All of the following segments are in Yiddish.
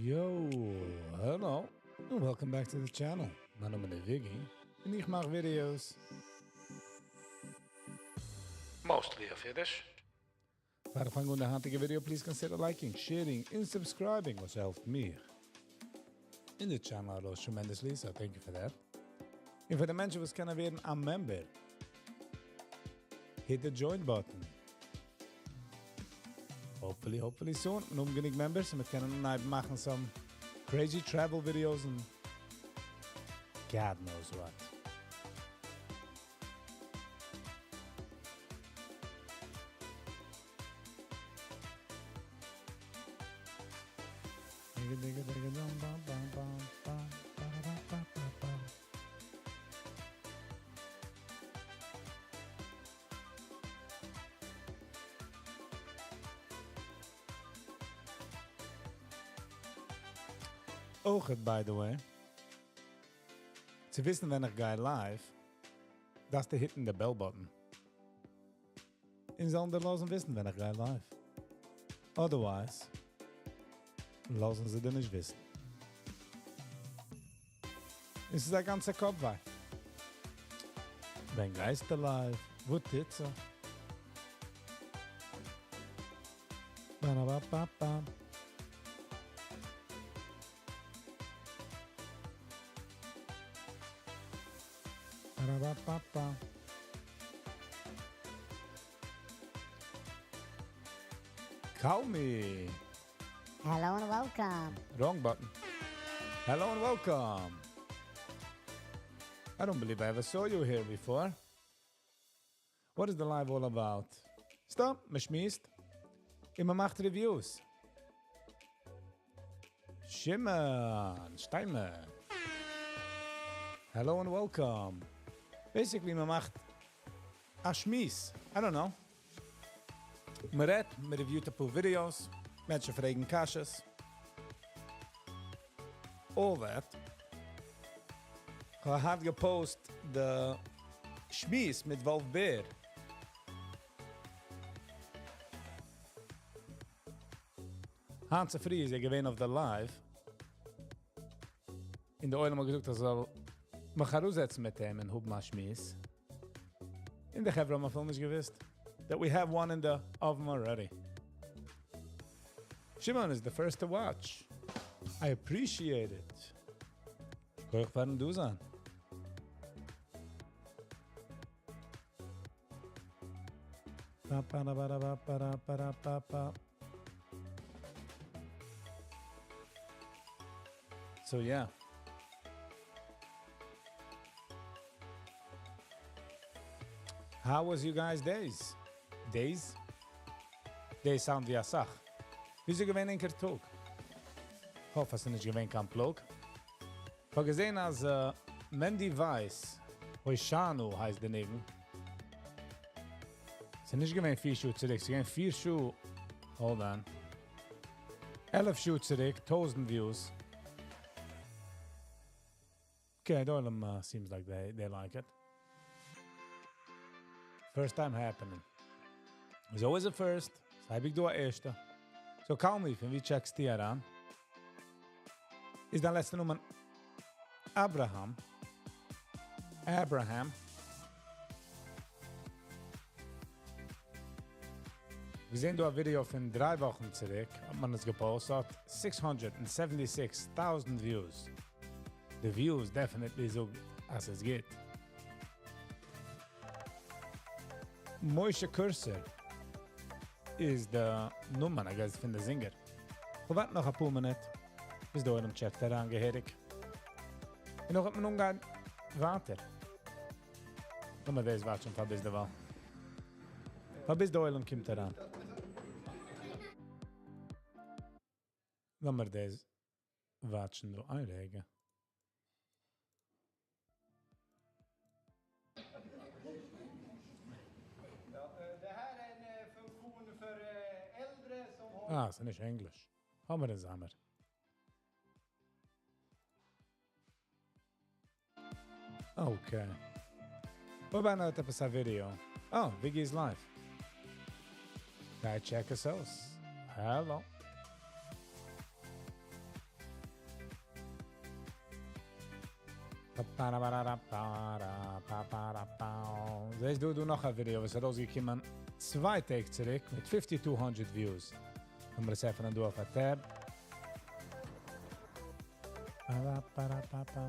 Yo, hello, און welcome back to the channel. מיין נאמען איז Viggy, און איך מאך videos. Mostly אויף אידיש. פאר איך פאנג אן די היינטיגע video, please consider liking, sharing, און subscribing, וואס העלפט מיר און די channel ארויס tremendously, so thank you for that. און פאר די מענטשן וואס קענען ווערן א member, hit the join button. Hopefully, hopefully soon, מיר האבן גענוג members און מיר קענען אנהייבן מאכן some crazy travel videos און God knows what. אויכעט by the way, צו וויסן ווען איך גיי live, דארפסטו hit ן די bell button. און זאלן דיר לאזן וויסן ווען איך גיי live. Otherwise, לאזן זיי דיר נישט וויסן. און ס'איז א גאנצע קאפוויי. ווען גייסטו live? וואו טוט זיך? Ba-da-ba-ba-ba. Ba-da-ba-ba-ba. Call me. Hello and welcome. Wrong button. Hello and welcome. I don't believe I ever saw you here before. What is the live all about? סתם, מ'שמועסט. און מ'מאכט reviews. Shimon Steinman. Hello and welcome. Basically, מ'מאכט א שמועס. I don't know. מ'רעדט, מ'review ט אפאר videos, מענטשן פרעגן קשיות. All that. כ'האב היינט גע post די שמועס מיט וואלף בער. היינט צופרי איז ער געווען אויף די live. און די עולם האט געזאגט אז ער זאל מיך אראפזעצן מיט אים און האבן א שמועס. און די חברה האבן אפילו נישט געוואוסט that we have one in the oven already. Shimon is the first to watch. I appreciate it. שכוח פארן דא זיין. So yeah. How was you guys days? Days? Days sound ווי א סאך. וויאזוי געווען ענקער טאג? האף אז ס'איז נישט געווען קיין פלאג. כ'האב געזען אז מענדי ווייס, הושענא הייסט די ניגון. ס'איז נישט געווען פיר שעה צוריק, ס'איז געווען פיר שעה, hold on, 11 שעה צוריק, 1000 views. Okay, די עולם seems like they like it. First time happening. There's always a first. ס'אייביג דא א ערשטע. So call me, פון ווי check סטו אריין? איז דיין לעצטע נאמען Abraham? Abraham. געזען דא א ווידעא פון דריי וואכן צוריק, האט מען עס גע post, האט 676,000 views. די views definitely זאגט אז עס גוט. משה קורסער איז די נאמען, I guess, פון די singer. כ'וועל ווארטן נאך אפאר מינוט, ביז די עולם check ט אריין געהעריג. און נאך וועט מען אנגיין ווייטער. לאמיר דאס watch ן פאר ביז דערווייל. פאר ביז די עולם קומט אריין. לאמיר דאס watch ן דא איין רגע. Ja, det här är en funktion för äldre som har... אה, ס'איז נישט ענגליש. האמיר עס זאמער. Okay. וואו ביי עפעס א video? Oh, Viggy is live. גיי check עס אויס. Hello. זעסט דא דא נאך א ווידעא וואס איז ארויסגעקומען צוויי טעג צוריק מיט 5200 views. לאמיר עס עפענען דא אויף א tab. Pa-ra-pa-ra-pa-pa.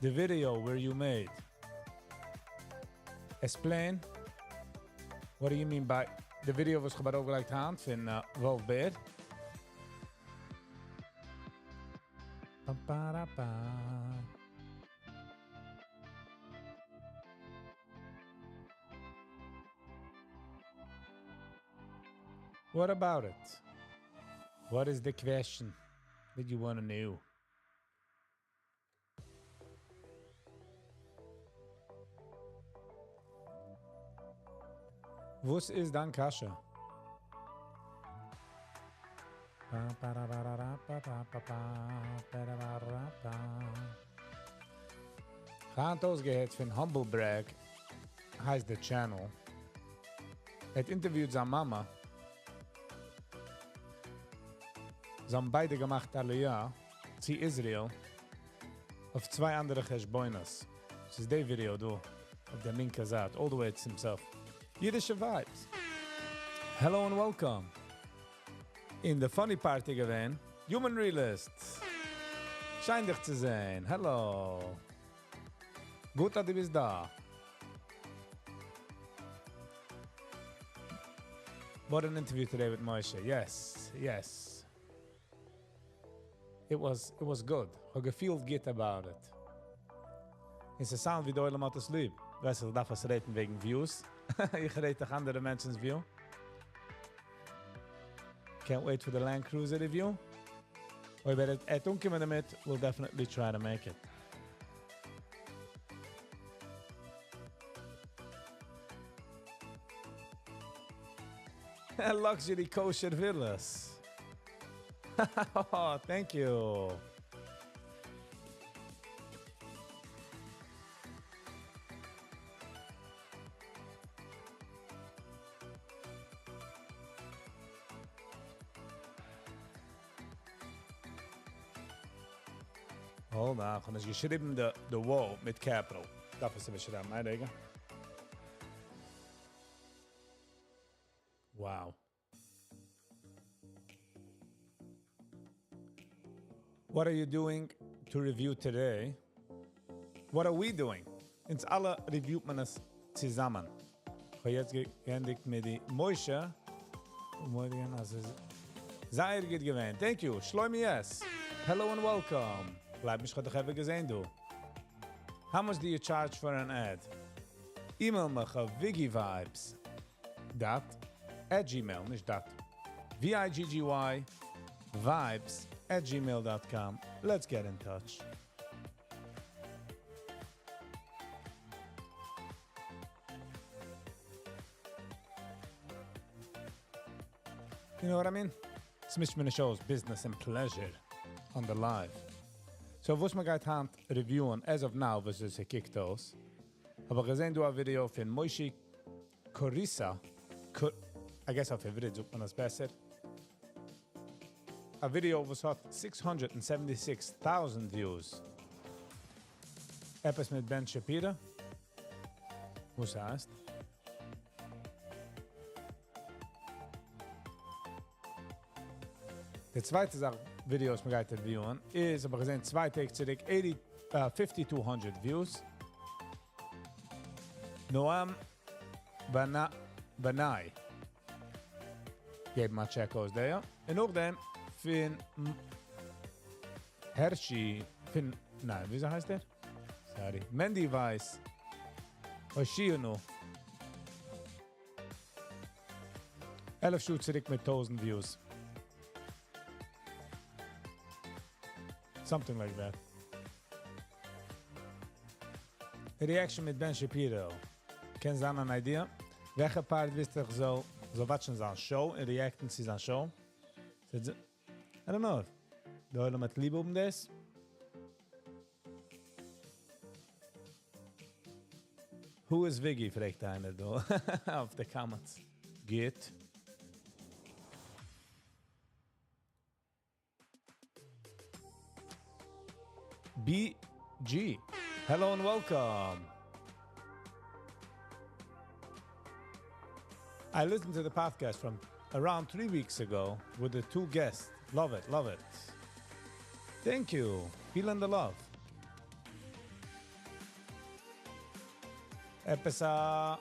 The video where you made. Explain. What do you mean by the video וואס איך האב ארויפגעלייגט היינט פון Wolf Bear? Pa-pa-ra-pa. What about it? What is the question that you want to know? וואס איז דיין קשיא? Pa, pa, ra, ra, ra, ra, pa, pa, pa, pa, pa, ra, ra, ra, pa. היינט אויסגעהערט פון Humble Brag, הייסט the channel. ער האט interviewed זיין מאמע. זיי האבן ביידע געמאכט עליה צו Israel אויף צוויי אנדערע חשבונות. ס'איז די ווידעא דא, אויף דער לינקע זייט, all the way צום סוף. אידישע vibes. Hello and welcome. In the funny part געווען, Human Realist. שיין דיך צו זען. Hello. גוט אז דו ביסט דא. What an interview today with Moshe. Yes. It was good. איך האב געפילט גוט about it. עס איז sound ווי דער עולם האט עס ליב. ווייסט, איך דארף עס רעדן וועגן views. איך רעד דאך אנדערע מענטשנ'ס view. Can't wait for the Land Cruiser review. אויב ער וועט אנקומען דערמיט, we'll definitely try to make it. Luxury kosher villas. Oh, thank you. Hold on, איך האב נישט געשריבן the wall מיט capital. דארף איך עס שרייבן, איין רגע. Wow. What are you doing to review today? What are we doing? אונז אלע reviewt מען עס צוזאמען. איך האב יעצט געענדיגט מיט די Moshe. מארגן, אז עס זייער גוט געווען. Thank you. Shlomi S. Hello and welcome. גלייב נישט, איך האב דיך ever געזען, דו. How much do you charge for an ad? Email מיך אויף viggyvibes dot at gmail, נישט dot. V I G G Y vibes at gmail.com. Let's get in touch. You know what I mean? It's Mr. Show's business and pleasure on the live. So, וואס מען גייט היינט reviewen, as of now, וואס עס קוקט אויס. האב איך געזען דא א ווידעא פון Moshe Korissa. I guess אויף עברית זאגט מען דאס בעסער. א ווידעא וואס האט 676,000 views. עפעס מיט Ben Shapiro. וואס הייסט? די צווייטע זאך, ווידעא וואס מען גייט reviewen, איז, האב איך געזען, צוויי טעג צוריק, 5200 views. Noam Banai. געב מיר א check אויס דער. און נאכדעם, פון Hershey, פון, ניין, וויאזוי הייסט ער? Sorry. Mendy Weiss. Oshiono. 11 שעה צוריק מיט 1000 views. Something like that. The reaction מיט Ben Shapiro. קען זיין אן idea? וועלכע part ווילסטו איך זאל watchen זיין show און reacten צו זיין show? I don't know. דער עולם האט ליב האבן דאס? Who is Viggy? פרעגט איינער דא אויף די comments. גוט. BG, hello and welcome. I listened to the podcast from around 3 weeks ago with the two guests. Love it, love it. Thank you. Feeling the love. עפעס א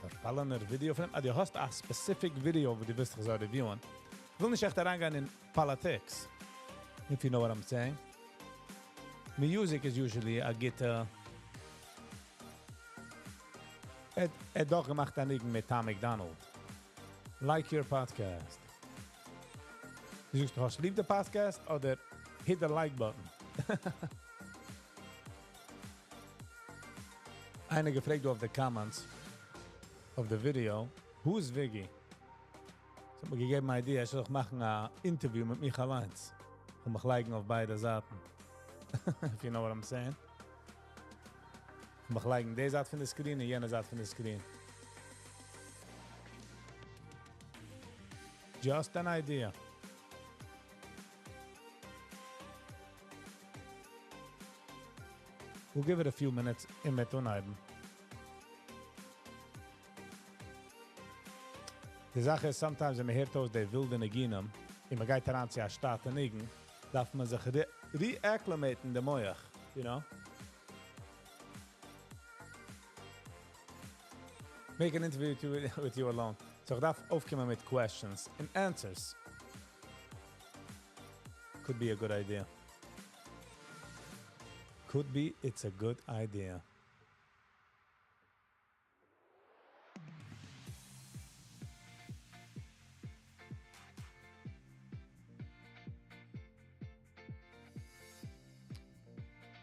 פארפאלענער ווידעא פון אים? אז דו האסט א specific video וואס דו ווילסט איך זאל review ען. איך וויל נישט עכט אריינגיין אין politics, if you know what I'm saying. Music איז usually א גוטע. ער האט דאך געמאכט א ניגון מיט Tom MacDonald. Like your podcast. דו זאגסט דו האסט ליב די podcast אדער hit the like button? איינער געפרעגט דא אויף די comments אויף די video, who is Viggy? ס'האט מיר געגעבן א idea, איך זאל דאך מאכן א interview מיט מיך אליינס. איך וועל מיך לייגן אויף ביידע זייטן. If you know what I'm saying. איך וועל מיך לייגן די זייט פון די screen און יענע זייט פון די screen. Just an idea. We'll give it a few minutes און מ'וועט אנהייבן. די זאך איז, sometimes ווען מען הערט אויס די ווילדע ניגונים און מען גייט אריין צו א שטאטע ניגון, דארף מען זיך re-acclimate ן די מח, you know? Make an interview with you alone. So איך דארף אויפקומען מיט questions און answers. Could be a good idea. Could be it's a good idea.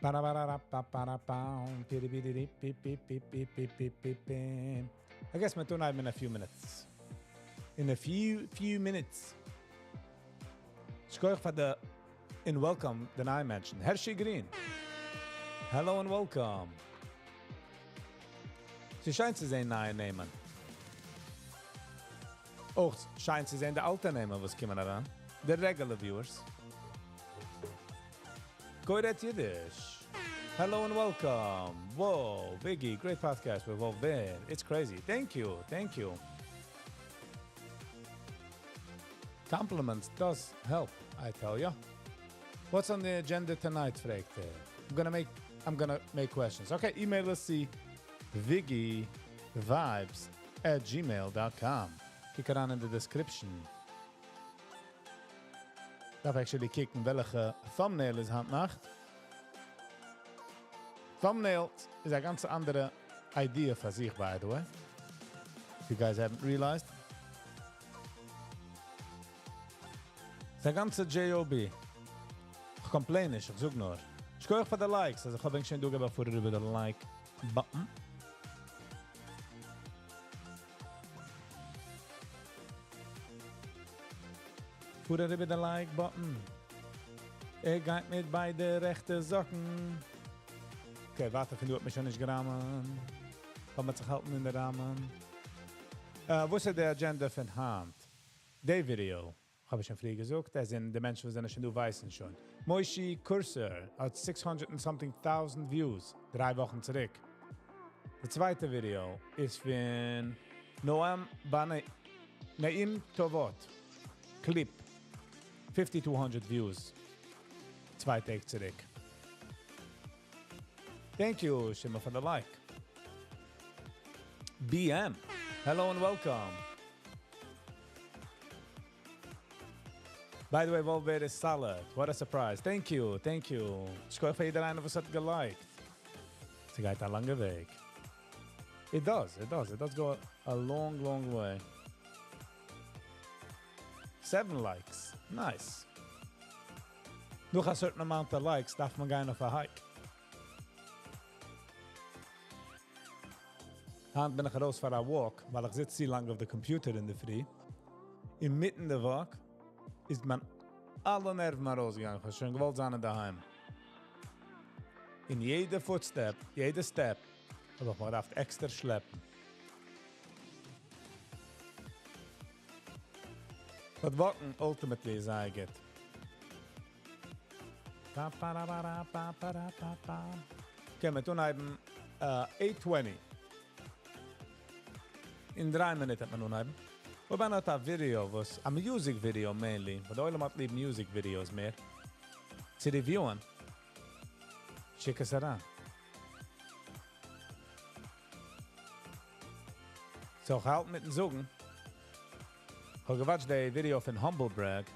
I guess מ'וועט אנהייבן in a few minutes. In a few, few minutes. שכוח פאר די און welcome די נייע מענטשן. Hershey Green. Hello and welcome. ס'איז שיין צו זען נייע נעמען. אויך שיין צו זען די אלטע נעמען וואס קומען אריין. די regular viewers. גוירעט אידיש. Hello and welcome. Whoa, Biggie, great podcast with Wolf Bear. It's crazy. Thank you, thank you. Compliments does help, I tell ya. What's on the agenda tonight, פרעגט ער. I'm gonna make, I'm gonna make questions. Okay, email us צו ViggyVibes at gmail dot com. קוק אריין אין די description. דארף actually קוקן וועלכע thumbnail איז היינט נאכט. Thumbnail איז א גאנץ אנדערע idea פאר זיך, by the way. If you guys haven't realized. ס'איז א גאנצע JOB. איך complain נישט, איך זאג נאר. שכוח פאר די likes, אז איך האב ענק שוין דא געבן פאר איבער די like button. פאר איבער די like button. ער גייט מיט ביידע רעכטע זאקן. Okay, ווארט, פון דא האט מען שוין נישט געראמען. קען מען זיך האלטן אין די ראמען. וואס איז די agenda פון היינט? די ווידעא, האב איך שוין פריער געזאגט, אז אין די מענטשן וואס זענען שוין דא ווייסן שוין. Moshe Cursor האט 600 and something thousand views, דריי וואכן צוריק. די צווייטע ווידעא איז פון Noam Bane Naim Tovot, clip, 5200 views, צוויי טעג צוריק. Thank you, Shimon, for the like. BM, hello and welcome. By the way, Wolf is solid. What a surprise. Thank you, thank you. שכוח פאר יעדער איינער וואס האט גע like ט. ס'גייט א לאנגע וועג. It does, it does. It does go a long, long way. 7 likes. Nice. נאך a certain amount of likes דארף מען גיין אויף א hike. היינט בין איך ארויס פאר א walk, ווייל איך זיץ צו לאנג אויף די computer אין די פרי. אינמיטן די walk איז מיין אלע נערוון ארויסגעגאנגען. איך האב שוין געוואלט זיין אינדערהיים. אין יעדע footstep, יעדע step, האב איך מיר געדארפט עקסטער שלעפן. But walk ן ultimately איז זייער גוט. פא פא רא רא פא פא רא פא פא. Okay, מיר טון אנהייבן 8:20. אין 3 מינוט וועט מען אנהייבן. אויב איינער האט א video, וואס, א music video mainly, ווייל דער עולם האט ליב music videos מער, צו review ען, שיק עס אריין. So, איך האלט מיטן זאגן, איך האב גע watch ט די video פון Humble Brag,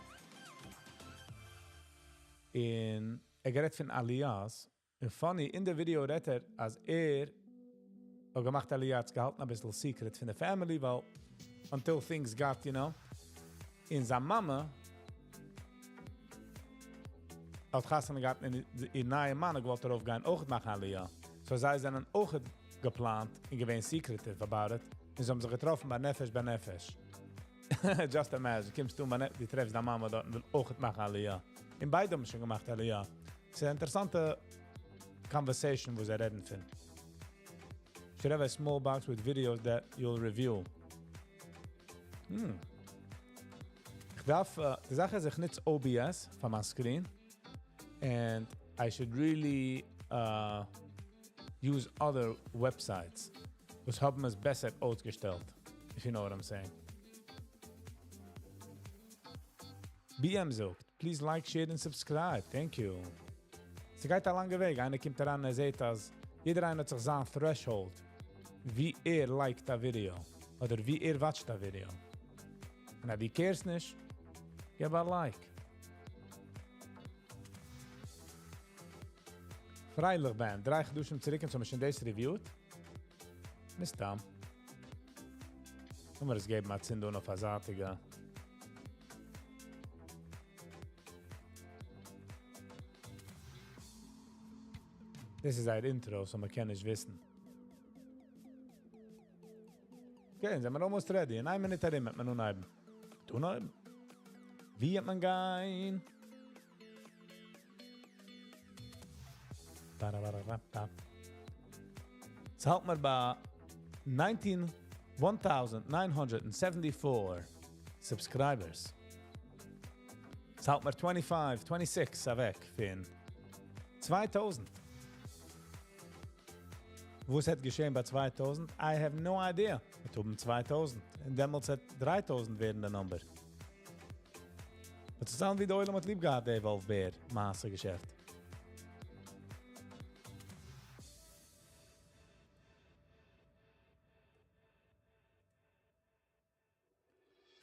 און ער גערעדט פון עליות, און funny, אין די video רעדט ער, אז ער האט געמאכט עליה, געהאלטן א ביסל secret פון די family, ווייל until things got, און זיין מאמע האט חתונה געהאט און איר נייע מאן האט געוואלט ארויפגיין, אויך מאכן עליה. So זיי זענען אויך געפלאנט און געווען secretive about it. און זיי האבן זיך געטראפן ביי נפש בנפש. Just imagine, קומסטו ביי דו טרעפסט דיין מאמע דארט און וויל אויך מאכן עליה. און ביידע האבן שוין געמאכט עליה. ס'איז אן אינטערעסאנטע conversation, וואו זיי רעדן פון. Should have a small box with videos that you'll review. איך דארף, די זאך איז, איך נוץ OBS פאר מיין screen. And I should really use other websites. וואס האבן עס בעסער אויסגעשטעלט, if you know what I'm saying. BM זאגט, please like, share and subscribe. Thank you. ס'גייט א לאנגע וועג. איינער קומט אריין און ער זעט, אז יעדער איינער האט זיך זיין threshold, ווי ער like ט א video. אדער ווי ער watch ט א video. און אז דו care סט נישט, גיב א like. פרייליך Band, 3 חדשים צוריק און האבן מיר שוין דאס review ט. מסתם. לאמיר עס געבן א צינד אן אויף א זייטיגע. דאס איז זייער intro, so מען קען נישט וויסן. Okay, זענען מיר almost ready. אין איין מינוט ארום וועט מען אנהייבן. אנהייבן? ווי וועט מען גיין? Ba-da-ba-da-ba-ba. ס'האלט מיר ביי 19, 1974 subscribers. ס'האלט מיר 25, 26 אוועק פון 2000. וואס וועט געשען ביי 2000? I have no idea. מיר האבן 2000. און דעמאלטס וועט 3000 ווערן דער number. But צוזאמען ווי דער עולם האט ליב געהאט, דער וואלף בער, מעשה געשעפט.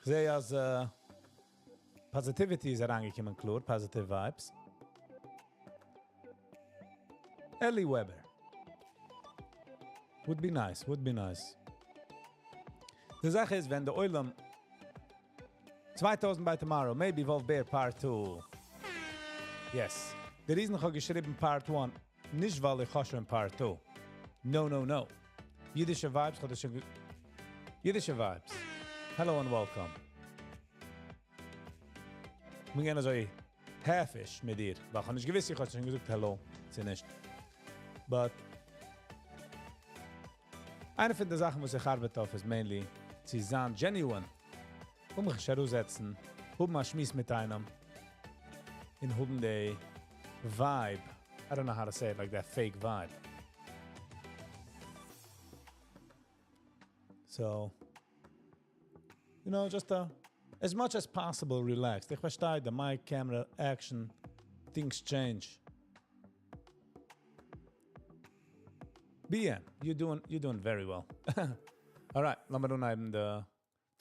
איך זע, אז positivity איז אריינגעקומען קלאר, positive vibes. Ellie Weber. Would be nice, would be nice. די זאך איז, ווען דער עולם 2000 by tomorrow, maybe Wolf Bear Part 2. Yes. The reason איך האב געשריבן Part 1, נישט ווייל איך האב שוין Part 2. No, no, no. אידישע Vibes, האט ער שוין אידישע Vibes. Hello and welcome. מיר גייען אזוי העפיש מיט דיר. ווייל איך האב נישט געוואוסט, איך האב שוין געזאגט hello. צי נישט. But איינע פון די זאכן, וואס איך ארבעט אויף, איז mainly צו זיין genuine. און מיך אראפזעצן, האבן א שמועס מיט איינעם, און האבן די vibe. I don't know how to say it, like that fake vibe. So, just as much as possible relaxed. איך פארשטיי, the mic, camera, action, things change. BM, you're doing very well. All right, לאמיר אנהייבן די,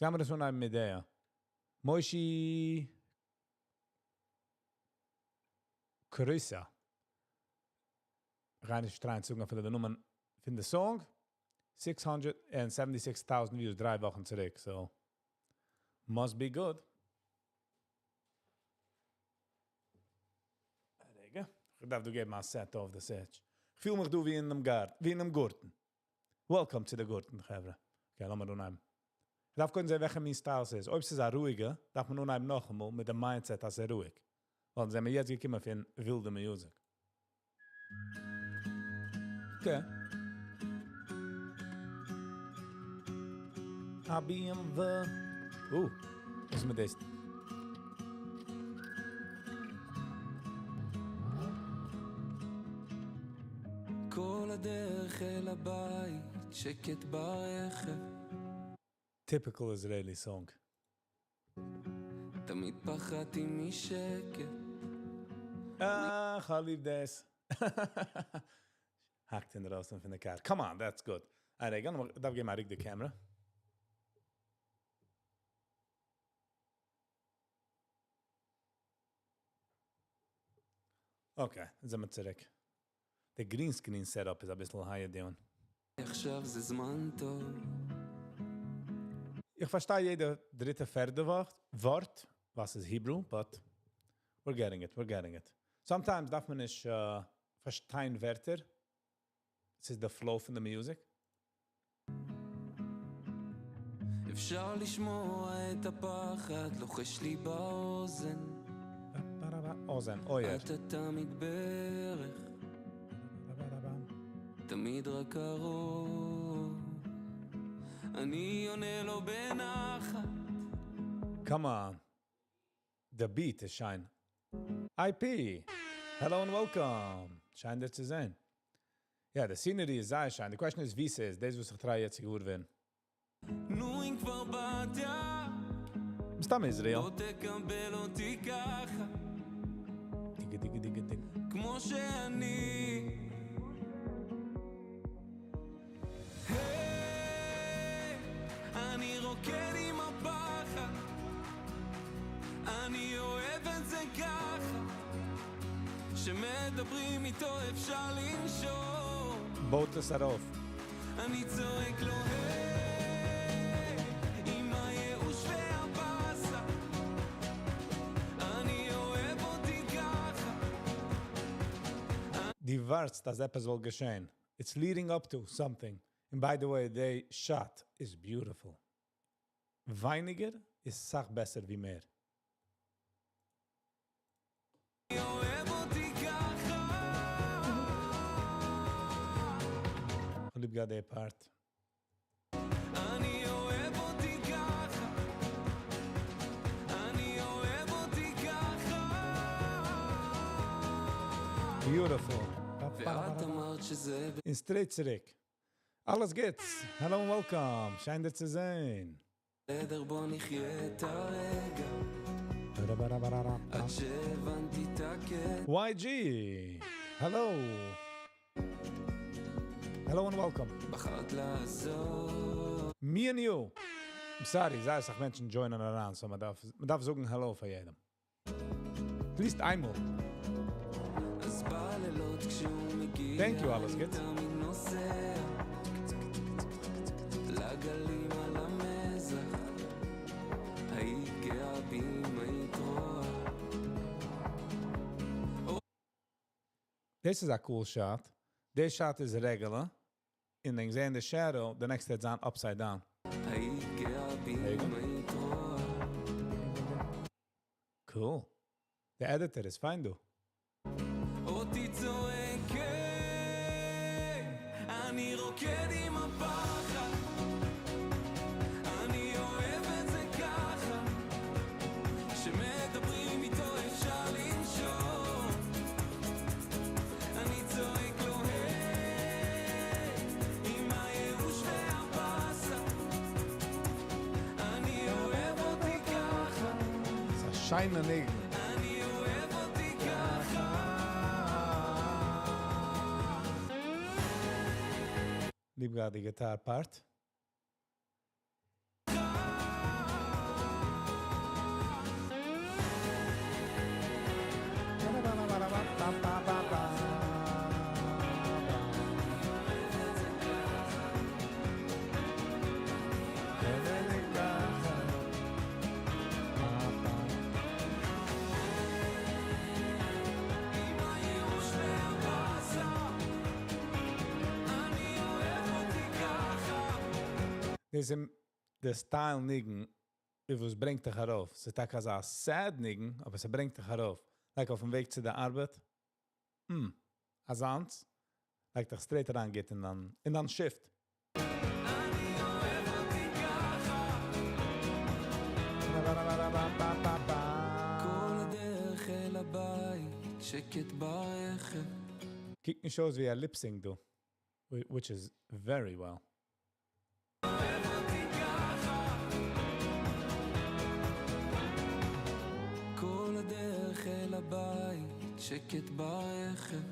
לאמיר דאס אנהייבן מיט דער. Moishi Kurisa. גיי נישט try ען צו זאגן אפילו די נאמען פון די song. 676,000 views 3 וואכן צוריק, so must be good. רגע, איך דארף דא געבן א set אויף די search. איך פיל מיך דא ווי אין דעם גארטן, ווי אין דעם גארטן. Welcome to the גארטן, חברה. Okay, לאמיר אנהייבן. איך דארף קודם זען, וועלכע מין style ס'איז. אויב ס'איז א רואיגע, דארף מען אנהייבן נאכאמאל מיט דעם mindset, אז ס'איז רואיג. ווייל זענען מיר יעצט געקומען פון ווילדע music. Okay. A BMW. וואס איז מיט דאס? אל הבית, שקט ברכב. Typical Israeli song. תמיד פחדתי משקט. אה, כ'האב ליב דאס. האקט אינדרויסן פון די car. Come on, that's good. א רגע, דארף געבן א ריק די camera. Okay, זעמיר צוריק. די green screen setup איז אביסל higher down. עכשיו זה זמן טוב. איך פארשטיי יעדע דריטע, פערטע ווארט, וואס איז Hebrew, but we're getting it, we're getting it. Sometimes דארף מען נישט פארשטיין ווערטער. עס איז the flow פון די music. אפשר לשמוע את הפחד לוחש לי באוזן. אוזן, אויער. אתה תמיד בערך, תמיד רק קרוב. אני עונה לו בנחת. Come on. The beat איז שיין. IP. Hello and welcome. שיין דיר צו זען. Yeah, the scenery איז זייער שיין. The question is, ווי ס'איז? דאס וואס איך try יעצט צו געוואר ווערן. נו, אם כבר באת, מסתם Israel. בוא תקבל אותי ככה. דיגה, דיגה, דיגה, דיגה. כמו שאני. היי, אני רוקד עם הפחד, אני אוהב את זה ככה, שמדברים איתו אפשר לנשום. בויט עס ארויף. אני צועק לו היי, עם הייאוש והבאסה, אני אוהב אותי ככה. דו ווארטסט אז עפעס זאל געשען. It's leading up to something. And by the way, the shot is beautiful. ווייניגער איז אסאך בעסער ווי מער. אני אוהב אותי ככה. איך ליב גראדע די part. אני אוהב אותי ככה. אני אוהב אותי ככה. Beautiful. ואת אמרת שזה און straight צוריק. אלעס גוטס. Hello and welcome. שיין דיר צו זען. בסדר, בוא נחיה את הרגע. עד שהבנתי את הקטע. YG. Hello. Hello and welcome. בחרת לעזוב. Me and you. I'm sorry, זייער אסאך מענטשן join ען אריין, so מ'דארף זאגן hello פאר יעדעם. At least איינמאל. אז בלילות כשהוא מגיע, Thank you, אלעס גוטס. תמיד נוסע לגלים על המזח. היית גאה בי אם היית רואה. This is a cool shot. This shot is regular. And then in the shadow, the next head's on upside down. היית גאה בי There you go. אם היית רואה. Cool. The editor is fine though. אותי צועק, אני רוקד עם הפחד, אני אוהב את זה ככה, שמדברים איתו אפשר לנשום. אני צועק לו היי, עם הייאוש והבאסה, אני אוהב אותי ככה. ס'איז א שיינע ניגון. אני אוהב אותי ככה. ליב גראדע די guitar part. עם הייאוש והבאסה, אני אוהב אותי ככה. דאס איז די style ניגון, וואס ברענגט דיך ארויף. ס'איז טאקע אזא sad ניגון, אבער ס'ברענגט דיך ארויף. Like אויפן וועג צו דער ארבעט. אזאנס. Like דיך straight אריין גייט און דאן shift. אני אוהב אותי ככה. כל הדרך אל הבית, שקט ברכב. קוקט נישט אויס ווי א lip sync דא. Which is very well. כל הדרך אל הבית, שקט ברכב.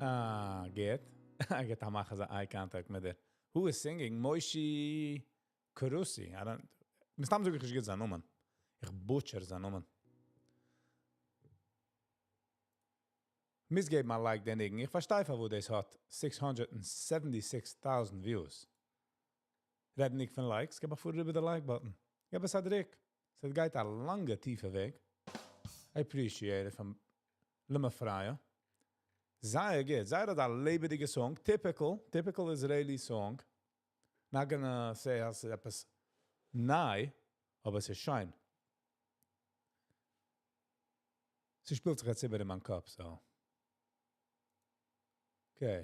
אה, גוט. גוט, מאך אזא eye contact מיט דיר. Who is singing? Moishi Kurusi. I don't. מסתם זאג איך נישט גוט זיין נאמען. איך butcher זיין נאמען. מוז געבן א like דעם ניגון. איך פארשטיי פארוואס דאס האט 676,000 views. רעד נישט פון likes, געב א פאר איבער די like button. געב עס א דריק. עס גייט א לאנגע טיפע וועג. I appreciate it פון למפרע. זייער גוט. זייער א לעבעדיגע song. Typical, typical Israeli song. Not gonna say אז ס'איז עפעס ניי, אבער עס איז שיין. ס'שפילט זיך יעצט איבער אין מיין קאפ, so. Okay.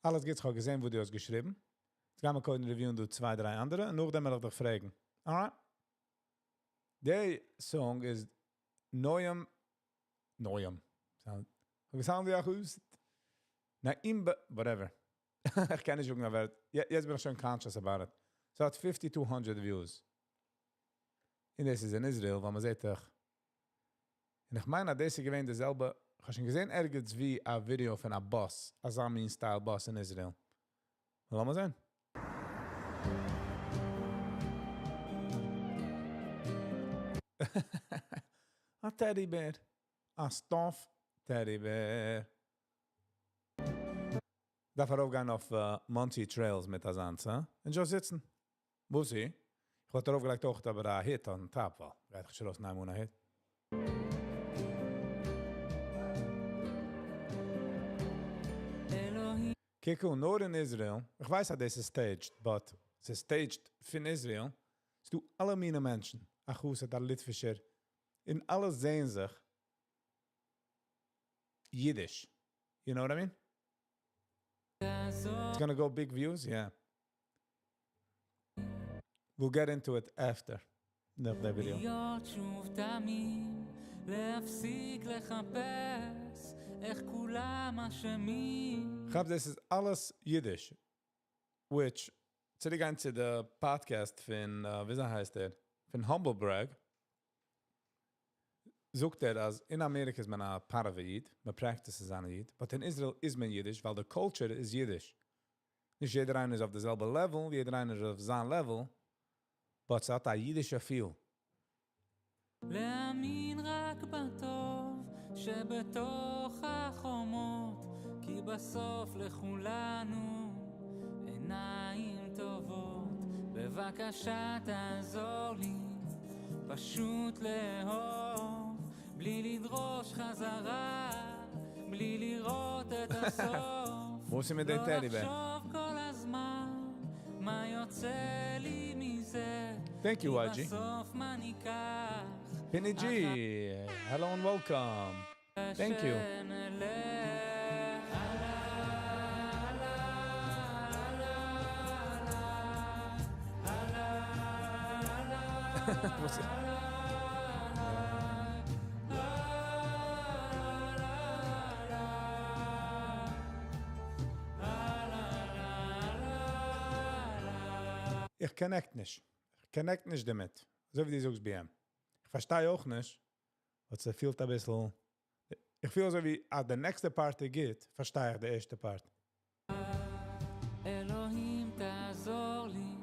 אלעס גוט, איך האב געזען, וואו דו האסט געשריבן. יעצט גייען מיר קודם review ען דא צוויי, דריי אנדערע, און נאכדעם וועל איך דיך פרעגן. Alright? די song איז Noam, Noam. Sound, sound ווי א חסיד? נעים, whatever. איך קען נישט זאגן, אבער יעצט בין איך שוין conscious about it. ס'האט 5200 views. און דאס איז אין Israel, ווייל מען זעט דאך. און איך מיין, אז דאס איז געווען די זעלבע, איך האב שוין געזען ערגעץ ווי א video פון א bus, אזא מין style bus אין Israel. לאמיר זען. א teddy bear. א stuffed teddy bear. דארף ארויפגיין אויף Monsey Trails מיט אזאנס, הא? און just זיצן. וואו זי? איך וואלט ארויפגעלייגט אויך אבער א hit on top, ווייל גייט דאך שוין ארויס ניין אן א hit. קוק אן, נאר אין Israel, איך ווייס אז דאס איז staged, but ס'איז staged פון Israel, ס'דא אלע מיני מענטשן, א חסיד, א ליטווישער, און אלע זעען זיך אידיש. You know what I mean? It's gonna go big views, yeah. We'll get into it after the video. להיות שוב תמים, להפסיק לחפש איך כולם אשמים. כאפ, דאס איז אלעס אידיש. Which, צוריק צו די podcast פון, ווי הייסט ער? פון Humble Brag. זאגט ער, אז אין אמעריקע איז מען א פארעווע איד, מען practice זיין א איד, but אין Israel איז מען אידיש, ווייל די culture איז אידיש. נישט יעדער איינער איז אויף די זעלבע level, יעדער איינער איז אויף זיין level, but ס'האט א אידישע feel. להאמין רק בטוב שבתוך החומות, כי בסוף לכולנו עיניים טובות. בבקשה תעזור לי פשוט לאהוב, בלי לדרוש חזרה, בלי לראות את הסוף. וואס איז מיט די לא teddy bear? לחשוב כל הזמן מה יוצא לי מזה. Thank you, כי YG. בסוף מה ניקח Pinny G, hello and welcome. Thank you. שנלך. הלאה, הלאה, הלאה, הלאה, וואס איז- הלאה, הלאה. איך connect נישט. איך connect נישט דערמיט. אזוי ווי דו זאגסט BM. איך פארשטיי אויך נישט, וואס ס'פילט א ביסל. איך פיל אזוי ווי, אז די next part גייט, פארשטיי איך די ערשטע part. אלוהים תעזור לי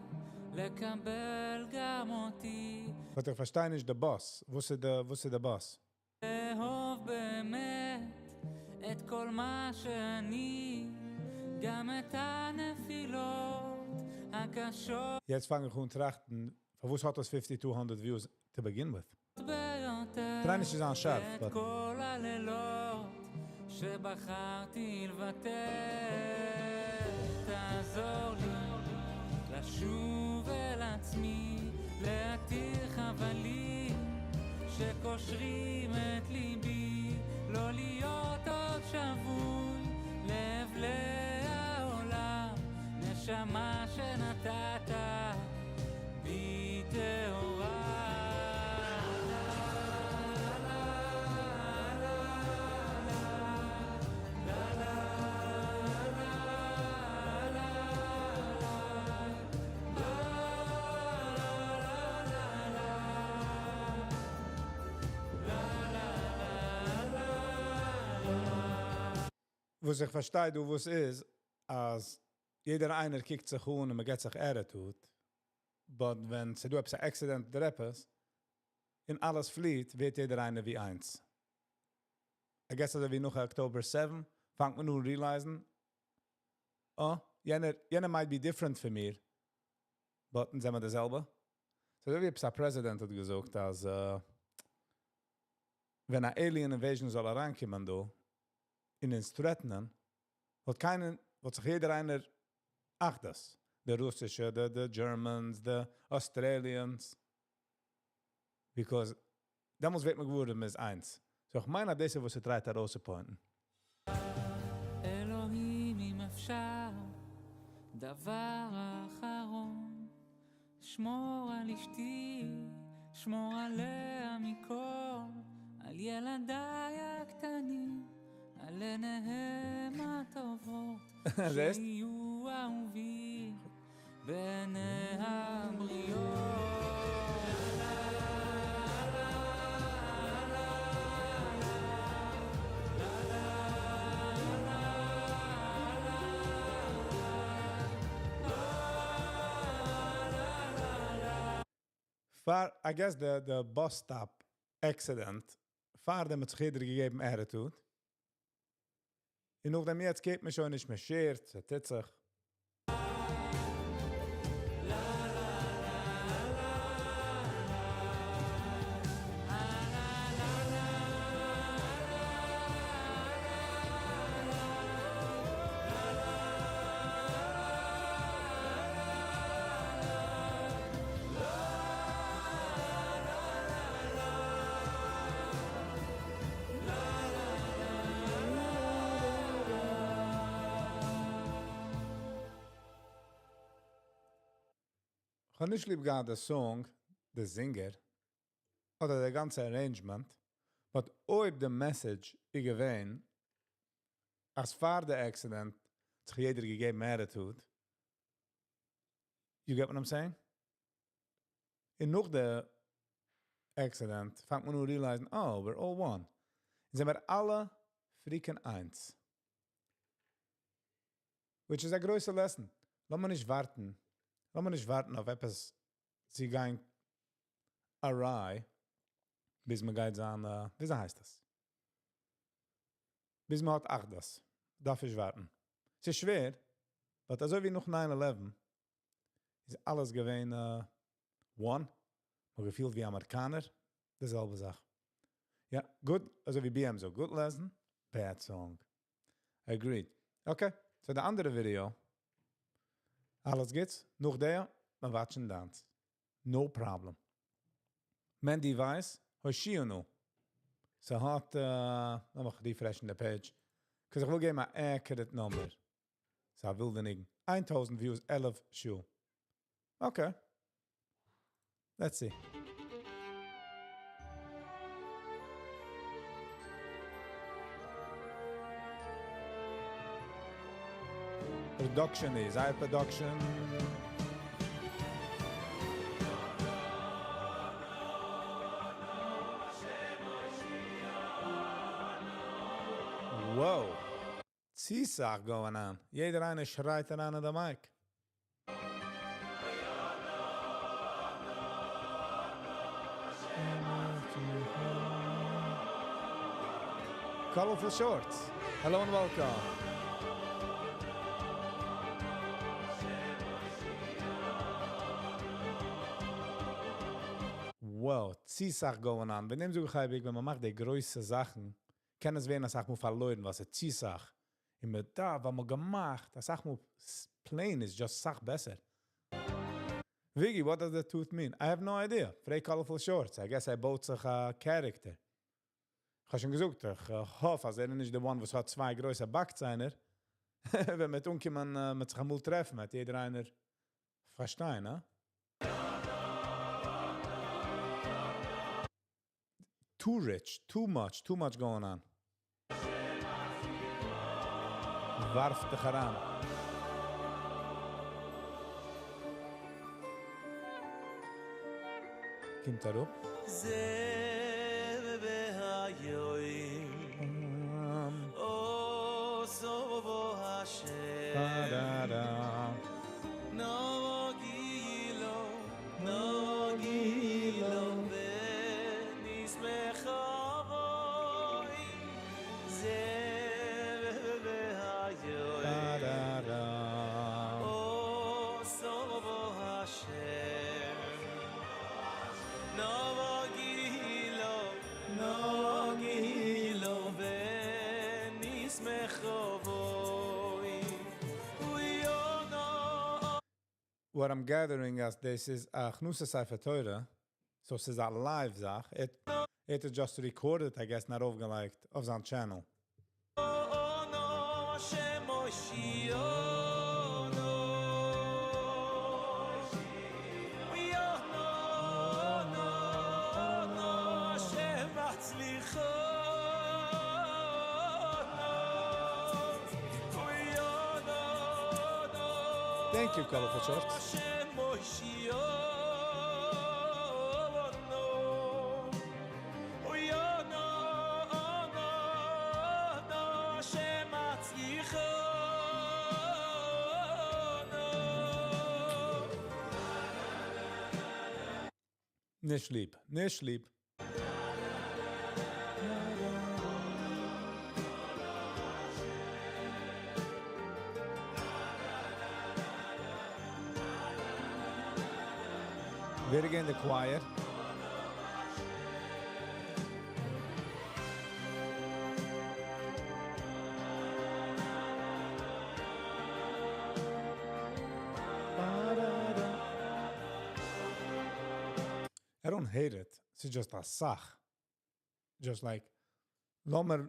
לקבל גם אותי. But איך פארשטיי נישט די bus. וואס איז די, וואס איז די bus? לאהוב באמת את כל מה שאני, גם את הנפילות הקשות יעצט פאנג איך אן טראכטן, פארוואס האט דאס 5200 views to begin with? ביותר. Try נישט צו זיין שארף, את but כל הלילות שבחרתי לוותר. תעזור לי לשוב אל עצמי, להתיר חבלים שקושרים את ליבי, לא להיות עוד שבוי להבלי העולם, נשמה שנתת בי טהורה. וואס איך פארשטיי דא וואס איז, אז יעדער איינער קוקט זיך אן און מען געט זיך attitude, but ווען ס'דא עפעס א accident אדער עפעס, און אלעס פליעט, ווערט יעדער איינער ווי איינס. I guess אזוי ווי נאך October 7, פאנגט מען אן realize ן, אה, יענער, יענער might be different פון מיר, but אונז זעמיר די זעלבע. So אזוי ווי עפעס א president האט געזאגט, אז ווען א alien invasion זאל אריינקומען דא, און אונז threaten ען, וואלט קיינער, וואלט זיך יעדער איינער אחדות. די רוסישע, די Germans, די Australians. Because דעמאלטס ווערט מען געוואר מ'איז איינס. So איך מיין אז דאס איז וואס ער try ט ארויסצו point ן. אלוהים אם אפשר, דבר אחרון, שמור על אשתי, שמור עליה מכל, על ילדיי הקטנים, על עיניהם הטובות, זעסט? שיהיו אהובים בעיני הבריות. פאר, I guess the bus stop accident, פאר דעם האט זיך יעדער געגעבן attitude. און נאכדעם יעצט גייט מען שוין נישט מער shared, ס'טוט זיך. איך האב נישט ליב געהאט די song, די singer, אדער די גאנצע arrangement, but אויב די message איז געווען, אז פאר די accident האט זיך יעדער געגעבן attitude, you get what I'm saying? און נאך די accident פאנגט מען אן realize ן, oh, we're all one. זעמיר אלע freaking איינס. Which איז א גרויסע lesson. לאמיר נישט ווארטן. לאמיר נישט ווארטן אויף עפעס צו גיין awry, ביז מען גייט זיין, וויאזוי הייסט עס? ביז מען האט אחדות. דארף איך ווארטן. ס'איז שווער, but אזוי ווי נאך 9/11 איז אלעס געווען one. מען געפילט ווי אמעריקאנער, די זעלבע זאך. יא, good, אזוי ווי BM זאגט, good lesson, bad song. Agreed. Okay, so די אנדערע ווידעא, אלעס גוטס, נאך דער, מיר watch ן דאנס. No problem. Mandy Weiss, הושיענו. ס'האט, לאמיך refresh ן די page. 'Cause איך וויל געבן א accurate number. ס'איז א ווילדע ניגון. 1000 views, 11 שעה. Okay. Let's see. Production איז, זייער production. Wow. צו סאך going on. יעדער איינער שרייט אריין אין די mic. Colorful shorts. Hello and welcome. Wow, צו סאך going on. ווען דעם זאג איך אייביג, ווען מען מאכט די גרויסע זאכן, קען עס ווערן א סאך מאל פארלוירן, ווייל ס'איז צו סאך. און מיט דא, וואס מען געמאכט, א סאך מאל plain איז just סאך בעסער. Viggy, what does the tooth mean? I have no idea. פרעג Colorful Shorts. I guess ער בויט זיך א character. איך האב שוין געזאגט, איך האף, אז ער איז נישט דער one, וואס האט צוויי גרויסע באקציינער. ווען מיר אנקומען, מיט זיך אמאל טרעפן, וועט יעדער איינער פארשטיין, הא? Too rich, too much, too much going on. ווארף דיך אריין. קומט אראפ. זה והיום. What I'm gathering אז דאס איז א הכנסת ספר תורה, so ס'איז א live זאך, ער האט עס just recorded I guess און ארויפגעלייגט אויף זיין channel. Thank you Colorful Shorts. נישט ליב, נישט ליב. ווער איז געווען די choir? I don't hate it. ס'איז just א סאך. Just like, לאמיר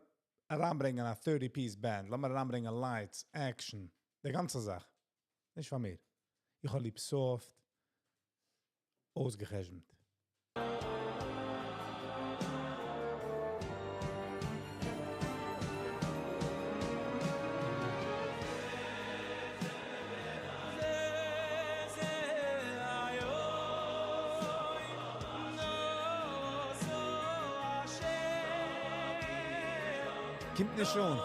אריינברענגען א 30-piece band, לאמיר אריינברענגען lights, action, די גאנצע זאך. נישט פאר מיר. איך האב ליב soft, אויסגע'חשבונ'ט. קומט נישט אן.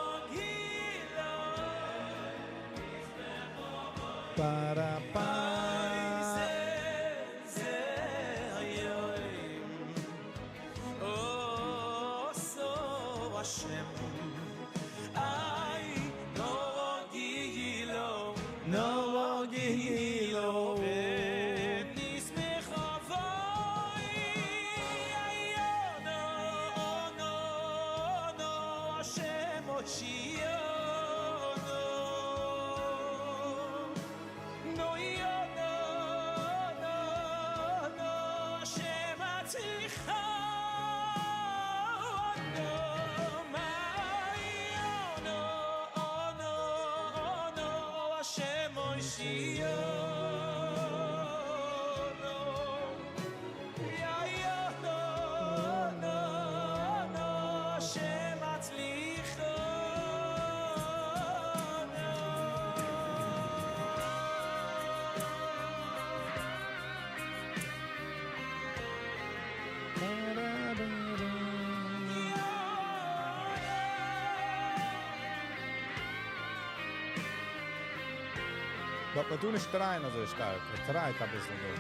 But מען טאר נישט טרייען אזוי שטארק, ער טרייט אביסל דא.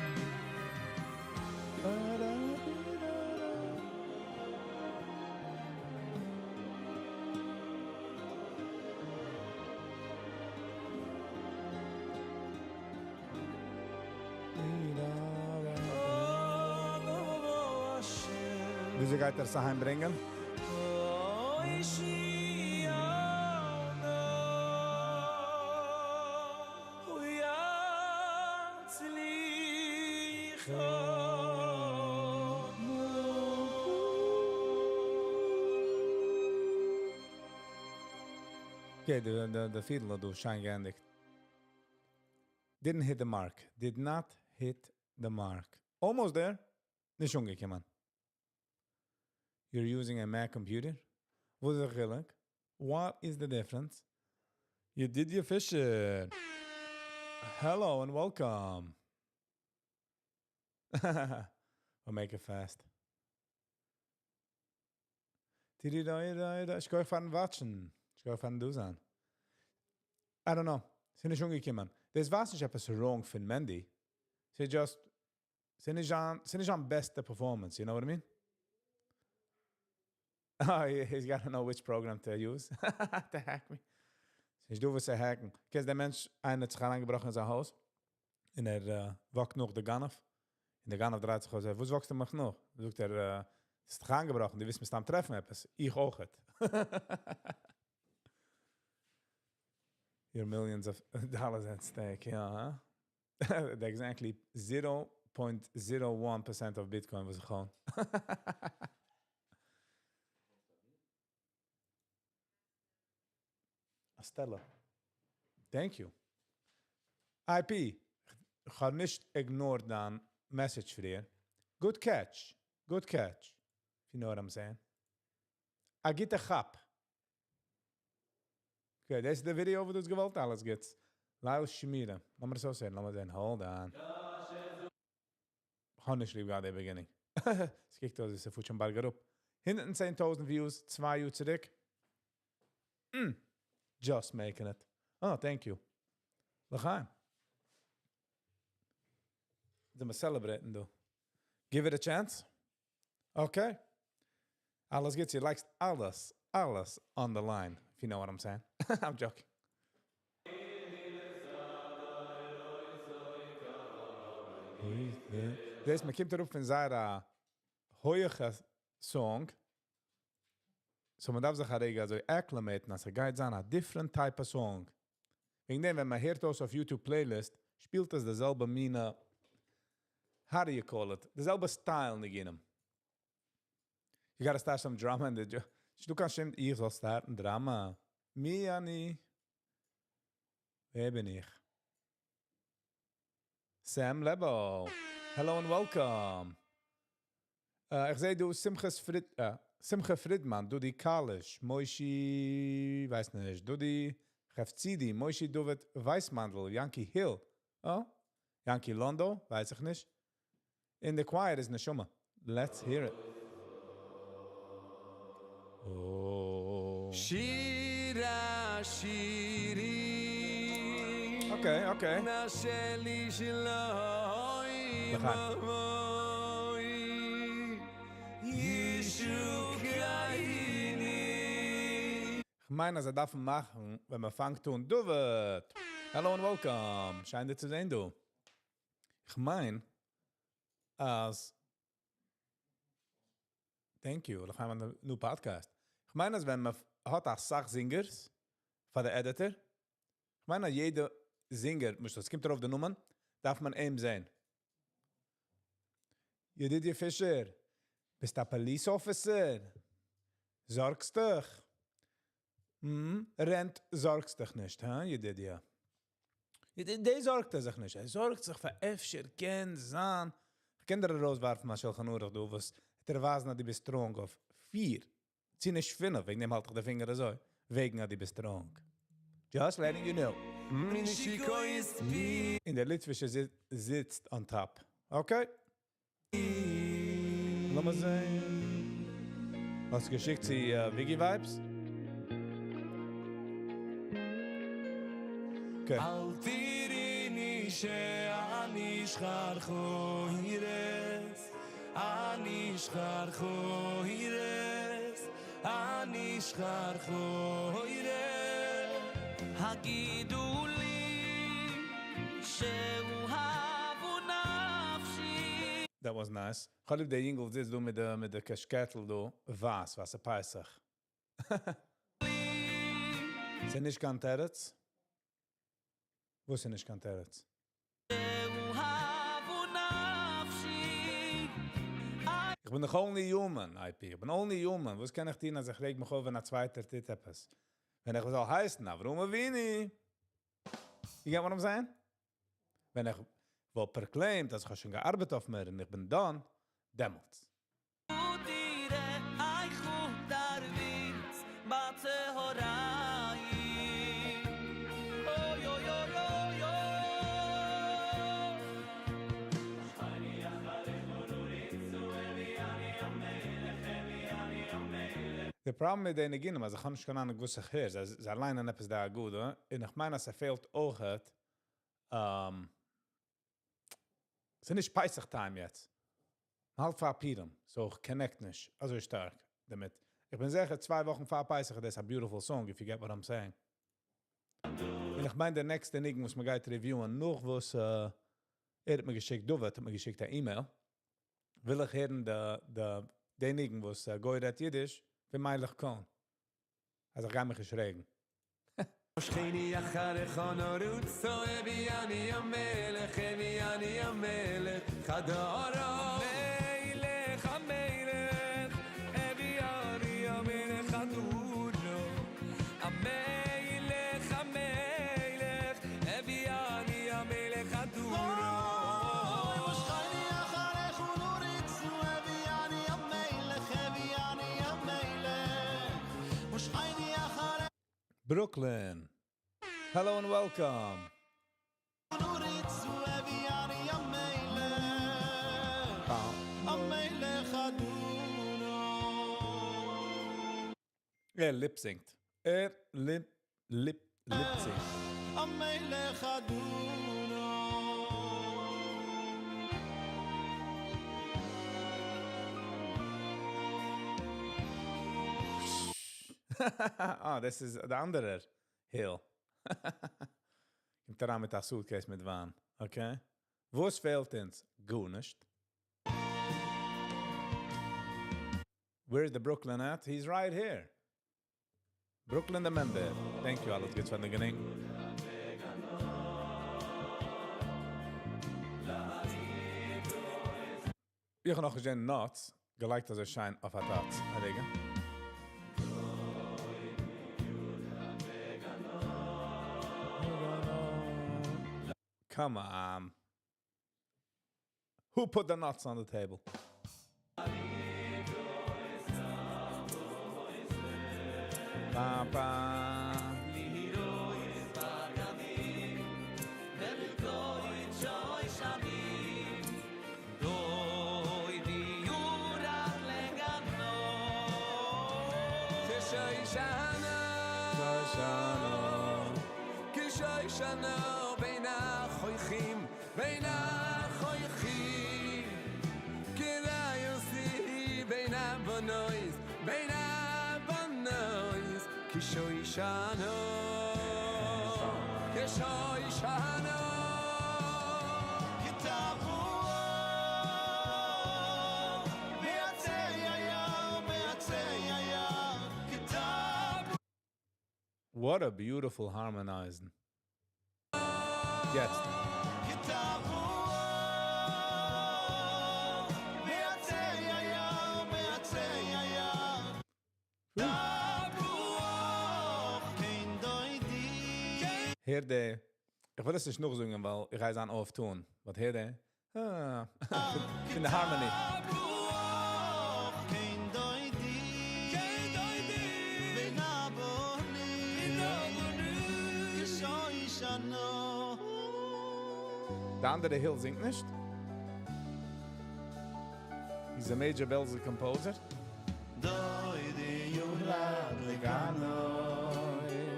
וויאזוי גייט ער עס אהיים ברענגען? Okay, די די פידל האט דא שיין געענדיגט. Didn't hit the mark. Did not hit the mark. Almost there. נישט אנגעקומען. You're using a Mac computer? וואס איז די חילוק? What is the difference? ידידיה פישער! Hello and welcome! We'll make it fast. שכוח פארן watch ן. שכוח פארן דא זיין. I don't know. ס'איז נישט אנגעקומען. דאס ווייזט נישט עפעס wrong פון Mendy. ס'איז just, ס'איז נישט זיין, ס'איז נישט זיין בעסטע performance, you know what I mean? Oh, he's got to know which program to use to hack me. ס'איז נישט דא וואס צו hack ן. קענסט דער מענטש, איינער האט זיך אריינגעבראכן אין זיין הויז, און ער וואקט נאך די גנב, און דער גנב דרייט זיך אויס, וואס וואקסטו מיך נאך? זאגט ער, ס'איז דאך איינגעבראכן, דו ווילסט מסתם טרעפן עפעס, איך אויכעט. Your millions of dollars at stake, יא, huh? Exactly 0.01% of Bitcoin וואס איך האב. א סטעלע. Thank you. IP, איך האב נישט ignored דיין message פריער. Good catch. Good catch. If you know what I'm saying. א גוטע כאפ. Okay, דאס איז די ווידעא וואס דו האסט געוואלט, אלעס גוטס. ליל שמירה. לאמיר עס אויסהערן, לאמיר זען. Hold on. כ'האב נישט ליב געהאט די beginning. עס קוקט אויס ווי ס'פארט שוין בארג אראפ. 110,000 views, 2 יאר צוריק. Just making it. Oh, thank you. לחיים. זעמיר celebrate ן דא. Give it a chance. Okay. אלעס גוטס, דו לייגסט אלעס, אלעס on the line, if you know what I'm saying. I'm joking. דאס, מען קומט אראפ פון זייער א הויכע song. So מען דארף זיך א רגע אזוי acclimate ן, אז ס'גייט זיין א different type of song. וועגן דעם, ווען מען הערט אויס אויף YouTube playlist, שפילט עס די זעלבע מינע, how do you call it? די זעלבע style ניגונים. You gotta start some drama in the... דו קענסט שוין, איך זאל start ן drama. מי אני? ווער בין איך? Sam Lebo. Hello and welcome. איך זע דא Simchas Fried, Simcha Friedman, Dudi Kalish, Moishi, ווייס נישט, Dudi Chefzidi, Moishi David Weissmandel, Yankee Hill. Oh, Yankee Londo, ווייס איך נישט. In the choir is Neshama. Let's hear it. Oh. שיר השירים. Okay. נשלי שלוי לחיים. ישו קייני. איך מיין, אז ער דארף מאכן, ווען מען פאנגט אן, David. Hello and welcome. שיין דיך צו זען, דו. איך מיין, אז Thank you. לחיים on the new podcast. איך מיין, אז ווען מען האט א סאך singers פאר דער editor, איך מיין, אז יעדער singer, מוז דאס קומט דערויף די נאמען, דארף מען אים זען. ידידיה פישער, ביסט א police officer? זארגסט דיך? Rent זארגסט דיך נישט, הא, ידידיה? דער זארגט ער זיך נישט. ער זארגט זיך פאר אפשר קען זיין. איך קען דיר ארויסווארפן, א שולחן ערוך, דו, וואס דער ווייזן, אז דו ביסט strong אויף פיר. צי נישט פינף, וועגן דעם האלט איך די פינגער אזוי. וועגן אז דו ביסט strong. Just letting you know. אין דער ליטווישע זיצט on top. Okay? לאמיר זען. האסט געשיקט צו Wiggy Vibes? Okay. אל תראיני שאני שחרחורת, אני שחרחורת, אני שחרחורת. הגידו לי שאוהבו נפשי. That was nice. איך האב ליב דער יינגל זיצט דא מיט דער קאשקעטל דא. וואס? וואס איז פסח? איז נישט קיין תירוץ? וואס איז נישט קיין תירוץ? שאוהבו נפשי. איך בין דאך only human, IP. איך בין only human. וואס קען איך טון, אז איך רעג מיך אויף, ווען א צווייטער טוט עפעס? ווען איך זאל הייסן, אברהם אבינו. You get what I'm saying? ווען איך וואלט proclaim ט, אז איך האב שוין געארבעט אויף מיר און איך בין done, דעמאלטס. תראה איכו תרביץ בצהריים. אוי אוי אוי אוי אוי. The problem מיט די ניגונים, אז איך האב נישט קיין אהנונג וואס איך הער. זיי ליינען עפעס די הגדה, און איך מיין אז ס'פעלט אויכעט, ס'איז נישט פסח time יעצט. מ'האלט פאר פורים, so איך connect נישט אזוי שטארק דערמיט. איך בין זיכער 2 וואכן פאר פסח, that's a beautiful song, if you get what I'm saying. און איך מיין, דער next ניגון, וואס מ'גייט review ען, נאך וואס ער האט מיר געשיקט, דוד האט מיר געשיקט אן email, וויל איך הערן די ניגון, וואס גוי רעדט אידיש, פון מיילעך קאהן. אז איך גיי מיך נישט רעגן. משכני אחריך נרוצה הביאני המלך הביאני המלך חדרו המלך המלך הביאני המלך חדורו המלך המלך הביאני המלך חדורו משכני אחריך נרוצה הביאני המלך הביאני המלך משכני אחריך Brooklyn. Hello and welcome. נרוצה הביאני המלך המלך חדורו ער lip synced. ער lip, lip, lip synced. המלך חדורו Ah, דאס איז דער אנדערער Hill. קומט אריין מיט א suitcase מיט וויין. Okay? וואס פעלט אונז? גארנישט. Where's the Brooklyn at? He's right here. Brooklyn the member. Thank you, אלעס גוטס פאר די געדענק. איך האב נאך געזען nuts, געלייגט אזוי שיין אויף א טאץ. א רגע. Come on. Who put the nuts on the table? Ba, ba. כשושנה כשושנה בין החוחים בין החוחים כרעיוסי בין הבנויס בין הבנויס כשושנה כשושנה כתבו מעצי היער, מעצי היער, כתבו What a beautiful harmonizing. יעצט. כתבו מעצי היער, מעצי היער, תפוח, כן דודי הער די. איך וויל עס נישט נאכזינגען, ווייל איך גיי זיין off tune. But הער די. Ah. אין די harmony. תפוח, כן דודי בין הבונים כשושנה דער אנדערע Hill זינגט נישט. He's a major Belzer composer. דודי יורד לגנו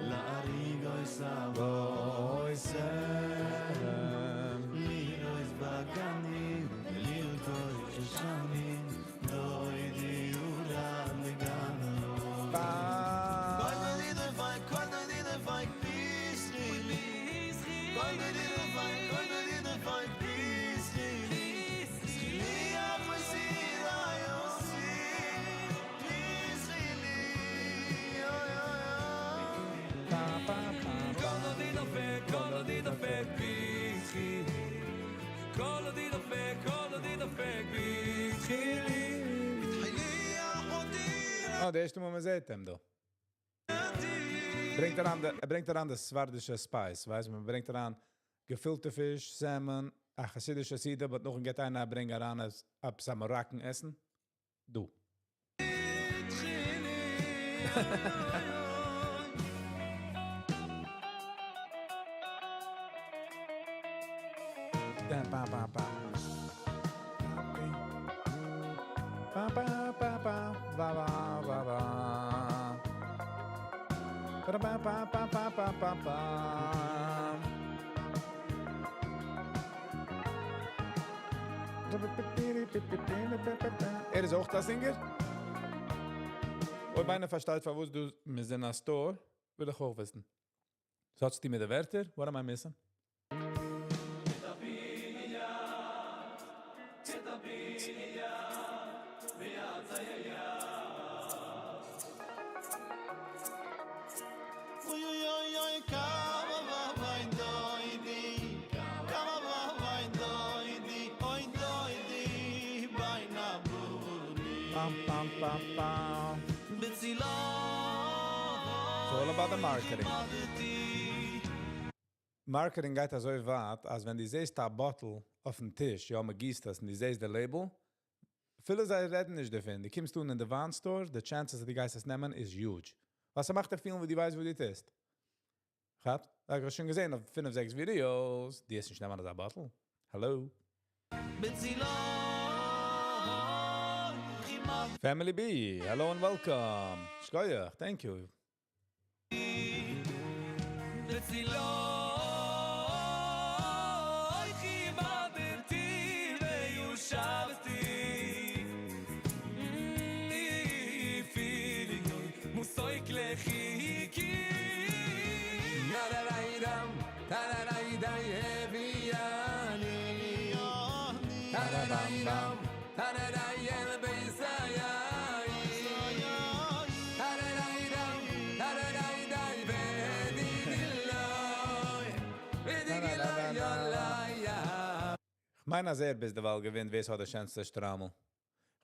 להריגו סבוי לראות בגנים ולרקוד שושנים דודי יורד לגנו קול דודי דופק, קול דודי דופק, פתחי לי. קול דודי דופק, קול דודי דופק, פתחי לי. פתחי לי אחותי רעיתי, פתחי לי, אוי אוי אוי. Pa, pa, pa, קול דודי דופק, קול דודי דופק, פתחי קול דודי דופק, קול דודי דופק, פתחי לי פתחי לי אחותי Oh, די ערשטע מאל מ'זעט אים דא. ברענגט אריין די, ער ברענגט אריין די ספרדישע spice, ווייסט מען ברענגט אריין gefilte fish, salmon, א חסידישע סעודה, but נאך גייט איינער ברענגען אריין עפעס א Moroccan עסן. דו. פתחי לי, אוי אוי. Da, ba, ba, ba. Ba, ba, ba, ba, ba, ba, ba, ba. פאראפאפאפאפאפאם. ער איז אויך א singer? אויב איינער פארשטייט פארוואס דא מיר זענען א store, וויל איך אויך וויסן. ס'האט צו טון מיט די ווערטער? What am I missing? פאם פאם פאם פאם. It's all about the marketing. Marketing גייט אזוי ווייט, אז ווען דו זעסט א bottle אויפן טיש, יא, מען גיסט עס, און דו זעסט די label, אפילו זיי רעדן נישט דערפון, דו קומסט אן אין די וויין store, the chances אז דו גייסט עס נעמען איז huge. וואס ער מאכט דיך פילן ווי דו ווייסט וואס דו טוסט. כאפסט? איך האב שוין געזען אויף פינף זעקס videos, דו וועסט נישט נעמען אזא bottle. Hello? Family B, hello and welcome. שכוח, thank you. איך מיין אז ער ביז דערווייל געווינט, ווער האט די שענסטע שטריימל. איך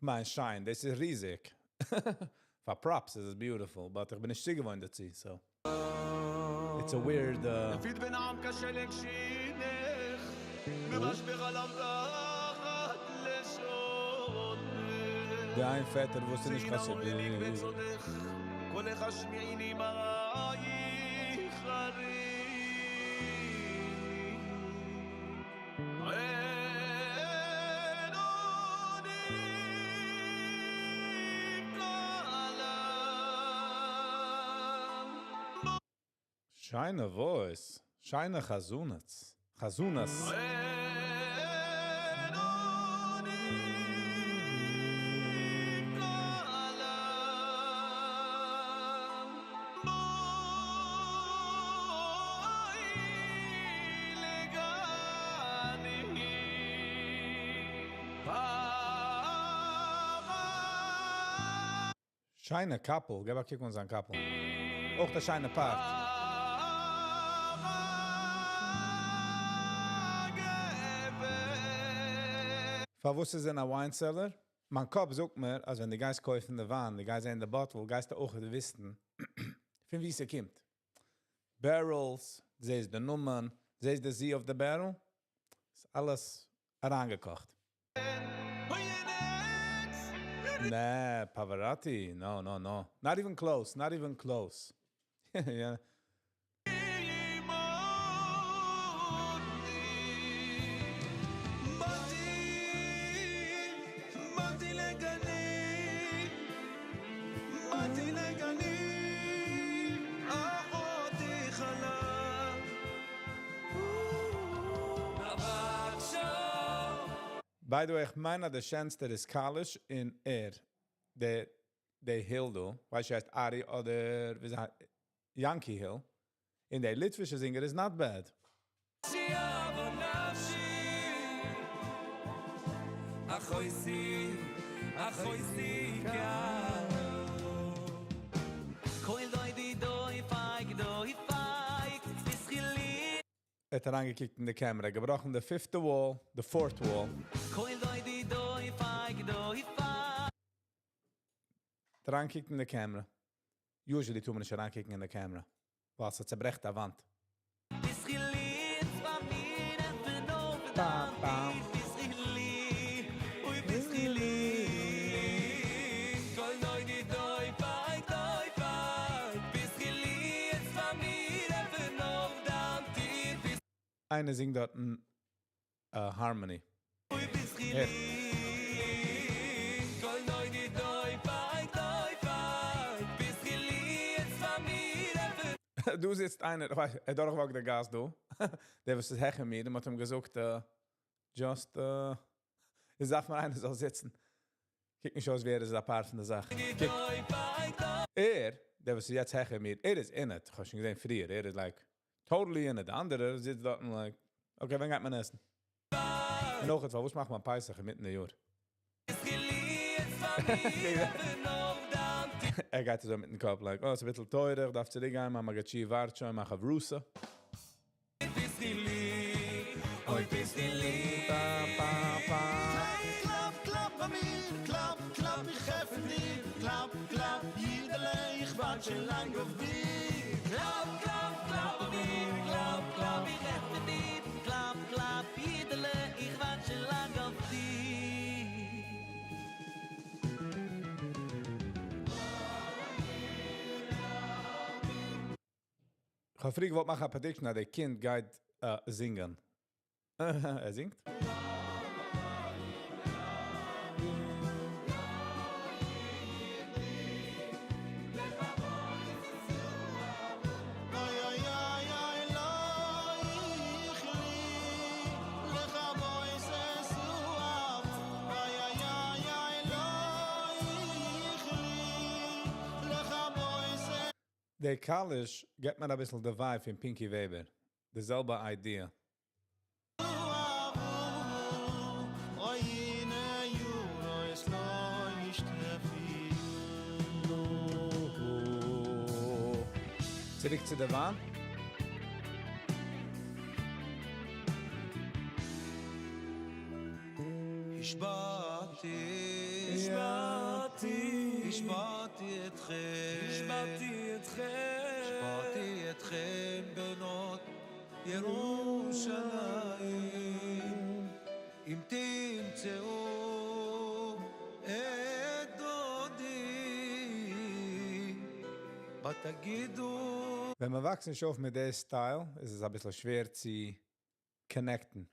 מיין, שיין, דאס איז ריזיג. פאר props איז עס beautiful, but איך בין נישט צוגעוואוינט דערצו, so. It's a weird. יפיד בן עם כשלג שינך, במשבר עליו תחת לשונך. דיין פעטער וואוסט נישט זעינה בצודך, קולך השמיעיני מראייך הריני. אין עוני כעלם. שיינע voice, שיינע חזנות. חזנות. אין עוני כעלם. בואי לגני. אהבה שיינע קאפל, גיב א קוק אן זיין קאפל. אויך דער שיינע part. אהבה גבר. פארוואס איז אין א wine cellar? מיין קאפ זאגט מיר, אז ווען דו גייסט קויפן די וויין, דו גייסט זען די bottle, גייסטו אויך וויסן, פון וואו ס'קומט. Barrels, זעסט די נומער, זעסט די Z of the barrel. איז אלעס אריינגעקאכט. Nee, Pavarotti. No, no, no. Not even close. Not even close. Yeah. באתי לגני, באתי לגני, אחותי חלה. אבק שור. By the way, איך מיין אז דער שענסטער איז Kalish און ער, דער, דער Hill דא, ווייסט הייסט Ari אדער, ווי זאגט, Yankee Hill. און דער ליטווישע singer is not bad. שיעבור נפשי אחויסי, אחויסי קול דודי דוי פייג דוי פייג ביסחילי. ער האט אריינגעקוקט אין די camera, געבראכן the fifth wall, the fourth wall. קול דודי דוי פייג דוי פייג. האט אריינגעקוקט אין די camera. Usually טאר מען נישט אריינקוקן אין די camera. ווייל ס'צעברעכט א וואנט. ביסחילי צבא מיר Bam, bam. ביסחילי אוי ביסחילי. קול דודי דוי פייג דוי פייג ביסחילי צבא מיר דם טיר. איינער זינגט דארט אן harmony. אוי ביסחילי קול דודי דוי פייג דוי פייג ביסחילי צבא מיר. דא זיצט איינער, איך ווייס, ער דורכוואקט די גאס דא. דער וואס איז העכער מיר, דער האט אים געזאגט, just, איך זאג מיר איינער זאל זיצן. קוקט נישט אויס ווי ער איז א part פון די זאך. קוק. ער, דער וואס איז יעצט העכער מיר, ער איז in it. איך האב שוין געזען פריער, ער איז like totally in it. דער אנדערער זיצט דארט און like, okay, ווען גייט מען עסן? און נאך עטוואס, וואס מאכט מען פסח אינמיטן די יאר? ער גייט אזוי מיטן קאפ, like, oh, ס'איז א ביסל טייער, איך דארף צוריקגיין, מאמע גאטשי ווארט שוין, מאך חברותא. קלאפ, קלאפ ביי מיר, קלאפ, קלאפ, איך עפן דיר. קלאפ, קלאפ, יידעלע, איך ווארט שוין לאנג אויף דיר. קלאפ, קלאפ, קלאפ ביי מיר, קלאפ, קלאפ, איך עפן דיר. קלאפ, קלאפ, יידעלע, איך ווארט שוין לאנג אויף דיר. איך האב פריער געוואלט מאכן א prediction, אז דער קינד גייט זינגען. ער זינגט? אוי אוי אוי אוי לא יכלי לכבוש את אוי אוי אוי אוי לא יכלי לכבוש. דער קאליש גיט מיר א ביסל די vibe פון Pinky Weber. די זעלבע idea. אוי הנה יורו es לא ישתפי. צוריק צו די וואנט. השבעתי, השבעתי, השבעתי אתכם, השבעתי אתכם, השבעתי אתכם בנות ירושלים, אם תמצאו את דודי, ותגידו. ווען מען וואקסט נישט אויף מיט די style, איז עס א ביסל שווער צו connecten.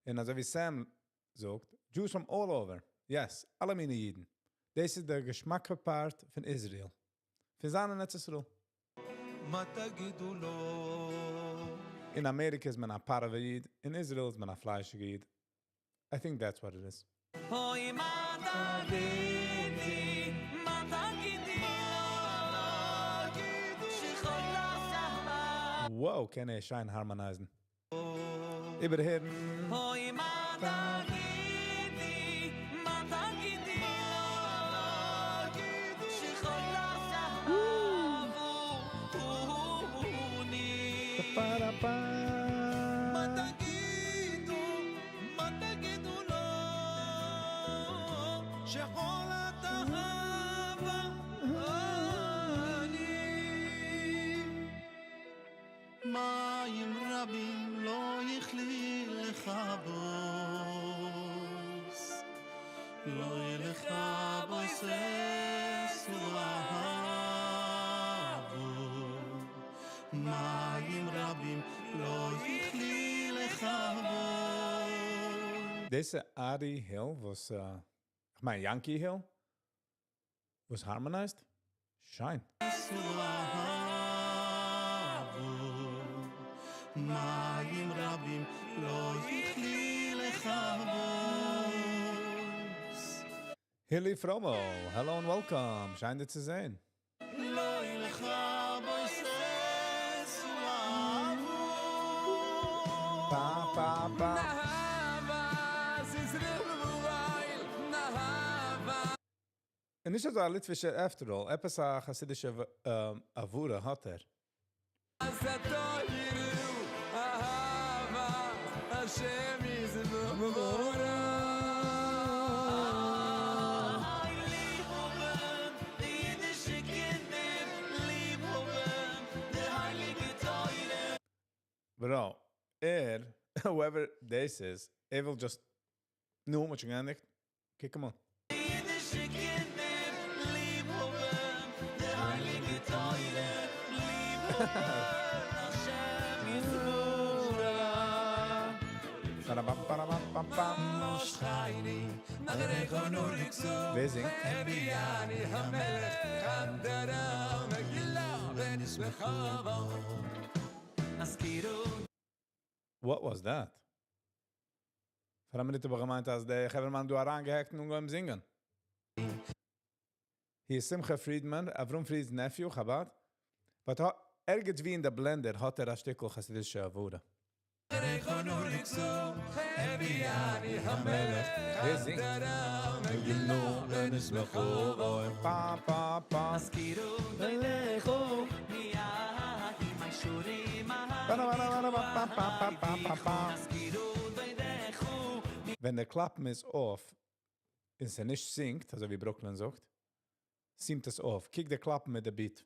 און אזוי ווי Sam זאגט, Jews from all over. Yes, אלע מיני אידן. דאס איז דער געשמאקע part פון Israel. פון זיין אין ארץ ישראל. מה תגידו לו? אין אמעריקע איז מען א פארווע איד, אין Israel איז מען א פליישיגע איד. I think that's what it is. אוי, מה תגידי, מה תגידי לו, שכל הסהר. Wow, קען ער שיין harmonizen. איבערהערן. אוי, מה תגידי, מה תגידי לו, שכל הסהר. Pa-ra-pa. מה תגידו, מה תגידו לו, שחולת אהבה אני. מים רבים לא יכלי לכבות, לא לכבות את האהבה. מים רבים לא יכלי לכבות. דאס איז Ari Hill, וואס, איך מיין Yankee Hill, וואס harmonized. שיין. האהבה. מים רבים לא יכלי לכבות. Hilly Fromo, hello and welcome. שיין דיר צו זען. לא לכבות את האהבה. Pa, pa, pa. אהבה, זיז אהבה. און נישט אזא ליטווישע after all. עפעס א חסידישע הברה האט ער. אז תוירו אהבה השם יזמורה. ליב האבן, די אידישע קינדער, ליב האבן, די הייליגע תורה. Bro, ער, whoever this is, ער וויל just נו, מ'האט שוין געענדיגט. קוק אים אן. אידישע קינדער, ליב האבן, די הייליגע תורה, ליב האבן, השם יתברך. Ba-da-ba-ba-da-ba-ba-ba. ווער זינגט? What was that? פאר א מינוט האב איך געמיינט, אז דער חברהמאן דא אריינגעהעקט און אנגעהויבן זינגען. He is Simcha Friedman, Avrum Fried's nephew, Chabad. But ערגעץ ווי אין די blender האט ער א שטיקל חסידישע הברה. ווער זינגט? Pa, pa, pa. Ba-da-ba-da-ba-da-ba-ba-ba-ba-ba-ba. ווען דער קלאפן איז off, און ס'איז נישט synced, אזוי ווי Brooklyn זאגט, seemt עס off. קוק דער קלאפן מיט דער beat.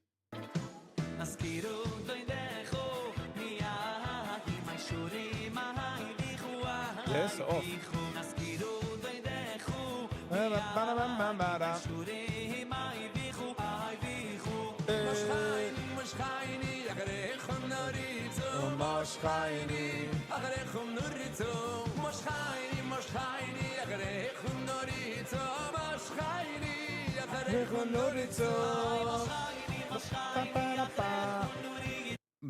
Yes, off. Ba-da-ba-ba-ba-ba.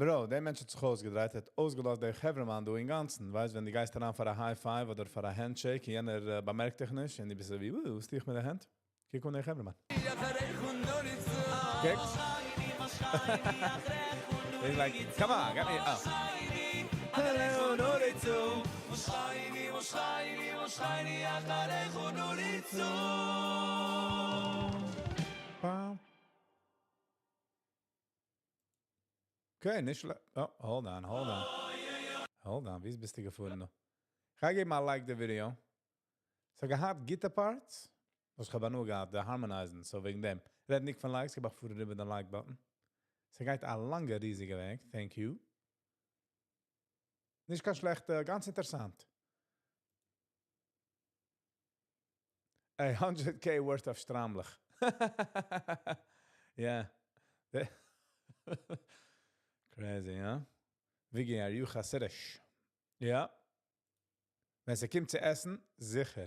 Bro, דער מענטש האט זיך אויסגעדרייט, האט אויסגעלאזט דער חברהמאן דא אינגאנצן. ווייסט, ווען דו גייסט אריין פאר א high five אדער פאר א handshake, יענער באמערקט דיך נישט, און דו ביסט אזוי ווי, וואס טו איך מיט די הענט? קוק אן דער חברהמאן. קוק. He's like, come on, get me up. Hello, Noritzu. Bam. Okay, נישט שלעכט. Oh, hold on, hold on. Hold on, ווי ביסטו געפארן נאך? איך געב א like די video. ס'האט געהאט גוטע parts. וואס איך האב נאר געהאט, די harmonizing, so וועגן דעם. רעד נישט פון likes, איך האב פאר איבער דעם like button. ס'גייט א לאנגע, ריזיגע וועג. Thank you. נישט קיין שלעכט, גאנץ אינטערעסאנט. A 100K worth of שטריימלעך. Yeah. Crazy, huh? Viggy, are you Hasidish? Ja. ווען ס'קומט צו עסן, זיכער.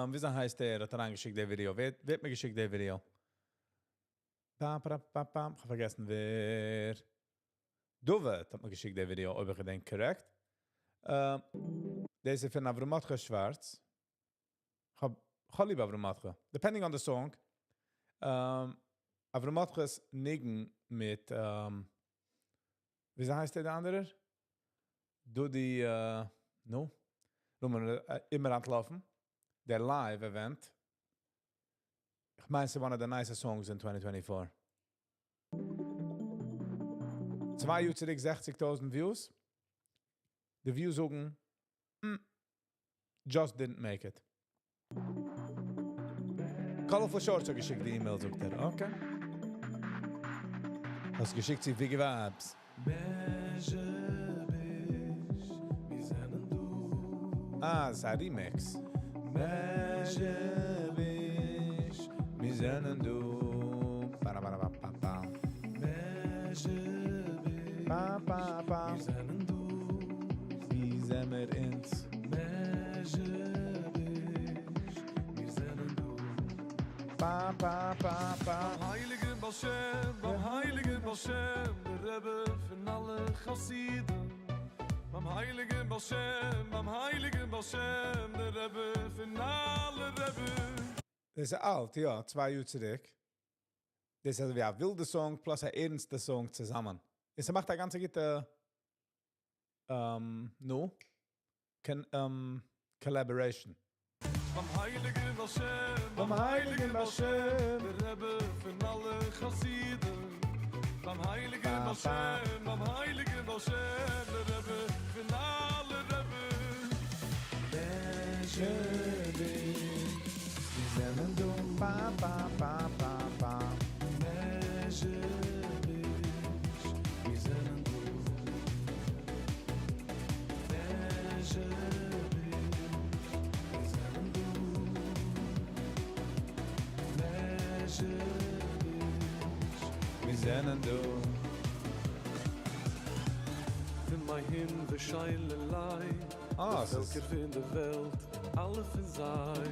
וויאזוי הייסט דער, האט אריינגעשיקט דער video? ווער האט מיר געשיקט דער video? Pa, pa, pa, pa. איך האב פארגעסן, ווער. Dove האט מיר געשיקט דער video, אויב איך געדענק correct. דאס איז פון Avrom Mordechai Schwartz. איך האב ליב Avrom Mordechai. Depending on the song. Avrom Mordechai's ניגון מיט, ווי הייסט דער דער אנדערער? Dudi, no? לאמיר אימער אנטלויפן. דער live event. איך מיין, ס'איז one of the nicest songs in 2024. צוויי יאר צוריק 60.000 views. The views זאגן, just didn't make it. Colorful Shorts האט געשיקט די email, זאגט ער. Okay. האסט געשיקט צו Viggy Vibes. מיר זענען דא. אה, ס'איז א remix. מיר זענען דא. Ba, ba, ba, ba, ba. Pa, pa, pa. מיר זענען דא. ווי זעמיר אונז? מיר זענען דא. Pa, pa, pa, pa. ביים הייליגן בעל שם, ביים הייליגן בעל שם, דער רבי פון אלע חסידים. ביים הייליגן בעל שם, ביים הייליגן בעל שם, דער רבי פון אלע רביס. דאס איז אלט, יא, צוויי יאר צוריק. דאס איז ווי א ווילדע song plus א ערנסטע song צוזאמען. עס מאכט א גאנצע גוטע, no, collaboration. ביים הייליגן בעל שם, ביים הייליגן בעל שם, דער רבי פון אלע חסידים. ביים הייליגן Pa, בעל pa. שם, ביים הייליגן בעל שם, דער רבי פון אלע רביס. מיר זענען דא, pa, pa, pa, pa, pa. מיר זענען דא. מיר זענען דא. מיר זענען דא. פון מיין הין ושייל אה, די ס'איז. פעלקער פון דער וועלט, אלע פון זיי,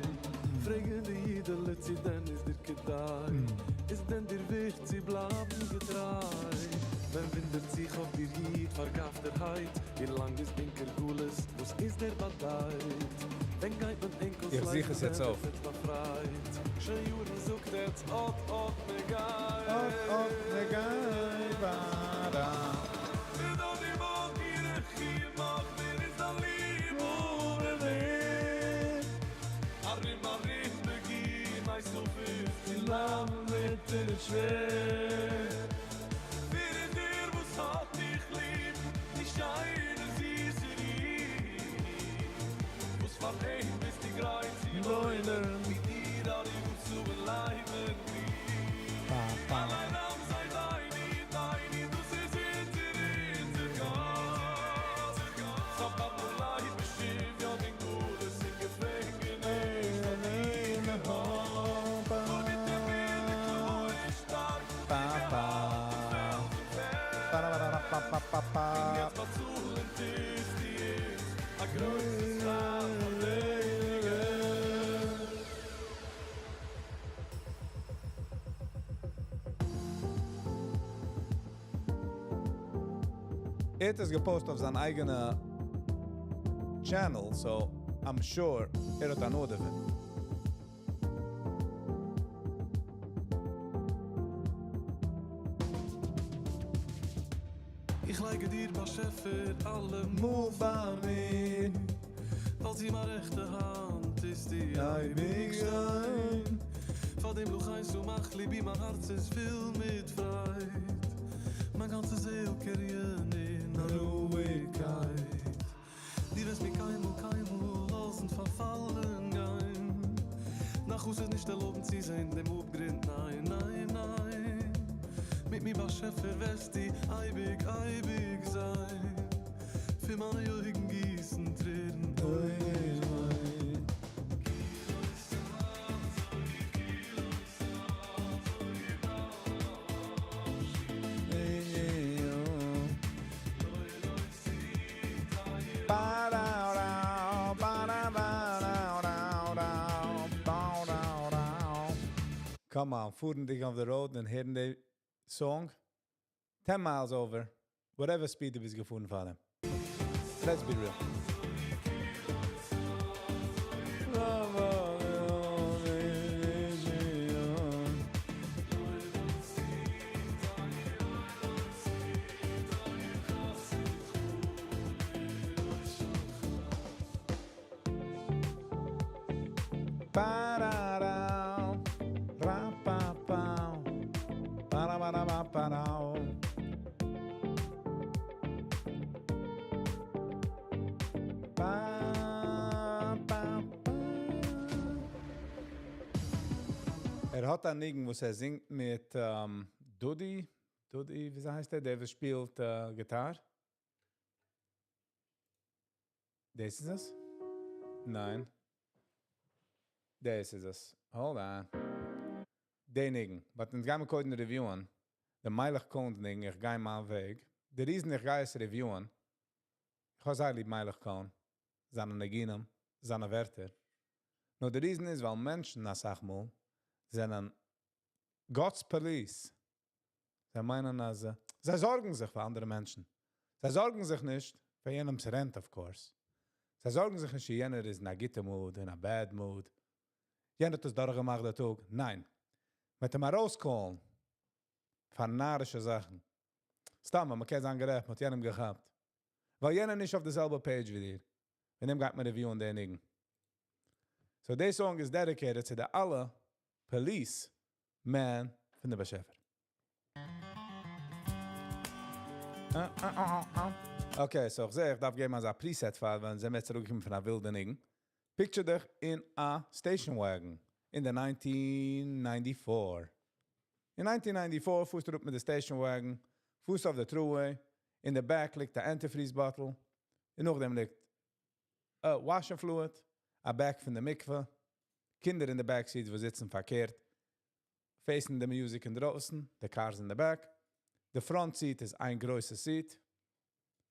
פרעגן די אידעלע צו דען איז דיר כדאי, איז דען דיר וויכט צו בלייבן געטריי? ווען וואונדערט זיך אויף דיר איד פארגאפטערהייט, ווי לאנג איז ענקער גלות, וואס איז דער באדייט? ווען גייט מען ענק איך זוך אויסלייזן עס יעצט ווען אויף. ווערט עטס באפרייט? שוין יארן זאגט עטס אט אט מען גייט. אט אט מען גייט בארא. ער האט עס געפאוסט אויף זיין אייגענע channel, so I'm sure ער האט הנאה דערפון. איך לייג דיר באשעפער אלע מאל פאר מיר, ווייל זי מיין רעכטע האנט איז די אייביג שטיין, פאר דעם לוח איינס און מאך ליבי מיין הארץ איז פיל מיט פרייד, מיין גאנצע זעהל קעריען אין א רואיגקייט, די וועסט מיר קיינמאל קיינמאל לאזן פארפאלן גיין, נאך וואס איז נישט ערלויבן צו זעהן דעם אפגרונד, ניין ניין ניין, מיט מיר באשעפער וועסטו אייביג אייביג זיין, פון מיינע אויגן גיסן טרערן אוי וויי. Come on, פארנדיג אויף the road און הערן די song, 10 miles over, whatever speed דו ביסט געפארן פאר דעם. Let's be real. ער האט א ניגון וואס ער זינגט מיט דודי, דודי, וויאזוי הייסט ער? דער וואס שפילט גיטאר? דאס איז עס? ניין. דאס איז עס. Hold on. די ניגון. But אונז גיימיר קודם reviewen. די מיילעך קאהן'ס ניגון, איך גיי מיין וועג. די reason איך גיי עס reviewen, איך האב זייער ליב מיילעך קאהן, זיינע ניגונים, זיינע ווערטער. נאר די reason איז ווייל מענטשן אסאך מאל זענען God's police. זיי מיינען אז זיי זארגן זיך פאר אנדערע מענטשן. זיי זארגן זיך נישט פאר יענעמ'ס rent of course. זיי זארגן זיך נישט יענער איז אין א גוטע mood, אין א bad mood. יענער האט עס דורכגעמאכט דער טאג. ניין. מ'וועט אים ארויסקאלן פאר נארישע זאכן. סתם, מען קען זיין גערעכט, מ'האט יענעם געכאפט. ווייל יענער נישט אויף די זעלבע page ווי דיר. וועגן דעם גייט מען reviewen די ניגון. So this song is dedicated צו די אלע police man פון די באשעפער. Okay, so איך זע, איך דארף געבן אזא preset פאר ווען זיי מיר צוריקקומען פון א ווילדע ניגון. Picture דיך אין א station wagon אין די 1994. אין 1994 פארסטו אראפ מיט די station wagon, פארסט אויף די thruway, אין די back ליגט א antifreeze bottle, און נאכדעם ליגט א washing fluid, א bag פון די מקווה, קינדער אין די back seats וואס זיצן פארקערט, facing די music אינדרויסן, די cars אין די back. די front seat איז איין גרויסע seat.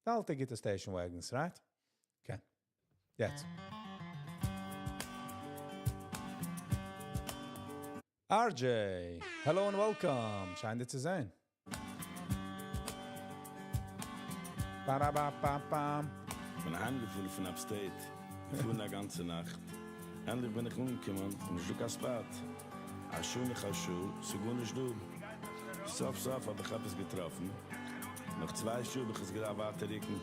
די אלטע גוטע station wagons, right? Okay. יעצט. RJ, hello and welcome. שיין דיר צו זען. Ba-da-ba-ba-bam. כ'בין אהיימגעפארן פון upstate, געפארן א גאנצע נאכט, ענדליך בין איך אנגעקומען און נישט דא קיין spot, א שעה נאך א שעה, ס'גארנישט דא, סוף סוף האב איך עפעס געטראפן, נאך צוויי שעה האב איך עס געדארפט ווייטער רוקן.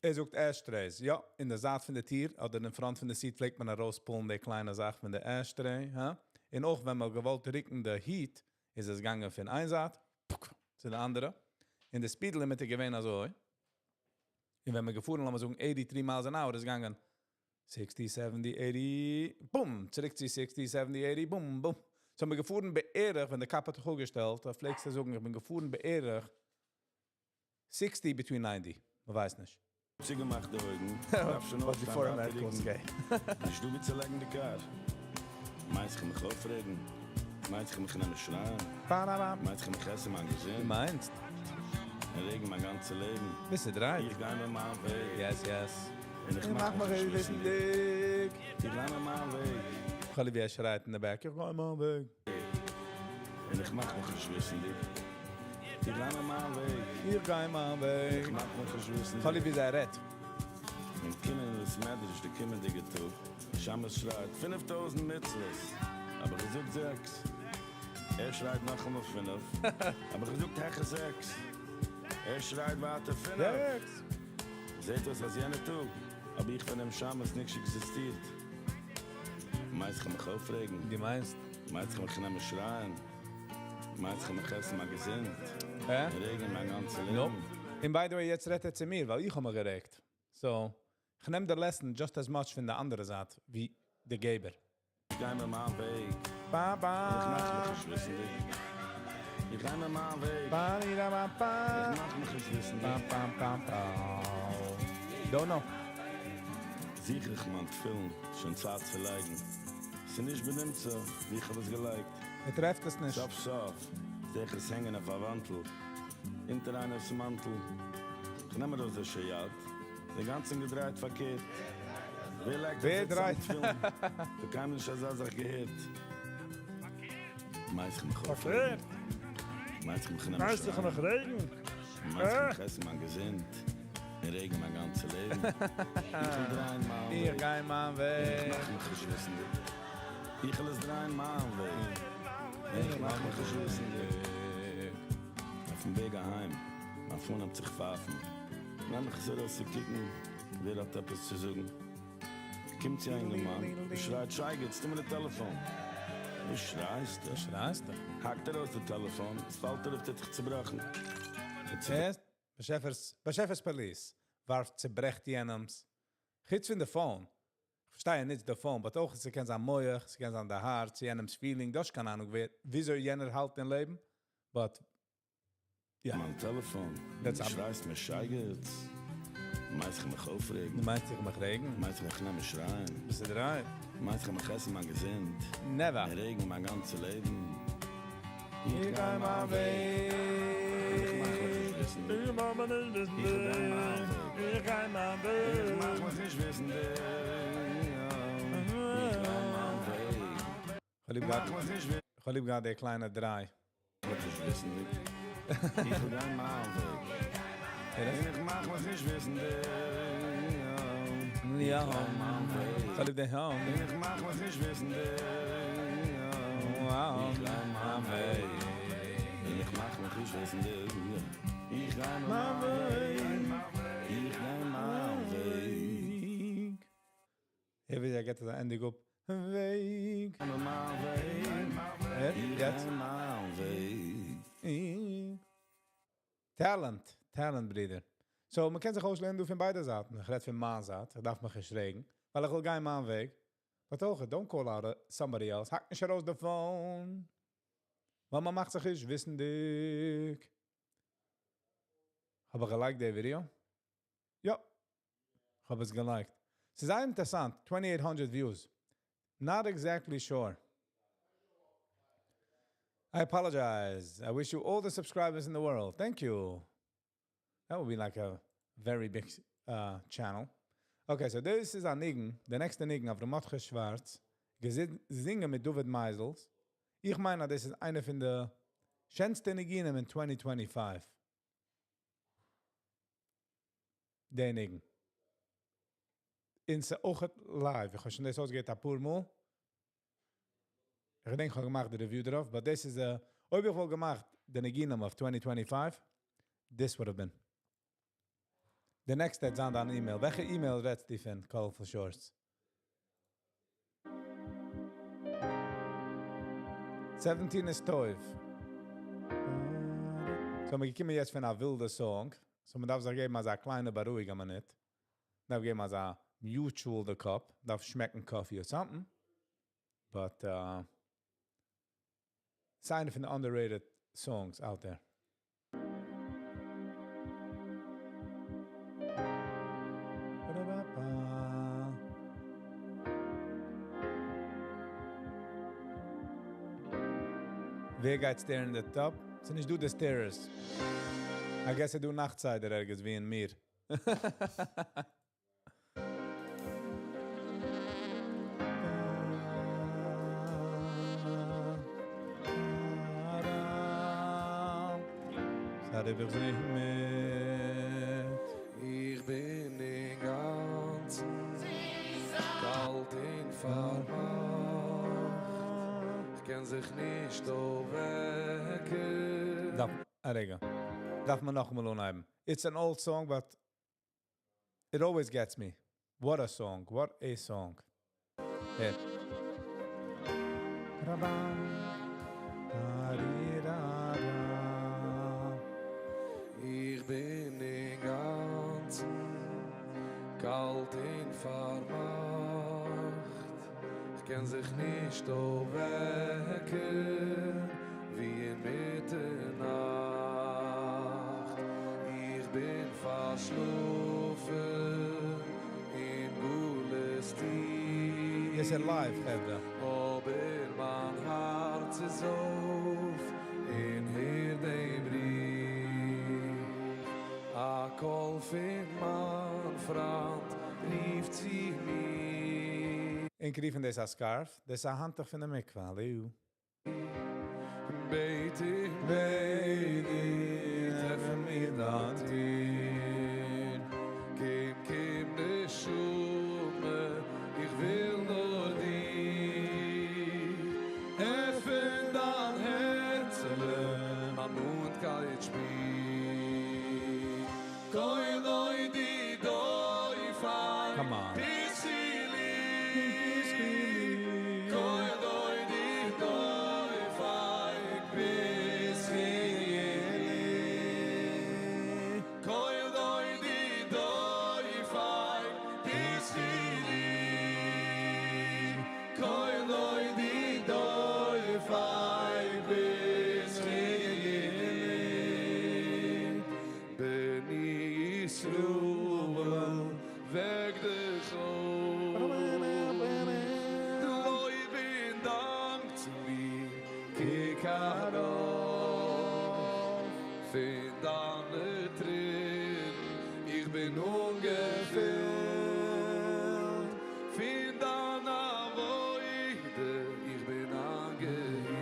ער זאגט ashtrays. יא, אין די זייט פון די טיר אדער אין front פון די seat פלעגט מען ארויסpullן די קליינע זאך פון די ashtray. הא? און אויך ווען מען האט געוואלט רוקן די heat, איז עס געגאנגען פון איין זייט צו די אנדערע. און די speed limit איז געווען אזוי. און ווען מיר געפארן, לאמיר זאגן 83 miles an hour, איז געגאנגען 60, 70, 80, boom, צוריק צו 60, 70, 80, boom, boom. So מיר געפארן בערך, ווען די cop האט זיך אפגעשטעלט, פלעגסטו זאגן, איך בין געפארן בערך 60 between 90. מען ווייסט נישט. צוגעמאכט די אויגן, דארף שוין Was אויפשטיין before ווייטער America was רוקן. gay. נישט דא וואו צו לייגן די car. מיינסט איך מיך אויפרעגן? מיינסט איך מיך נעמען שרייען? Ba-da-ba. מיינסט איך מיך עסן מיין געזונט? דו מיינסט? און רעגן מיין גאנצע לעבן. ביסט דו דרייט? איך גיי מיר מיין וועג. Yes. און איך איך מאך מאך מיך מיך נישט וויסנדיג. וויסנדיג. איך גיי מיר מיין וועג. כ'האב ליב ווי ער שרייט אין די back. איך גיי מיין וועג. און איך מאך מיך נישט וויסנדיג. איך גיי מיר מיין וועג. איך גיי מיין וועג. איך מאך מיך נישט וויסנדיג. כ'האב ליב ווי זיי רעדט. און קומען אין בית מדרש די קומענדיגע טאג, שמש שרייט 5000 מצוות, האב איך געזאגט זעקס. ער שרייט נאכאמאל פינף, האב איך געזאגט העכער זעקס. ער שרייט ווייטער פינף. זעקס. זעט אויס אז יענע טאג האב איך פאר דעם שמש נישט עקזיסטירט. מיינסט איך מיך אויפרעגן? דו מיינסט? מיינסט איך מיך נעמען שרייען? מיינסט איך מיך עסן מיין געזונט? הא? רעגן מיין גאנצע לעבן? Nope. און by the way, יעצט רעדט ער צו מיר, ווייל איך האב מיך גערעגט. So, איך נעם די lesson just as much פון די אנדערע זייט, ווי די געבער. איך גיי מיר מיין וועג. Ba, ba. איך מאך מיך נישט וויסנדיג. איך גיי מיר מיין וועג. Ba, di, da, ba, ba. איך מאך מיך נישט וויסנדיג. Ba, ba, ba, ba. Don't know. זוך איך מיין תפילין, שוין צייט צו לייגן. ס'איז נישט בנמצא, ווי איך האב עס געלייגט. ער טרעפט עס נישט. סוף סוף, זע איך עס הענגען אויף א וואנטל. אונטער איינעמס מאנטל. איך נעם ארויס די יד. דער גאנצן געדרייט פארקערט. ווער לייגט ווער דאס דרייט? תפילין? דו קיינמאל נישט אזא זאך געהערט. מיינסט איך מיך פארקערט. מיינסט איך מיך נעמען מיינסט איך מיך רעגן? מיינסט איך מיך עסן מיין געזונט? און רעגן מיין גאנצע לעבן. איך וויל דרייען מיין איך וועג. גיי מיין וועג. איך מאך מיך נישט וויסנדיג. איך וויל עס דרייען מיין וועג. איך מאך מיך נישט וויסנדיג. אויפן וועג אהיים, מיין phone האט זיך פייפן. נעם איך עס ארויס צו קוקן, ווער האט עפעס צו זאגן. קומט צו א יונגערמאן, שרייט שייגעץ, טו מיר די טעלעפאן. וואס שרייסטו? וואס שרייסטו? האקט ער אויס די טעלעפאן, עס פאלט אראפ, האט זיך צעבראכן. ערשט, באשעפערס, באשעפערס police, ווארפט צעברעכט יענעמס. חוץ פון די phone. איך פארשטיי נישט די phone, but אויך עס קען זיין מוח, עס קען זיין די הארץ, יענעמס feeling, דאס קיין אהנונג, ווער, וויאזוי יענער האלט אין לעבן. But, יא. מיין טעלעפאן, That's דו up. שרייסט מיר שייגעץ. מיינסט איך מיך אויפרעגן? דו מיינסט איך מיך רעגן? מיינסט איך מיך נעמען שרייען? ביסט דו דרייט? מיינסט איך מיך עסן מיין געזונט? Never. און רעגן מיין גאנצע לעבן. איך גיי מיין וועג. איך מאך מיך נישט וויסנדיג. איך מאך מיך נישט איך גיי מיין וויסנדיג. וועג. איך גיי מיין איך וועג. מאך מיך נישט וויסנדיג. איך גיי מיין וועג. איך ליב איך געהאט, מאך מיך נישט וויסנדיג. איך ליב געהאט די קליינע דריי. מיך נישט וויסנדיג. איך גיי מיין וועג. איך מאך מיך נישט וויסנדיג. יא. איך גיי מיין וועג. איך ליב די האם. איך מאך מיך נישט וויסנדיג. Wow. איך גיי מיין וועג. איך מאך מיך נישט וויסנדיג. איך גיי מיין וועג. איך גיי מיין וועג. Hier ווי ער גייט דא ענדיג אפ. וועג. מיין וועג. אה, איך יעצט. גיי מיין וועג. Talent, talent, ברודער. So, מען קען זיך אויסלערנען דא פון ביידע זייטן. איך רעד פון מיין זייט, איך דארף מיך נישט רעגן, ווייל איך וויל גיין מיין וועג. But אויך, don't call out somebody else. האק נישט ארויס די phone. ווייל מען מאכט זיך נישט וויסנדיג. האב איך געliked די ווידעא? יא. איך האב עס געliked. ס'איז זייער אינטערעסאנט, 2800 views. Not exactly sure. I apologize. I wish you all the subscribers in the world. Thank you. That would be like a very big channel. Okay, so דאס איז א ניגון, די נעקסטע ניגון, אברהם מרדכי שווארץ, געזינגען מיט דוד מייזעלס. איך מיין, אז דאס איז איינע פון די שענסטע ניגונים אין 2025. די ניגון. און ס'איז אויך live. איך האב שוין דאס אויסגעהערט א פאר מאל. איך געדענק, איך האב געמאכט די review דערויף, but this is a, אויב איך וואלט געמאכט די ניגונים of 2025, this would have been. The next וועט זיין דיין email. וועלכע email רעדסטו פון, Colorful Shorts? 17 איז טוב. So, מיר קומען יעצט פון א ווילדע song. So, מען דארף זיך געבן אזא קליינע בארואיגע מינוט. דארף געבן אזא mutual די קאפ. דארף שמעקן coffee or something. But, ס'איז איינע פון די underrated songs out there. Ba-da-ba-ba. ווער גייט stare אין the top? ס'איז נישט דא די starers. I guess ס'איז דא נאכט ערגעץ ווי אין מיר. סארי, איך זינג מיט. איך בין אין גאנצן קאלט און פארמאכט. איך קען זיך נישט אויפוועקן. דארף, א רגע. דארף מען נאכאמאל אנהייבן. It's an old song, but it always gets me. What a song. What a song. Here. Rabam, da-di-da-da. איך בין אין גאנצן קאלט און פארמאכט. איך קען זיך נישט אויפוועקן ווי אין מיטן נאכט. איך בין פארשלאפן אין גלות טיף. דאס איז live, חברה. אבער מיין הארץ איז אויף און הער דעם רוף. א קול פון מיין פריינד רופט צו מיר. איך רוף דאס א scarf, דאס איז א האנטוך פון דער מקווה, האלא. בעט איך, בעט איך, עפן מיר דיין טיר. קום, קום, נשמה, איך וויל נאר דיר. עפן דיין הערצעלע, מיין נאנטקייט שפיר. קול דודי דופק, Come on. פתחי לי. קול דודי דופק, פתחי לי. קול דודי דופק, פתחי לי. קול דודי דופק, פתחי לי. בני ישראל, וועק דיך אויף. לויב און דאנק צו מיר, קוק ארויף. פון דיינע טרערן, איך בין אנגעפילט. פון דיין עבודה, איך בין אנגעהילט.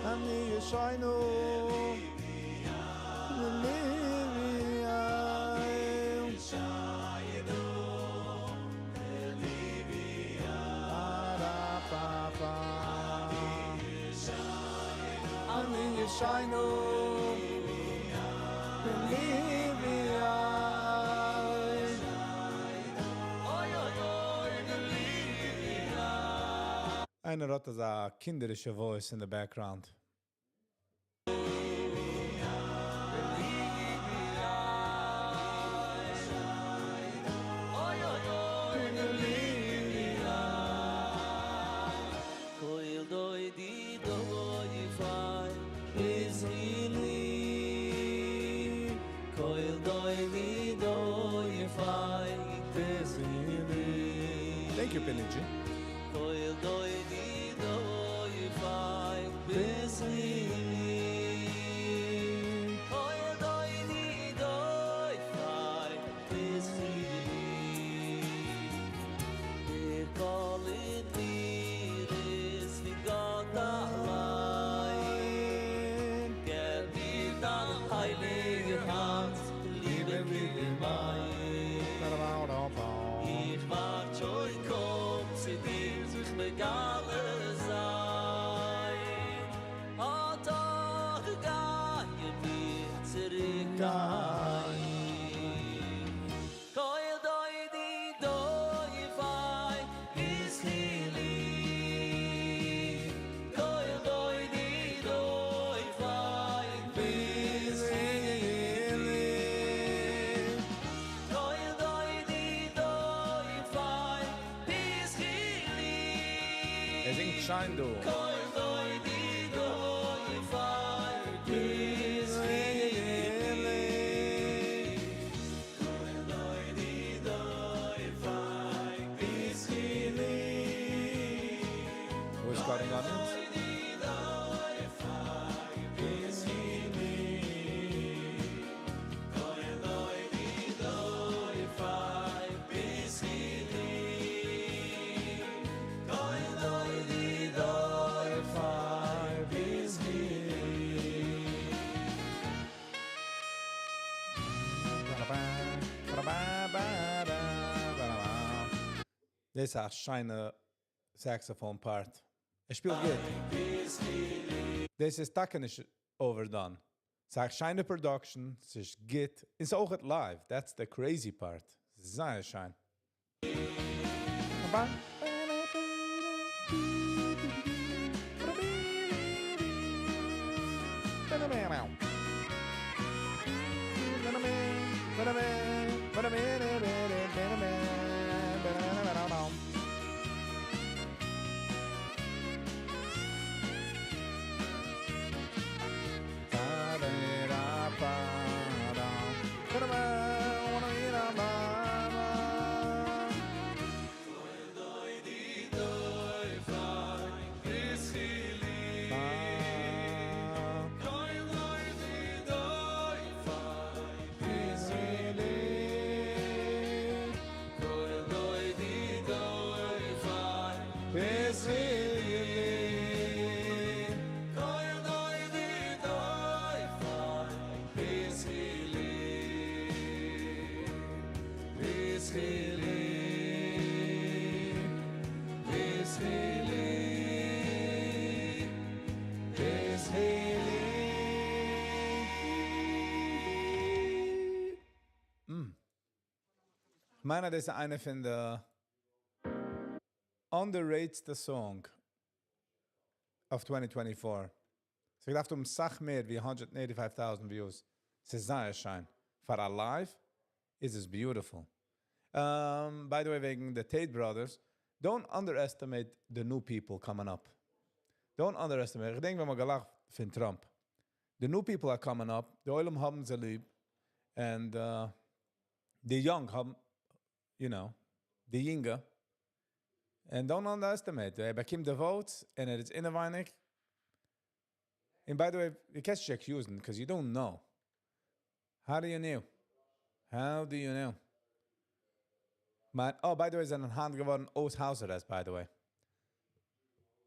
אני ישיינו לליבי איי. Pa-ra-pa-pa. אני ישיינו לליבי איי. אוי, אוי, אוי, לליבי איינער האט אזא קינדערישע voice in the background. אוי, אוי, אוי, לליבי קול דודי דופק, פתחי לי. קול דודי דופק, פתחי לי. Thank you, Beniji. קול דודי דופק, שיין דא. Who's cutting onions? דאס איז א שיינע saxophone part. ער שפילט גוט. דאס איז טאקע נישט overdone. ס'איז א שיינע production, ס'איז גוט. ס'איז אויך live. That's the crazy part. זייער שיין. מיין, דאס איז איינע פון די underrated song of 2024. So איך דארף האבן אסאך מער ווי 185,000 views. ס'איז זייער שיין. פאר א live איז עס beautiful. By the way, וועגן the Tate Brothers, don't underestimate the new people coming up. Don't underestimate. איך דענק, ווען מ'האט געלאכט פון Trump. The new people are coming up. דער עולם האבן זיי ליב. And the young האבן, the יונגע. And don't underestimate. ער באקומט the votes and ער איז אינעווייניג. And by the way, you can't accuse him because you don't know. How do you know? How do you know? Man, oh, by the way, זענען היינט געווארן אויס house arrest, by the way.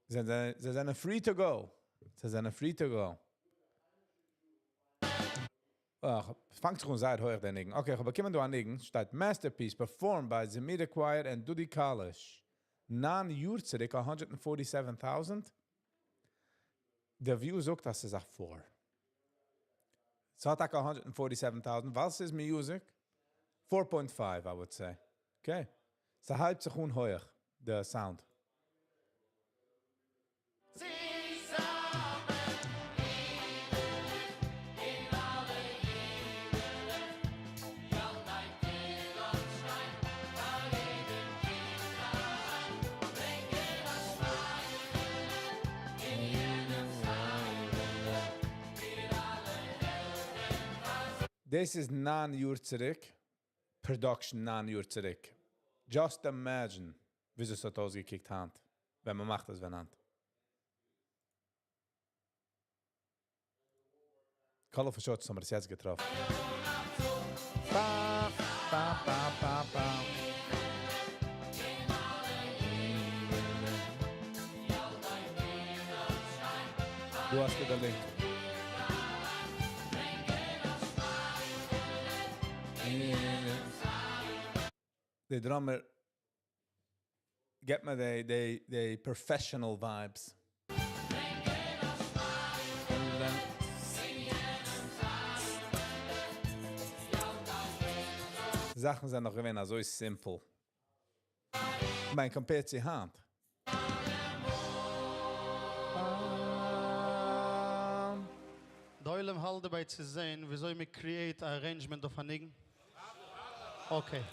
זיי זענען free to go. זיי זענען free to go. אך, פאנגט זיך אן זייער הויך דער ניגון. Okay, איך האב באקומען דא א ניגון, שטייט Masterpiece performed by Zemira Choir and Dudi Kalish. 9 יאר צוריק, 147,000. דער view זאגט, אז ס'איז א 4. ס'האט טאקע 147,000. וואס איז music? 4.5, I would say. Okay. ס'הייבט זיך אן הויך, the sound. דאס איז 9 יאר צוריק. Production 9 יאר צוריק. Just imagine, ווי עס האט אויסגעקוקט היינט, ווען מען מאכט עס ווען היינט. Colorful Shorts האבן מיר עס יעצט געטראפן. Ba, ba, ba, ba, ba. דו האסט דער link. The drummer get me the professional vibes. And then זאכן זענען נאך געווען אזוי simple. איך מיין, compared צו היינט. באם. דער עולם האלט דערביי צו זען, וויאזוי מען create arrangement אויף א ניגון. Okay.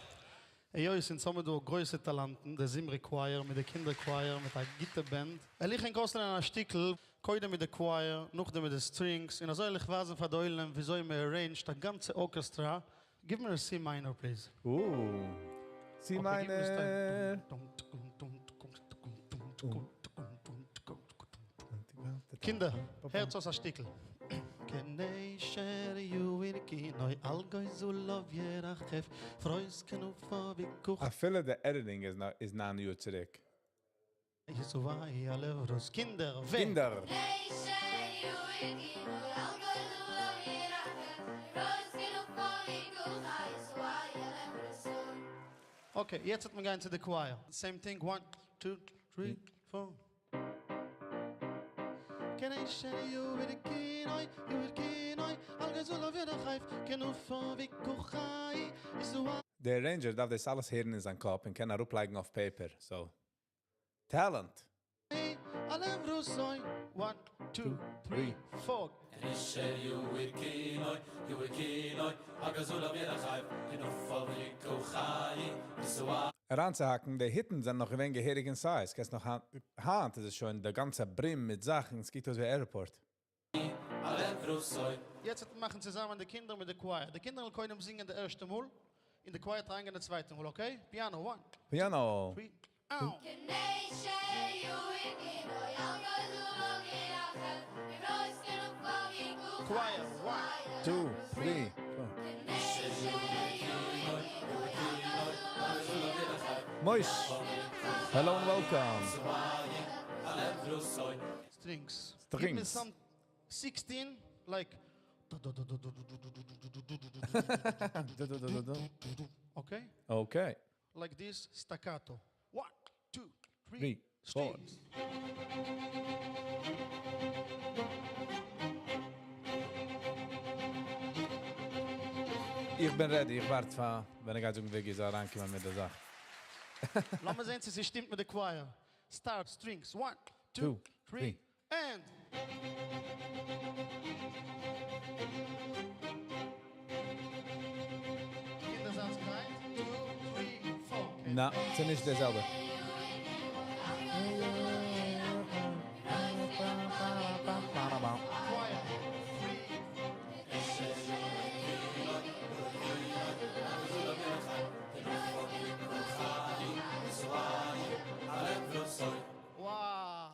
היות אונז האמיר דא גרויסע טאלאנטן, די זמרה choir מיט די קינדער choir מיט א גוטע band, וועל איך ענק אויסלערנען א שטיקל, קודם מיט די choir, נאכדעם מיט די strings, און אזוי וועל איך ווייזן פאר די עולם וויאזוי מען arrange ט א גאנצע orchestra. Give me a C minor please. C minor. קינדער, הערטס אויס א שטיקל. כנשר יאיר כינוי על גוזליו ירחף פרוס כנפיו וכוכ. אפילו די editing איז איז 9 יאר צוריק. יסוויי על עברוס. קינדער, ווער? קינדער. Okay, יעצט וועט מען גיין צו די choir. Same thing, one, two, three, four. כנשר יאיר כינוי, יאיר כינוי, על גוזליו ירחף, כנפיו וכוכי, יסוויי. דער arranger דארף דאס אלעס הערן אין זיין קאפ און קען אראפלייגן אויף paper. So, talent. על עברוסוי. One, two, three, four. כנשר יאיר כינוי, יאיר כינוי, על גוזליו ירחף, כנפיו וכוכי, יסוויי. אריינצוהאקן, די היטן זענען נאך געווען געהעריג אין size. קענסט נאך היינט איז עס שוין דער גאנצער brim מיט זאכן. עס קוקט אויס ווי airport. על עברוסוי. יעצט וועט מאכן צוזאמען די קינדער מיט די choir. די קינדער וועלן קודם זינגען די ערשטע מאל, און די choir אריינגיין די צווייטע מאל, okay? Piano, one. Piano. Three, ow. כנשר יאיר כינוי, על גוזליו ירחף, פרוס כנפיו וכוכי, Choir, one. Two, three, four. כנשר יאיר כינוי, על גוזליו ירחף, Moish. Hello and welcome. Strings. Give me Strings. some 16, like. Okay? Okay. Like this, staccato. One, two, three, Three, four. strings. איך בין ready. איך ווארט פאר, ווען איך גיי זאגן, ווער זאל אריינקומען מיט דער זאך. לאמיר זען, צו ס'שטימט מיט די choir. Start, strings. One, two, Two, three, three. and. קינדער זענען גרייט. Two, three, four. Okay. נא, ס'איז נישט דער זעלבע. Choir. Three. Wow.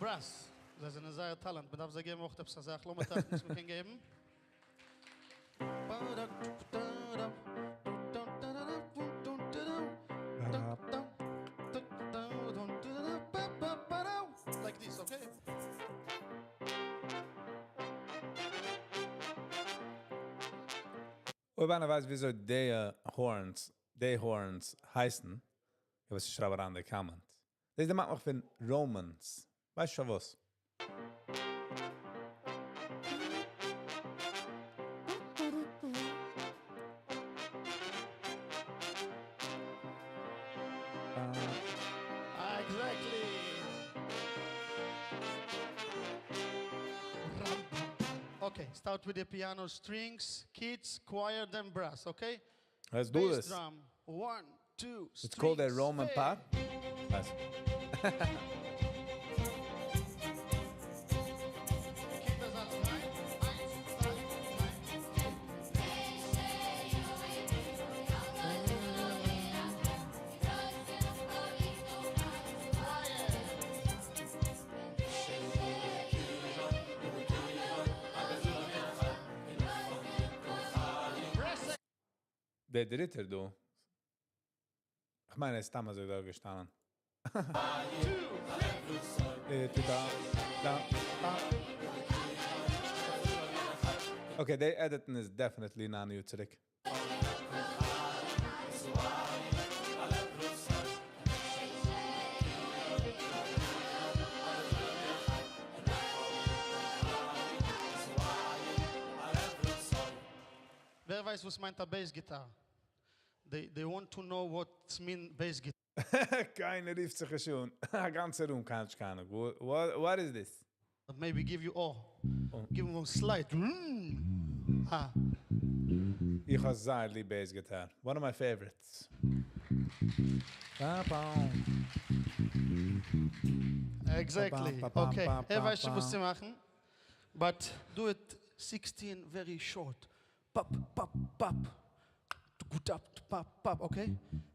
Brass. זיי זענען זייער talent. מען דארף זיי געבן אויך עפעס א זאך. לאמיר טראכטן, וואס מען קען געבן. Like this, okay? אויב איינער ווייסט, וויאזוי די horns, די horns הייסן, איך ווייס, שרייב אריין אין די comment. דאס איז דער מאכט פון Romans. ווייסט שוין וואס? Ah, exactly. Okay, start with the piano strings, kids, choir, then brass, okay? Let's do Bass this. drum. One, two, It's called a strings, Roman fade. part. Nice. קינדער זענען גרייט. איינס, צוויי, דריי, פיר. Brass. דער דריטער דא. איך מיין, ער איז סתם אזוי דא געשטאנען. Da, da, da. Okay, די editing איז definitely 9 יאר צוריק. ווער ווייסט, וואס מיינט א bass guitar? They want to know what mean bass guitar. קיינער רופט זיך שוין. א גאנצע room קען נישט קיינער. What is this? Maybe give you all. Oh. Give them a slide. Ah. איך האב זייער ליב bass guitar. One of my favorites. Exactly. Okay, ער ווייסט שוין וואס צו מאכן. But do it 16 very short. פאפ פאפ פאפ. טו פאפ פאפ, okay?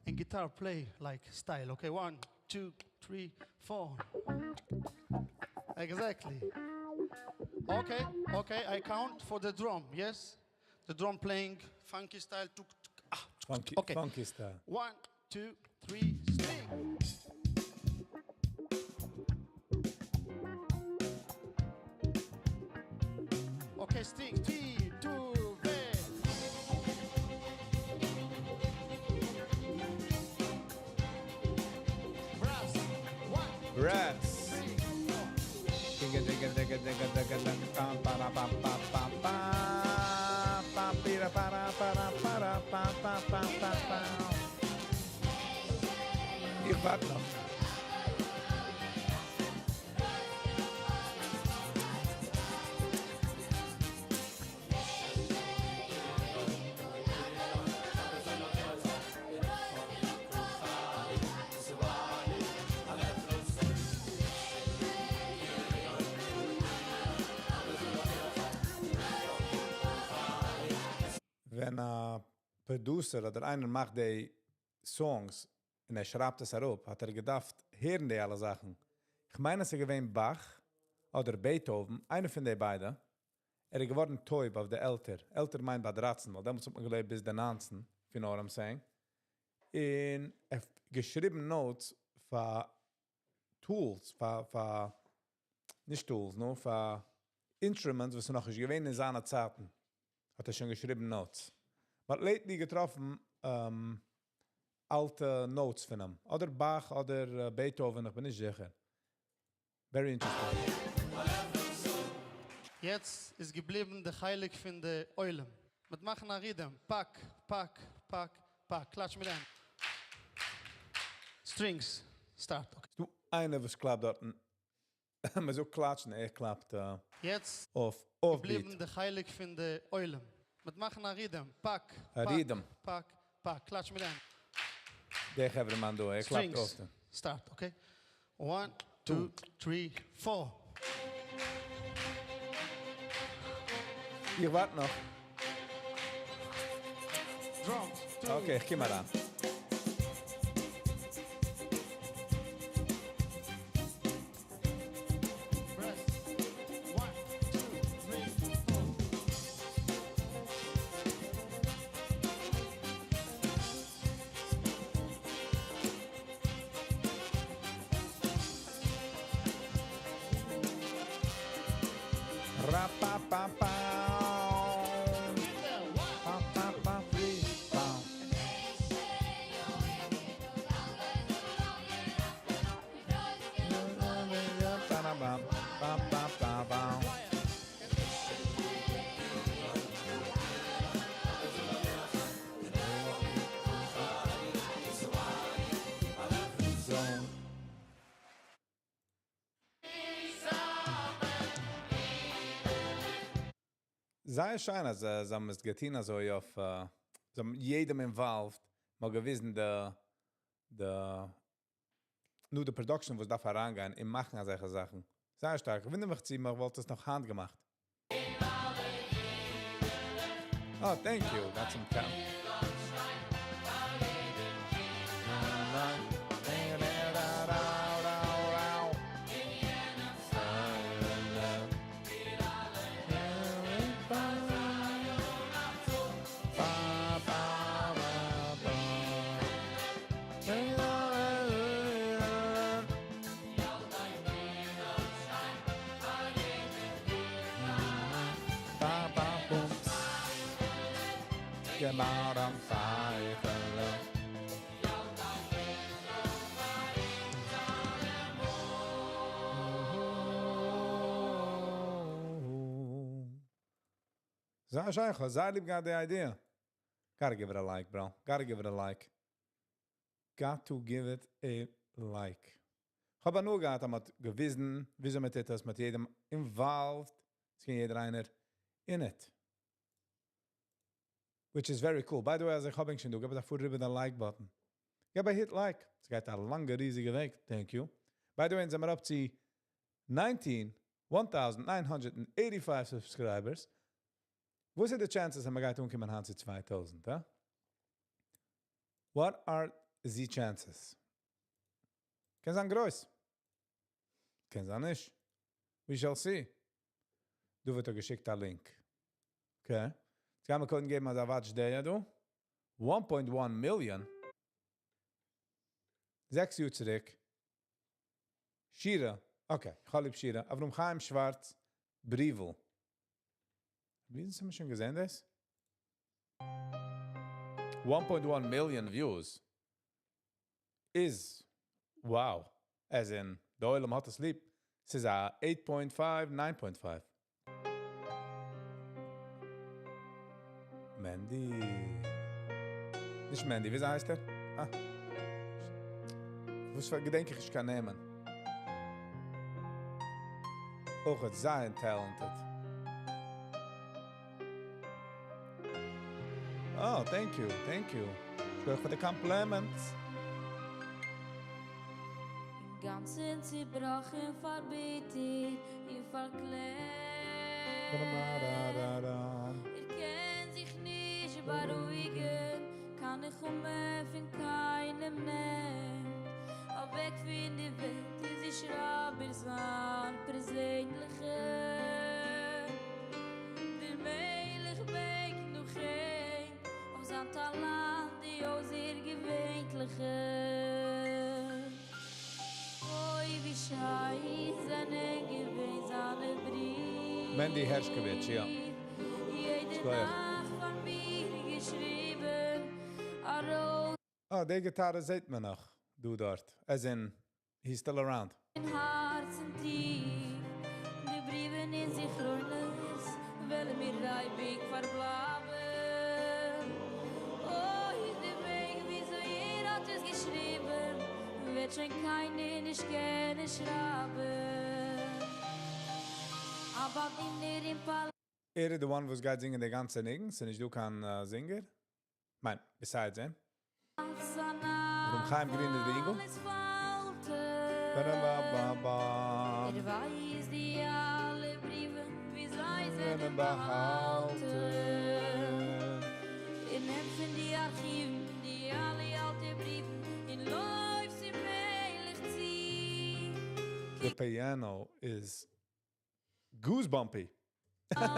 And guitar play like style, okay? One, two, three, four. Exactly. Okay, okay, I count for the drum, yes? The drum playing funky style. Tuk, tuk, ah, Funky, okay. funky style. One, two, three, string. Okay, string. Three, two, one. Brass. One, Brass. three, four. Dinga dinga dinga dinga dinga dinga pam para pam pam pam pam pam pira para para para pam pam pam pam pam. איך ווארט נאך. ווען א producer אדער איינער מאכט די songs און ער שרייבט עס אראפ, האט ער געדארפט הערן די אלע זאכן. איך מיין, עס איז געווען Bach אדער Beethoven, איינער פון די ביידע. ער איז געווארן טויב אויף די עלטער. עלטער מיינט ביי 13, ווייל דעמאלטס האט מען געלעבט ביז די 19, if you know what I'm saying. און ער האט געשריבן notes פאר tools, פאר, נישט tools, no, פאר instruments, וואס נאך נישט געווען אין זיינע צייטן. האט ער שוין געשריבן notes. But lately געטראפן אלטע notes פון אים. אדער Bach אדער Beethoven, איך בין נישט זיכער. Very interesting. יעצט איז געבליבן דער חלק פון די עולם. מיר מאכן א rhythm. פאק, פאק, פאק, פאק. קלאטש מיט אן. Strings. Start. Okay. דא איינער וואס קלאפט דארט. מען זאל קלאטשן, ער קלאפט יעצט אויף off געבליבן beat. דער חלק פון די עולם. מיר מאכן א rhythm. פאק, א פאק, rhythm. פאק, פאק. קלאטש מיט אן. דער חברה-מאן דא, ער קלאפט Strings. אויף. Start, okay? One, two, three, four. איך ווארט נאך. Drums. Two, Okay, איך קום אריין. Brass. One, two, three, four. Ra pa pa pa. Pa pa pa three, pa. Pa pa pa pa pa. Zone. זייער שיין, אז זיי האבן עס געטון אזוי אויף, זיי האבן יעדעם involved, מאל געוויזן די, נאר די production, וואס דארף אריינגיין, אין מאכן אזעלכע זאכן. זייער שטארק. איך וואונדער מיך, צי מען וואלט עס נאך היינט געמאכט. Oh, thank you. Got some count. Gemara פייפעלע. זייער שיין, איך האב זייער ליב געהאט די idea. Gotta give it a like, bro. Gotta give it a like. Got to give it a like. איך האב נאר געהאט, אז מ'האט געוויזן, וויאזוי מען טוט דאס מיט יעדעם involved. עס גייט יעדער איינער in it. Which is very cool. By the way, אז איך האב ענק שוין דא, געב א פאר איבער די like button. געב א hit like. עס גייט א לאנגע ריזיגע וועג. Thank you. By the way, אונז זעמיר up צו 19, 1985 subscribers. וואס איז די chances אז מ'גייט אנקומען היינט צו 2000, הא? What are the chances? קען זיין גרויס. קען זיין נישט. We shall see. דא ווערט דא געשיקט א link. Okay. יעצט גייען מיר קודם געבן אזא watch דא דא. 1.1 million. זעקס יאר צוריק. שירה. Okay, איך האב ליב שירה. אברהם חיים שווארץ. בריוול. ווי האבן מיר שוין געזען דאס? 1.1 million views is wow. As in, דער עולם האט עס ליב. ס'איז א 8.5, 9.5. מענדי. נישט מענדי, וויאזוי הייסט ער? אה. וואס געדענק איך נישט קיין נעמען. אויך זייער talented. Oh, thank you, thank you. שכוח פאר די compliments. אינגאנצן צעבראכן, פארביטערט און פארקלעמט. ער קען זיך נישט בארואיגן, קיין נחמה פון קיינעם נעמט אוועק פון די וועלט איז די שרייבער זיין פערזענליכע. דער מלך בענקט נאך אים, אויף זיין טאלאנט די אויסערגעווענליכע. אוי ווי שיין זענען געווען זיינע בריוו. מענדי הערשקאוויטש, יא. יעדע שכוח. נאכט פאר מיר געשריבן א רויז. אה, די גיטארע זעט מען נאך דא דארט. As in, he's still around. אין הארצן טיף, די בריוון און זכרונות וועלן מיר אייביג פארבלייבן. אוי, די וועג וויאזוי ער האט עס געשריבן, וועט שוין קיינער נישט קענען שרייבן. א באדינער אין פאלאץ. ער איז the one וואס גייט זינגען די גאנצע ניגון, ס'איז נישט דא קיין singer? מיין, besides him. אברהם חיים גרין איז די אינגל? ער ווייסט די אלע בריוון ווי זיי זענען באהאלטן. ער נעמט פון די ארכיוון די אלע אלטע בריוון און לויפט צום מלך צו. The piano is goosebumpy. ער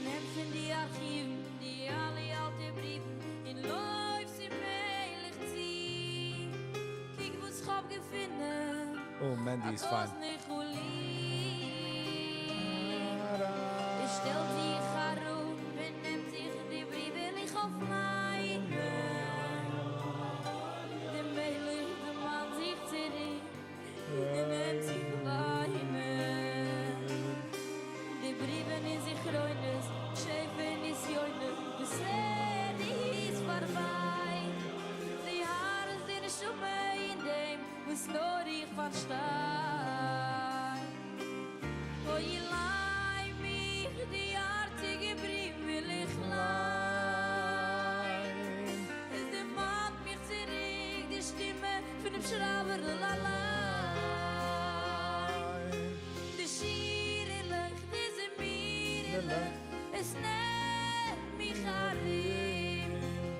נעמט פון די ארכיוון די אלע אלטע בריוון און לויפט צום מלך צו. קוק וואס כ'האב געפונען. Oh, Mandy is fine. ער שטעלט זיך אראפ און נעמט זיך די בריוון איך אויף ליינען. דער מלך דערמאנט זיך צוריק און נעמט זיך וויינען. די בריוון און זכרונות, שעפן נסיונות, ביז ער איז פארביי. די הארץ די נשמה אין דעם, וואס נאר איך פארשטיי. אוי ליין מיך די הארציגע בריוו וויל איך ליין. עס דערמאנט מיך צוריק די שטימע פון דעם שרייבער אליין. די שירה'לעך, די זמירה'לעך, עס נעמט מיך ארום.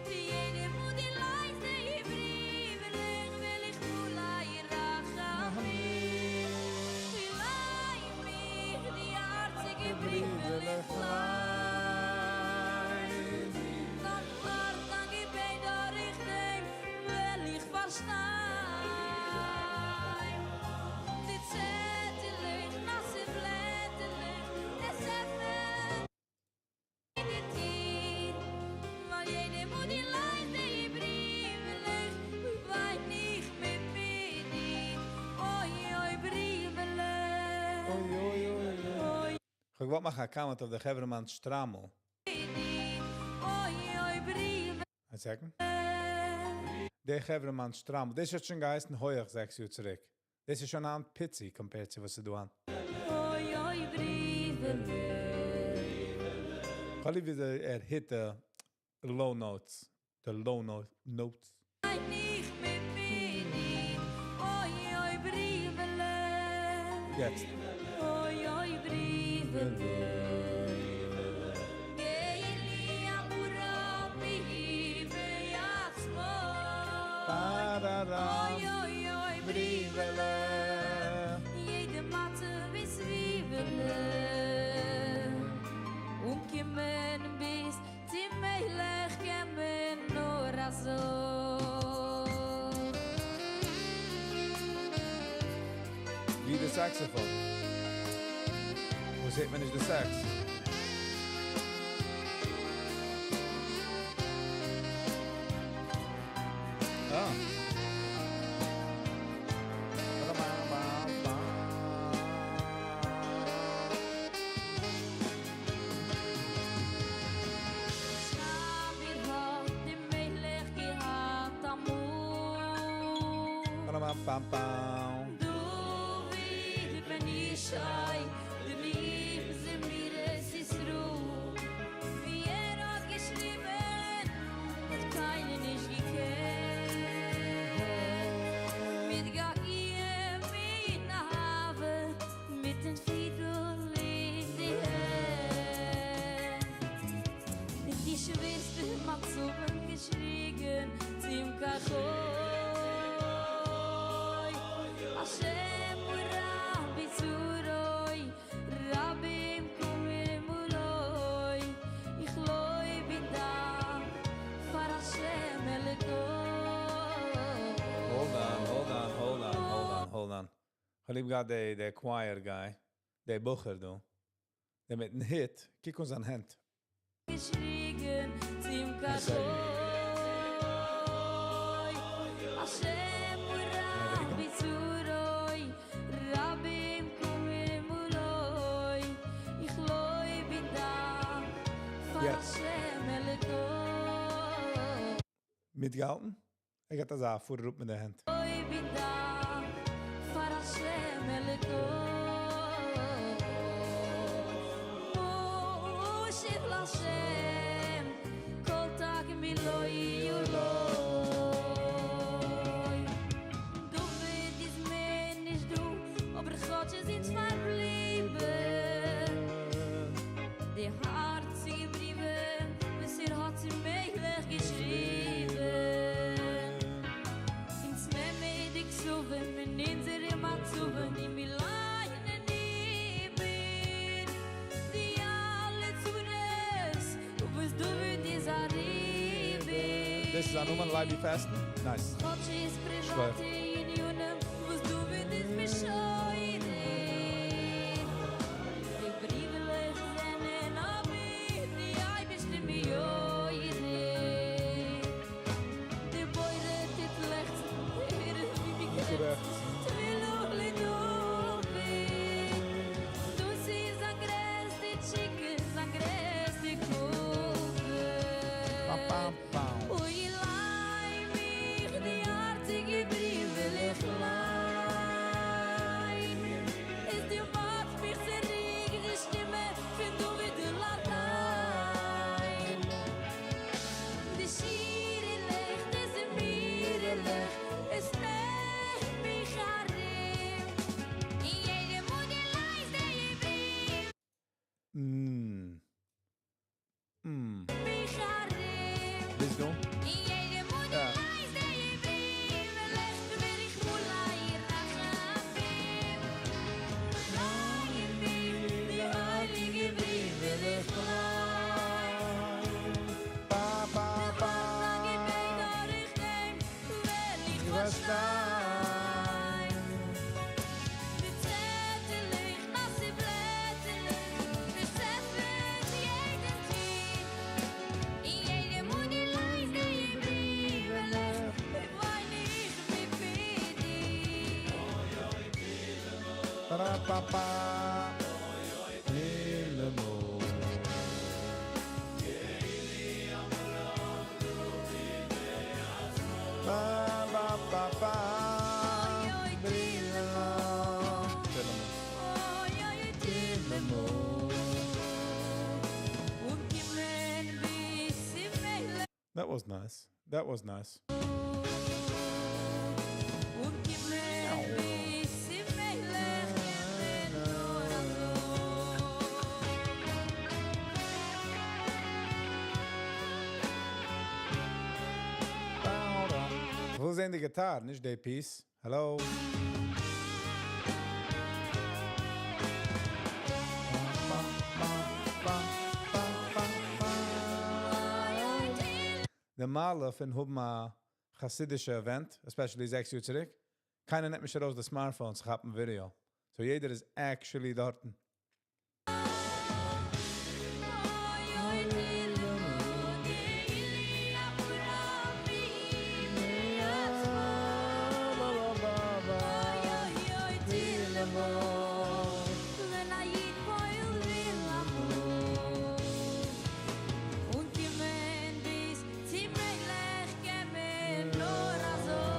ווי יעדער מאל דו ליינסט די בריוועלעך, וויל איך מלא רחמים. ליין מיך די הארציגע בריוו וויל איך ליין. דאן ווארט דיין געבעט דורך דעם וועל איך פארשטיין. די צעטעלעך, נאסע בלעטעלעך, עס עפנט די טיר. ווייל יעדער מאל דו ליינסט די בריוועלעך, וויין איך מיט מיט דיר. אוי, אוי, בריוועלעך. אוי, אוי, אוי, אוי. איך וואלט מאכן א comment אויף די חברה'מאן שטריימל. אוי, אוי, בריוועלעך. א second. דער חברה'מאן שטריימל, דאס האט שוין געהייסן הויך זעקס יאר צוריק. דאס איז שוין אן פיצי compared צו וואס ס'איז דא אן. אוי, אוי, בריוועלעך. כ'האב ליב ווי ער hit the low notes. The low notes. איך מיט מיני, אוי אוי בריוועלע. יעצט. אוי אוי בריוועלע. גיי לי אמור רבי בעצמו. אוי אוי אוי בריוועלע. יעדע מצה וסביבעלע. און קומען ביז צום מלך קען מען נאר אזוי. ווי די saxophone. וואו זעט מען נישט די sax? Ah. מיר האט דער מלך געהאט אמאל. Ba-da-ba-ba-ba. דוד בן ישי, דעם זמירות ישראל. ווי ער האט געשריבן, האט קיינער נישט געקענט. מיט געגועים, מיט אהבה, מיט דעם פידל אין די הענט. אין די שווערסטע מצבים געשריגן צום קל חי. השם רבי צורוי, רבים קומי מולוי, איך לוי בידה, פאר השם אלוקי. Hold on, hold on, hold on, hold on, hold on. כ'האב ליב געהאט דער choir guy, דער בחור דא. דער מיטן hit, קוק אן זיין הענט. געשריגן צום I say. קל חי. השם רבי צורוי, רבים קומי מולוי, איך לוי בידה, פאר השם אלוקי. מיטגעהאלטן? ער גייט אזא פאראויס מיט די הענט. אוי בידה, פאר השם אלוקי. מושיב לשם, כל טאג מילוי ולוי. דוד איז מער נישט דא, אבער כאטש איז אונז פארבליבן. די הארציגע בריוון, וואס ער האט צום מלך געשריבן. אונז נעמען די כתבים אין אונזערע מצבים, און מיר לייענען איבער די אלע צרות, וואס דוד איז אריבער. This is א נאמען Leiby Fasten? Nice. כאטש איז פריוואטע ענינים, וואס דוד איז משורר. די בריוועלעך זענען אבער די אייבערשטע מאיר. די בורא טוט לעכצן, הערן ווי מ'קרעכצט, תפילה לדוד. דאס איז א גרעסטע תשוקה, זיין גרעסטע כבוד. אוי, ליין מיך די הארציגע בריוועלעך ליין. עס דערמאנט מיך צוריק די שטימע פון דוד אליין. די שירה'לעך, די זמירה'לעך, עס נעמט מיך ארום. אין יעדע מאל דו ליינסט די בריוו. מיך ארום. Let's go. אין יעדע מאל דו ליינסט די בריוועלעך, ווער איך מלא רחמים. ליין מיך די הייליגע בריוועלעך ליין. Ba, ba, ba. דורך דעם וועל איך פארשטיין. די צעטעלעך, נאסע בלעטעלעך, די ספר יעדן קינד. אין יעדע מאל דו ליינסט די בריוועלעך, וויין איך מיט דיר. Ba-da-ba-ba. Hillemo. Ba, ba, ba, ba. Brillemo. Oy, oy, Tillemo. Und was nice. That was nice. און קומען ביז צום מלך קען מען נאר אזוי. וואו זענען די guitar? נישט די piece. Hello? די מעלה פון האבן א חסידישע event, especially 6 יאר צוריק, קיינער נעמט נישט ארויס די smartphones כאפן video. So יעדער איז actually דארטן. אוי אוי תלמוד לי אוי אוי אוי תלמוד ווען א איד פועל וויל אמאל און קומען ביז צום מלך קען מען נאר אזוי.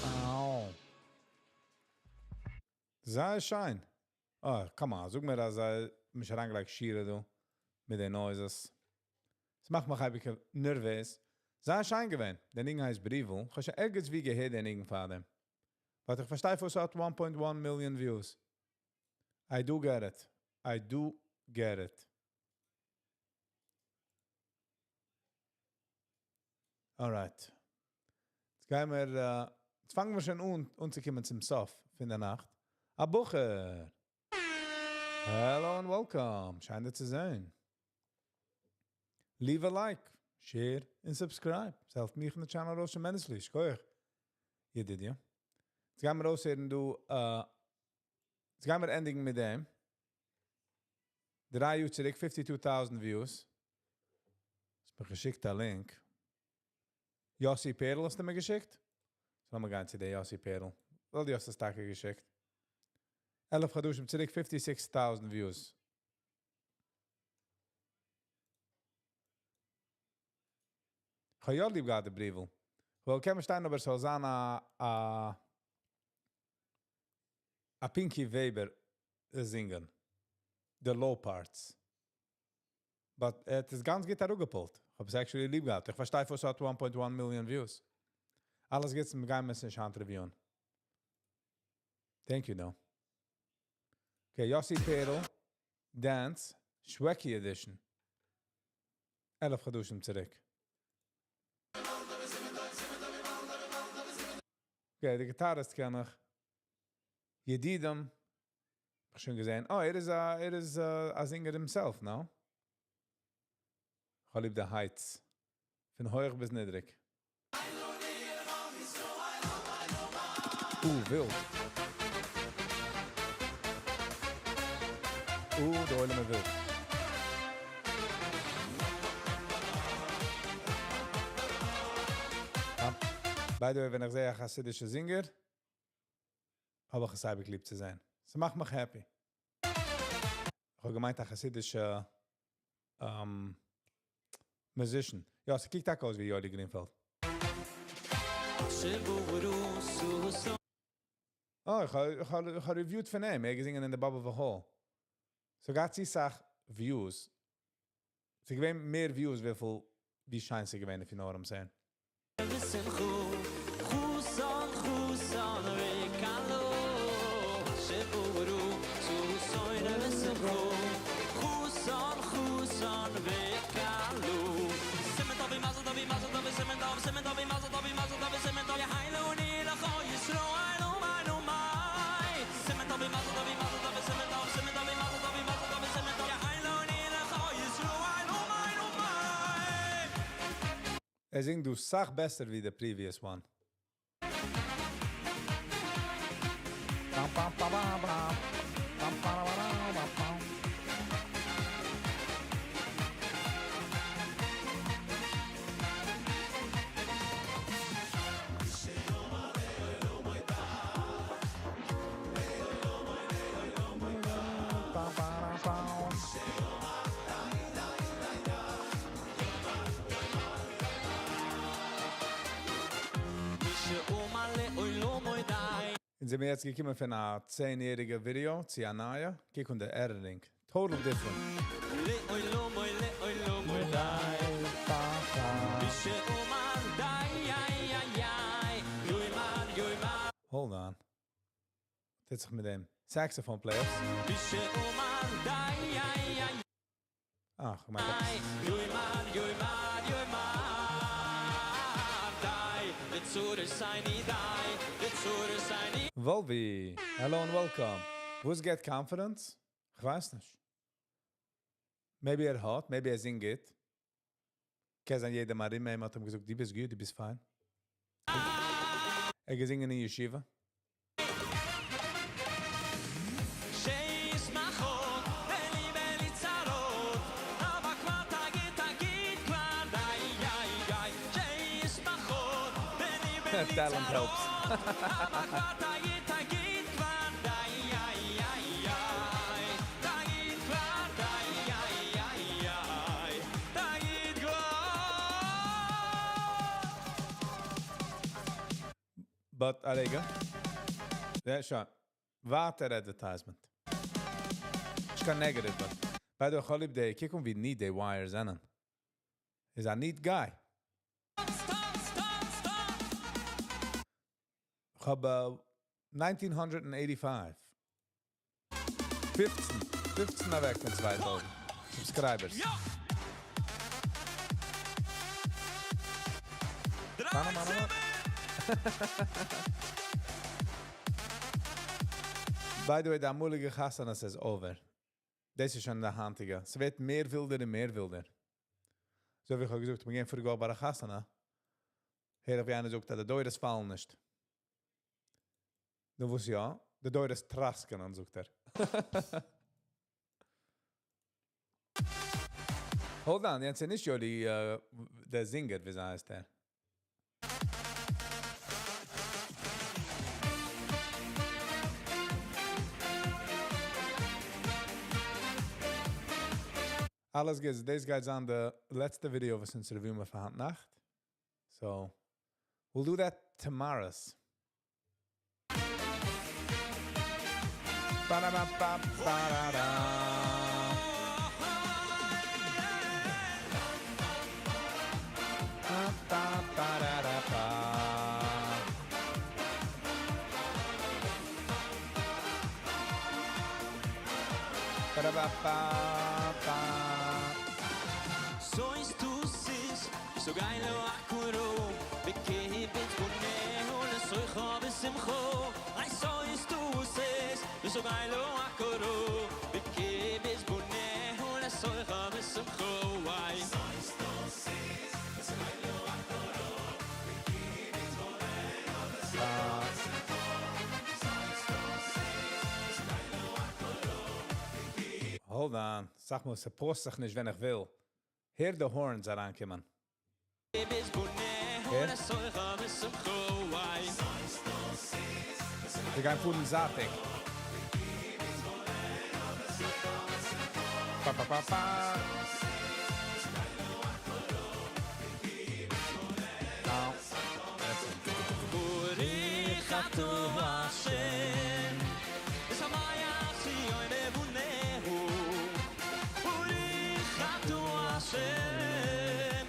Ow. זייער שיין. Oh, come on, זאג מיר, אז ער מיך אריינגעלייגט שירה דא מיט די noises. עס מאכט מיך אייביג נערוועז. זייער שיין געווען. דער ניגון הייסט בריוול. איך האב שוין ערגעץ וואו געהערט דער ניגון פאר דעם. But איך פארשטיי, פארוואס האט 1.1 million views. I do get it. I do get it. Alright. יעצט גייען מיר, יעצט פאנגען מיר שוין אן, אנצוקומען צום סוף פון דער נאכט. א בחור. Hello and welcome. שיין דיר צו זען. Leave a like, share and subscribe. עס העלפט מיך אין די channel ארויס tremendously. שכוח. ידידיה. יעצט גייען מיר אויסהערן, דא, יעצט גייען מיר ענדיגן מיט דעם. 3 יאר צוריק, 52,000 views. האסט מיר געשיקט א link. Yossi Perl האסטו מיר געשיקט? So לאמיר גיין צו דער Yossi Perl. ווייל דו האסט עס טאקע געשיקט. 11 חדשים צוריק, 56,000 views. איך האב יא ליב געהאט די בריוול. ווייל קען מען שטיין, אבער ס'זאל זיין א Pinky Weber זינגען. The low parts. But עס איז גאנץ גוט אראפגעפולט. איך האב עס actually ליב געהאט. איך פארשטיי, פארוואס האט 1.1 million views. אלעס גוטס, מיר גייען עס נישט היינט reviewen. Thank you, though. Okay, Yossi Perl, Dance, Shweki Edition. 11 חדשים צוריק. Okay, די guitarist קען איך. ידידים. האב שוין געזען. Oh, ער איז א singer himself, no? איך ליב די heights. פון הויך ביז נידריג. ווילד. דער עולם ווילד. By the way, ווען איך זע א חסידישע singer, האב איך עס אייביג ליב צו זען. עס מאכט מיך happy. איך האב געמיינט, א חסידישע musician. יא, עס קוקט אויך אויס ווי Yoli Greenfeld. Oh, איך האב reviewed פון אים. ער האט געזינגען אין די Bobov Hall. So געהאט א סאך views. ס'איז געווען מער views, וויפיל ווי שיין ס'איז געווען, if you know what I'm saying. חוסן חוסן וקלו שבורו סוסוין ושמחו חוסן חוסן וקלו סימן טוב מזל טוב מזל טוב סימן טוב סימן טוב מזל טוב מזל טוב סימן טוב יהיילו אני לך ישראל אומן אומי סימן טוב מזל טוב מזל טוב סימן טוב סימן טוב מזל טוב מזל טוב סימן טוב יהיילו אני לך ישראל אומן אומי. ער זינגט דא סאך בעסער ווי the previous one. Bam, bam, bam, bam, bam. Bam, bam, bam, bam, bam. Bam, bam, bam. אונז זעמיר יעצט געקומען פון א צען יעריגע ווידעא צו א נייע, קוק אן די editing, total different. Hold on. טוט זיך מיט דעם saxophone players? אה, כ'מיין עפעס. וואלווי, hello and welcome. וואס געט confidence? כ'ווייס נישט. Maybe ער האט, maybe ער זינגט גוט. קען זיין יעדער ארום אים האט אים געזאגט, דו ביסט גוט, דו ביסט פיין. ער געזינגען אין ישיבה. Talent helps. But א רגע. יא, שוין. ווייטער advertisement. נישט קיין negative, but. By the way, כ'האב ליב די, קוק אן ווי neat די wires זענען. איז א neat guy. כ'האב 1985. 15. 15 אוועק פון 2000 subscribers. מאמע, מאמע. By the way, די אמאליגע חתונות איז over. דאס איז שוין די היינטיגע. ס'ווערט מער ווילדער און מער ווילדער. אזוי ווי איך האב געזאגט, מיר גייען פאריגע וואך ביי א חתונה. הער איך ווי איינער זאגט, אז די דורות פאלן נישט. נו וואס יא? די דורות טראסקענען, זאגט ער. Hold on, יענץ איז נישט יואלי דער זינגער, ווי הייסט ער? אלעס גוט, דאס גייט זיין די לעצטע ווידעא וואס אונז review מיר פאר היינט נאכט. So, we'll do that tomorrow. Ba-da-ba-ba-ba-da-da. Ba-ba-ba-da-da-ba. Ba-da-ba-ba-ba. So geil akuro bekebet bune le soy khob simcho ay so is tu ses so geil akuro bekebet bune le soy khob simcho ay so is tu ses so geil akuro bekebet bune le soy khob simcho Hold on, זאג מאל, ס'פאסט זיך נישט, ווען איך וויל. הער די horns אריינקומען. Okay. מיר גייען פארן זייטיג. Pa, pa, pa, pa. Now, that's it. ברוך אתה השם, משמח ציון בבונהו. ברוך אתה השם,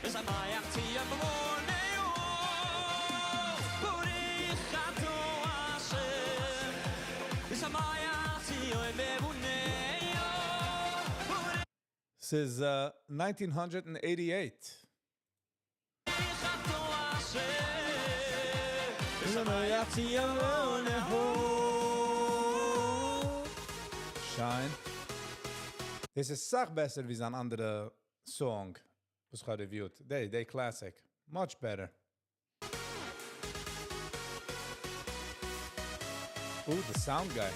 משמח ציון בבונהו. ברוך אתה השם, משמח ציון בבונהו. This is 1988. ברוך אתה השם, משמח ציון בבונהו. שיין. דאס איז אסאך בעסער ווי זיין אנדערע song, וואס איך האב reviewed. די classic. Much better. Ooh, the sound guy.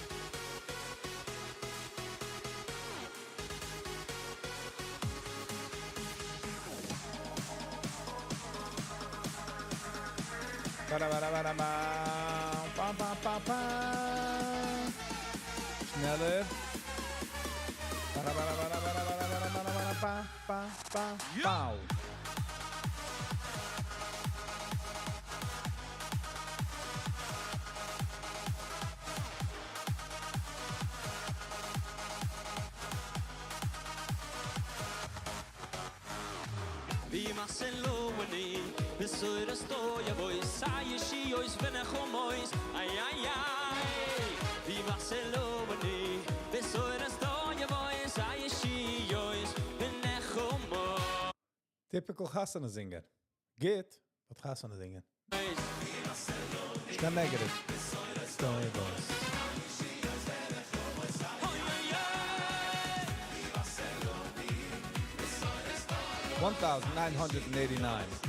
Ba-da-ba-da-ba-da-ba. Ba, ba, ba, ba. שנעלער. Ba-da-ba-da-ba-da-ba-da-ba-da-ba-da-ba-da-ba, ba, ba, ba, bow. וימסלוני בשוירס טויה בוי סיי שיויס ונחומויס איי איי איי וימסלוני בשוירס טויה בוי סיי שיויס ונחומויס Typical Chasana singer. Geht, but Chasana singer. Ist kein Negative. Story Boys. 1,989.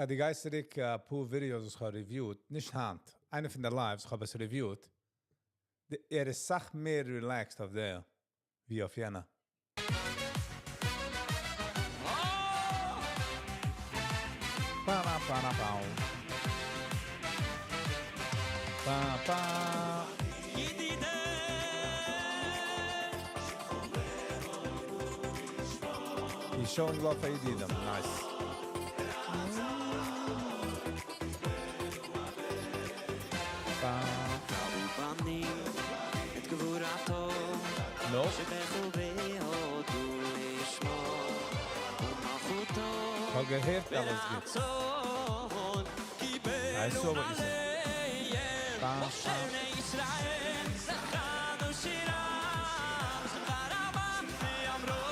די גייסטעריק פאר videos וואס איך האב reviewed, נישט היינט, איינע פון די lives איך האב עס reviewed, ער איז סאך מער relaxed אויף דער, ווי אויף יענע. Pa, pa, pa, pa. Pa, pa. He's showing love for ידידים. Nice. Pa. את גבורתו No. שבחו והודו לשמו ומלכותו האב געהערט אלעס גוט. ברצון I saw what you said. עליהם Pa, משה pa. בני ישראל זכרנו שירם שמחה רבה ויאמרו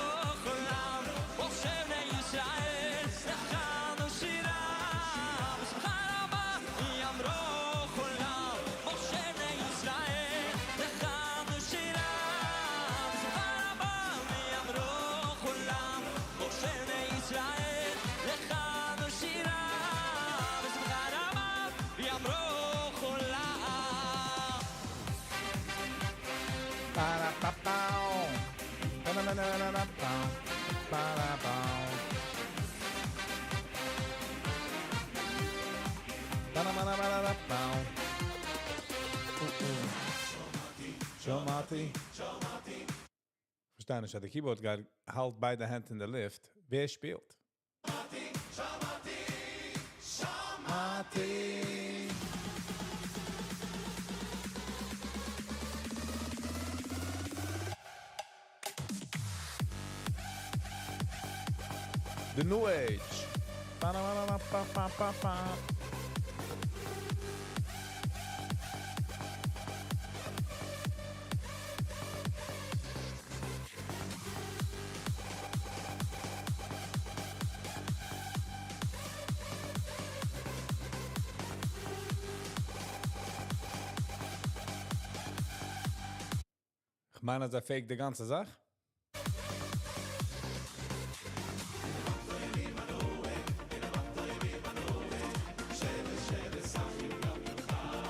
כולם משה בני ישראל זכרנו שירם שמחה רבה ויאמרו כולם משה בני ישראל זכרנו שירם שמחה רבה ויאמרו כולם משה בני ישראל זכרנו שירם שמחה רבה ויאמרו כולם Pa-ra-pa-pow. Pa-na-na-na-na-na-pow. Pa-ra-pow. Pa-na-na-na-na-na-pow. Uh-uh. שמעתי. פארשטיי נישט, אז די keyboard guy האלט ביידע הענט אין די לופט. ווער שפילט? שמעתי. The New Age. Pa-na-na-na-pa-pa-pa-pa. איך מיין, אז ער fake די גאנצע זאך.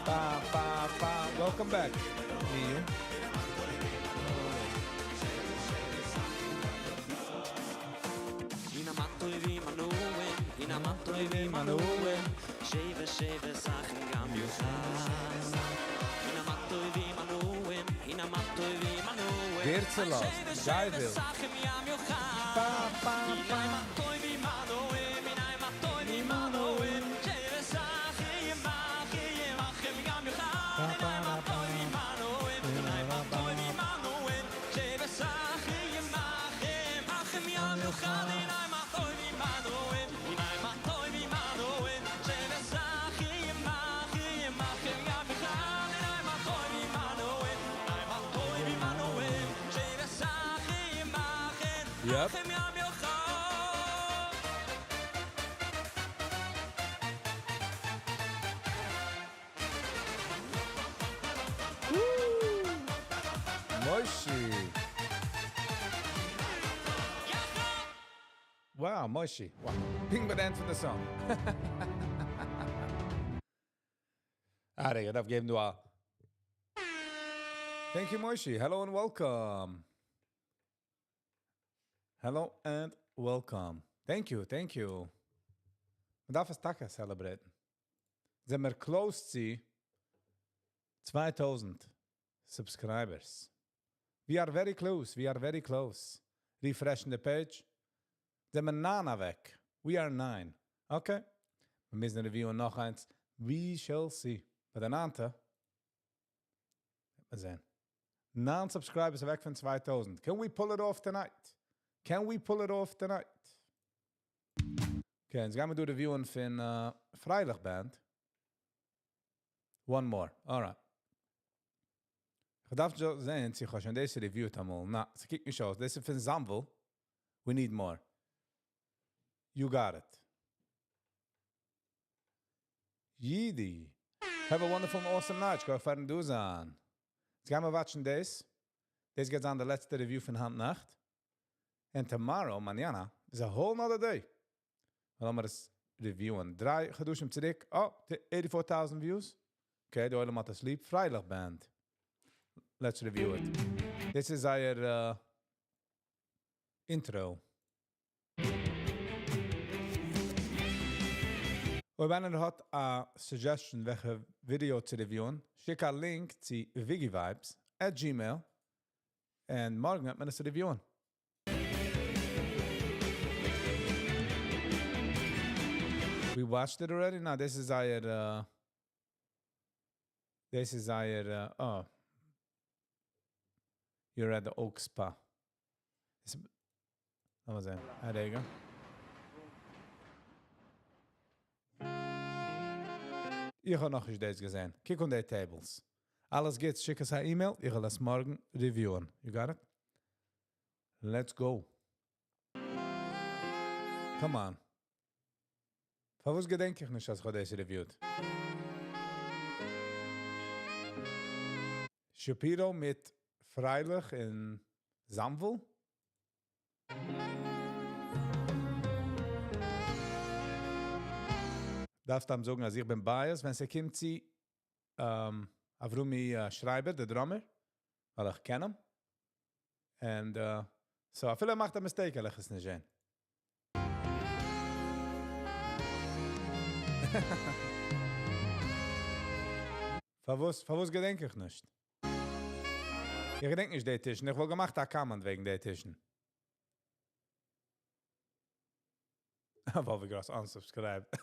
Pa, pa, pa. Welcome back, Neil. הנה מה טובים אנוהם, הנה מה טובים אנוהם, שבע שבע סחים גם יוכל. הנה מה טובים אנוהם, הנה מה טובים אנוהם, ווער צולאזט? שבע גיא שבע וויל. סחים ים יוכל. Pa, pa, הנה pa. מה טובים אנוהם, הנה מה טובים אנוהם, שבע סחים אחים אחים גם יוכל. הנה מה טובים אנוהם, הנה מה טובים אנוהם, שבע סחים אחים אחים ים יוכל. הנה מה טובים אנוהם, הנה מה טובים אנוהם, שבע סחים אחים אחים גם יוכל. הנה מה טובים אנוהם, הנה מה טובים אנוהם, שבע סחים אחים Yep. אחים ים יוכל. Moishi. Wow, Moishi. Wow. פונקט ביי די end פון די song. אה, רגע, דארף געבן דא א. Thank you, Moishi. Hello and welcome. Hello and welcome. Thank you, thank you. מען דארף עס טאקע celebrate ן. זעמיר close צו 2000 subscribers. We are very close, we are very close. Refresh ן the page. זעמיר 9 אוועק. We are 9. Okay. מיר מוזן review ען נאך איינס. We shall see. ביי די ניינטע. מיר זען. 9 subscribers אוועק פון 2000. Can we pull it off tonight? Can we pull it off tonight? Okay, יעצט גייען מיר דא review ען פון Freilich Band. One more. Alright. איך דארף שוין זען, צו איך האב שוין דאס reviewed אמאל. נא, ס'קוקט נישט אויס. דאס איז פון Zamvel. We need more. You got it. Yidi. Have a wonderful and awesome night. שכוח פארן דא זיין. יעצט גייען מיר watch ן דאס. דאס גייט זיין די לעצטע review פון היינט נאכט. And tomorrow, mañana, is a whole nother day. וועלן מיר עס review ען. דריי חדשים צוריק. Oh, 84,000 views. Okay, דער עולם האט עס ליב. Freilich Band. Let's review it. This is our intro. אויב איינער האט א suggestion וועלכע video צו review ען, שיק א link צו wiggywibes@gmail און מארגן וועט מען עס review ען. We watched it already? No, this is our this is our oh. You're at the Oak Spa. לאמיר זען. Ah, there you go. איך האב נאך נישט דאס געזען. קוק אן די tables. אלעס גוט, שיק אונז אן email. איך וועל עס מארגן review ען. You got it? Let's go. Come on. פארוואס געדענק איך נישט, אז איך האב דאס reviewed? Shapiro מיט Freilich אין Zamvel? דארפסט אים זאגן, אז איך בין biased, ווען ס'קומט צו Avrumi Schreiber, דער drummer, ווייל איך קען אים. And so, אפילו ער מאכט א mistake, וועל איך עס נישט זען. פארוואס, פארוואס געדענק איך נישט? איך געדענק נישט די טישן. איך וואלט געמאכט א comment וועגן די טישן. וואלווי גראס unsubscribed.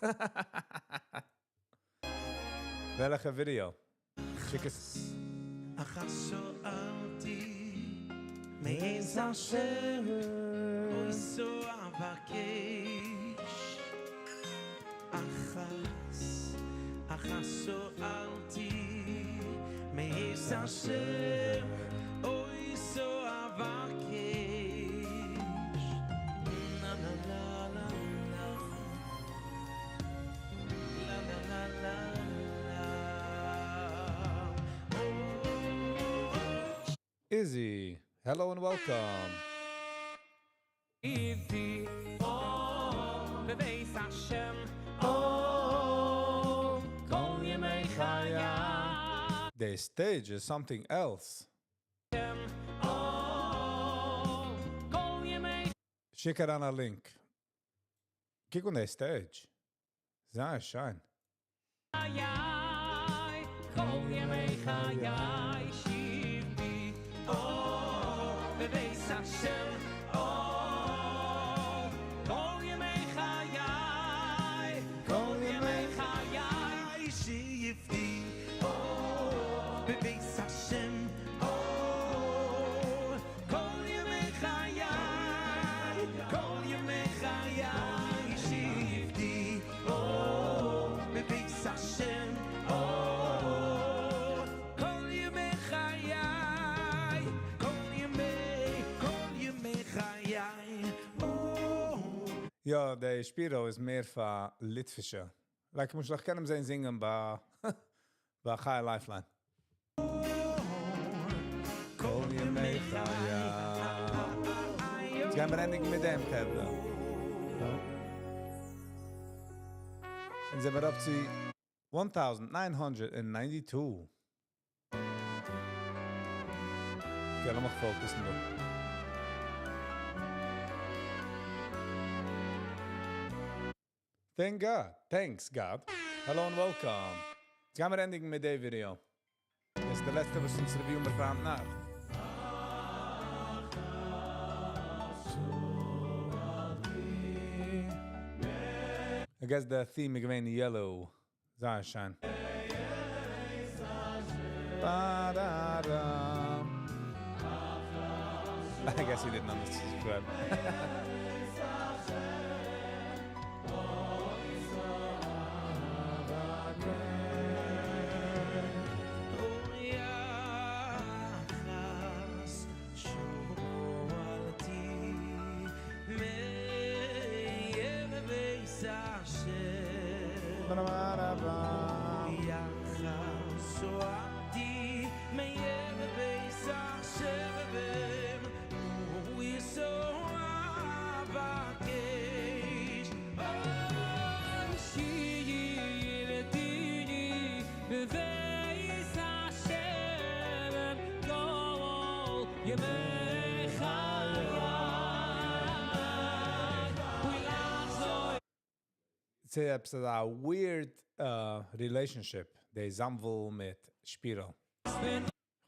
וועלכע video? שיק עס. אחת שאלתי מאת השם אותו אבקש אחת אחת שאלתי מאת השם אותו אבקש na na na na na la la la la la oh Izzy, hello and welcome. Izzy, oh, בבית השם, oh, כל ימי חיי. The stage is something else. Oh, כל ימי שיק אריין א link. קוק אן די stage. זייער שיין. חיי, כל ימי חיי, שבתי, oh, בבית השם, oh, כל ימי חיי, כל ימי חיי, שבתי, oh, בבית השם, oh, כל ימי חיי, כל ימי חיי, שבתי, oh, בבית השם, oh, כל ימי חיי, כל ימי, כל ימי חיי, oh. יא, דער Spiro איז מער פאר ליטווישע. Like, מוז איך קענען זען זינגען ביי ביי Chai Lifeline. כל ימי חיי. יעצט גייען מיר ענדיגן מיט דעם, חברה. און זעמיר up to 1992. Okay, לאמיך focus ן דא. Thank God. Thanks God. Hello and welcome. יעצט גייען מיר ענדיגן מיט די video. דאס איז די לעצטע, וואס אונז review מיר פאר היינט נאכט. I guess the theme איז געווען yellow. זייער שיין. Ba-da-da. I guess you didn't unsubscribe. ס'איז א weird relationship, די זאנוויל מיט שפירא. איך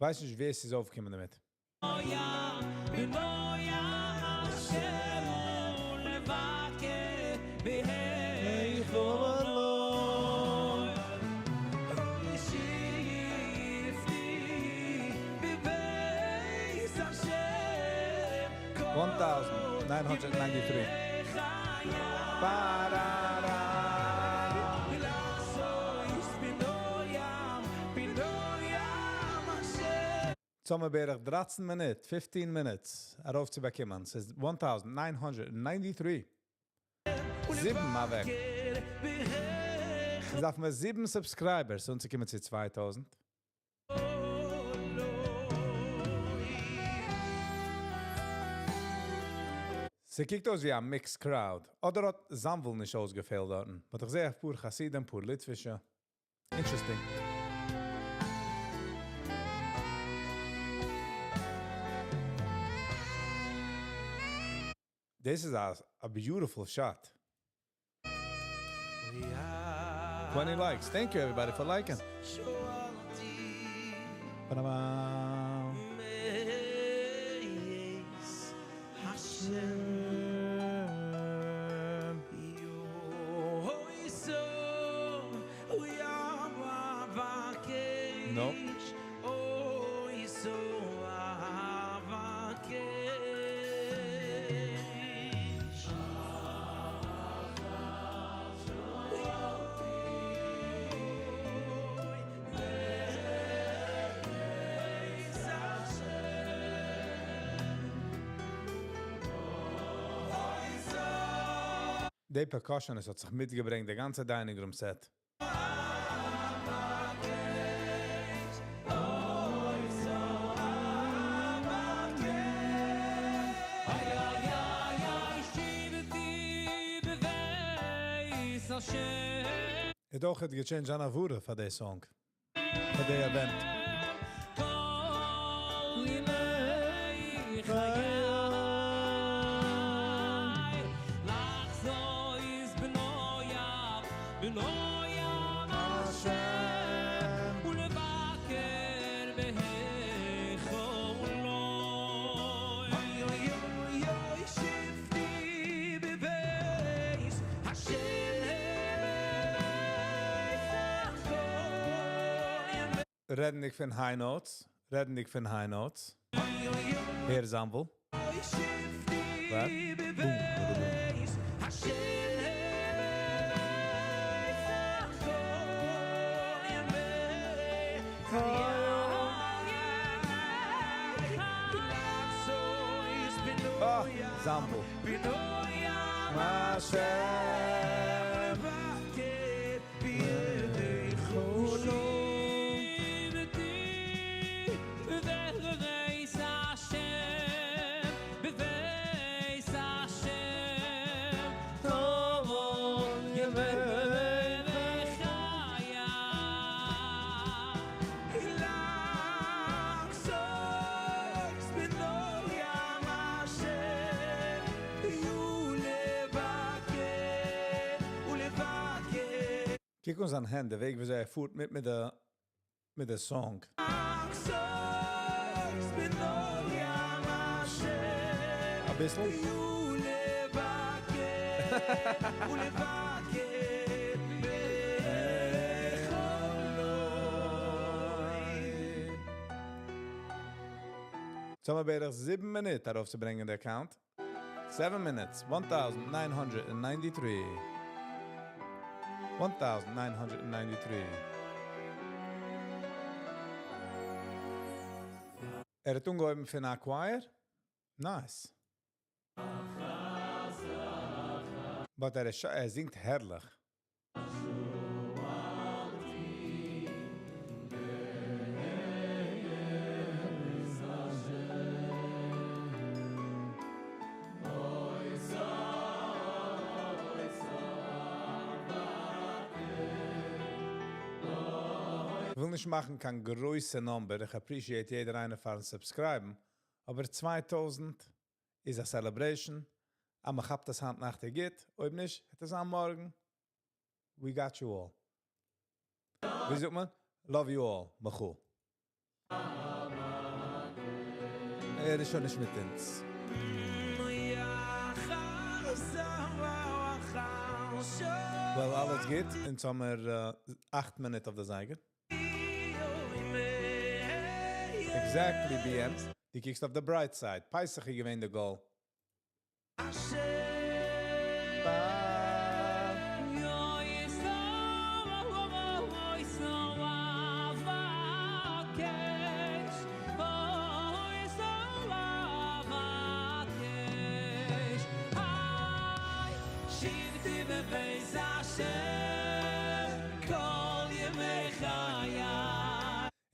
ווייס נישט ווער ס'איז אויפגעקומען דערמיט. 1993. Ba-da-da. צוזאמען בערך 13 מינוט, 15 minutes, ארויפצובאקומען. ס'איז 1993. זיבן אוועק. עס דארף מען זיבן subscribers, אנצוקומען צו 2000. ס'קוקט אויס ווי א mixed crowd. אדער האט זאנוויל נישט אויסגעפעלט דארטן. But איך זע א פאר חסידים, פאר ליטווישע. Interesting. This is a beautiful shot. 20 likes. Thank you everybody for liking. Ba-da-ba. No. די percussionist האט זיך מיטגעברענגט, די גאנצע dining room set. ער האט גע change זיין הברה פאר די song. פאר די event. רעדנדיג פון high notes, רעדנדיג פון high notes. הער זאנוויל. וואס? Boom, boom, boom. Ah, זאנוויל. השם. קוק אן זיין הענט, די וועג וויאזוי ער פארט מיט מיט די מיט די song. אביסל. ס'האמיר בערך זיבן מינוט ארויפצוברענגען די account. Seven minutes, 1993. 1993. ער האט אנגעהויבן פון א choir? Nice. But ער איז ער זינגט הערליך. כ'וויל נישט מאכן קיין גרויסע number, איך appreciate יעדער איינער פארן subscribe ן, אבער 2000 איז א celebration, אז מען כאפט עס היינט נאכט איז גוט, אויב נישט, וועט עס זיין מארגן. We got you all. ווי זאגט מען? Love you all. מחול. ער איז שוין נישט מיט אונז. Well, אלעס גוט. אונז האמיר 8 מינוט אויף די זייגער. Exactly, BM. דו קוקסט אויף די bright side. פסח איז געווען די goal.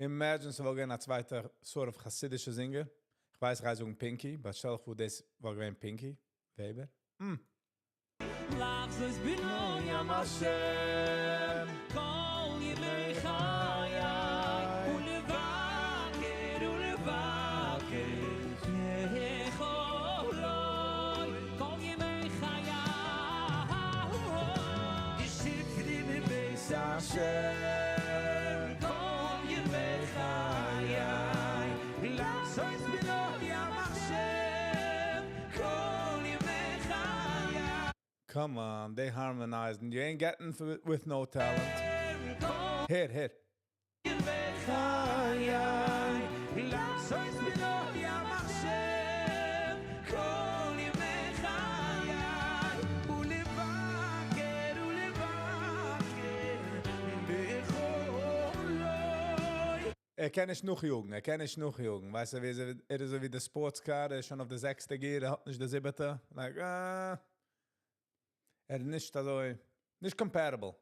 Imagine ס'וואלט געווען א צווייטער sort of חסידישע singer. איך ווייס, איך גיי זאגן Pinky, but שטעל דיך פאר, דאס וואלט געווען Pinky Weber. לחזות בנועם השם כל ימי חיי ולבקר ולבקר היכלו כל ימי חיי ישבתי בבית השם כל ימי חיי לחזות בנועם השם כל ימי חיי. Come on, they harmonized and you ain't getting with no talent. Here, here. ימי חיי לחזות בנועם השם כל ימי חיי ולבקר ולבקר היכלו. ער קען נישט נאכיאגן, ער קען נישט נאכיאגן. ווייסטו, ווי ער איז אזוי ווי די sports car, ער איז שוין אויף די זעקסטע gear, ער האט נישט די זיבעטע. Like, ער איז נישט אזוי, נישט compatible.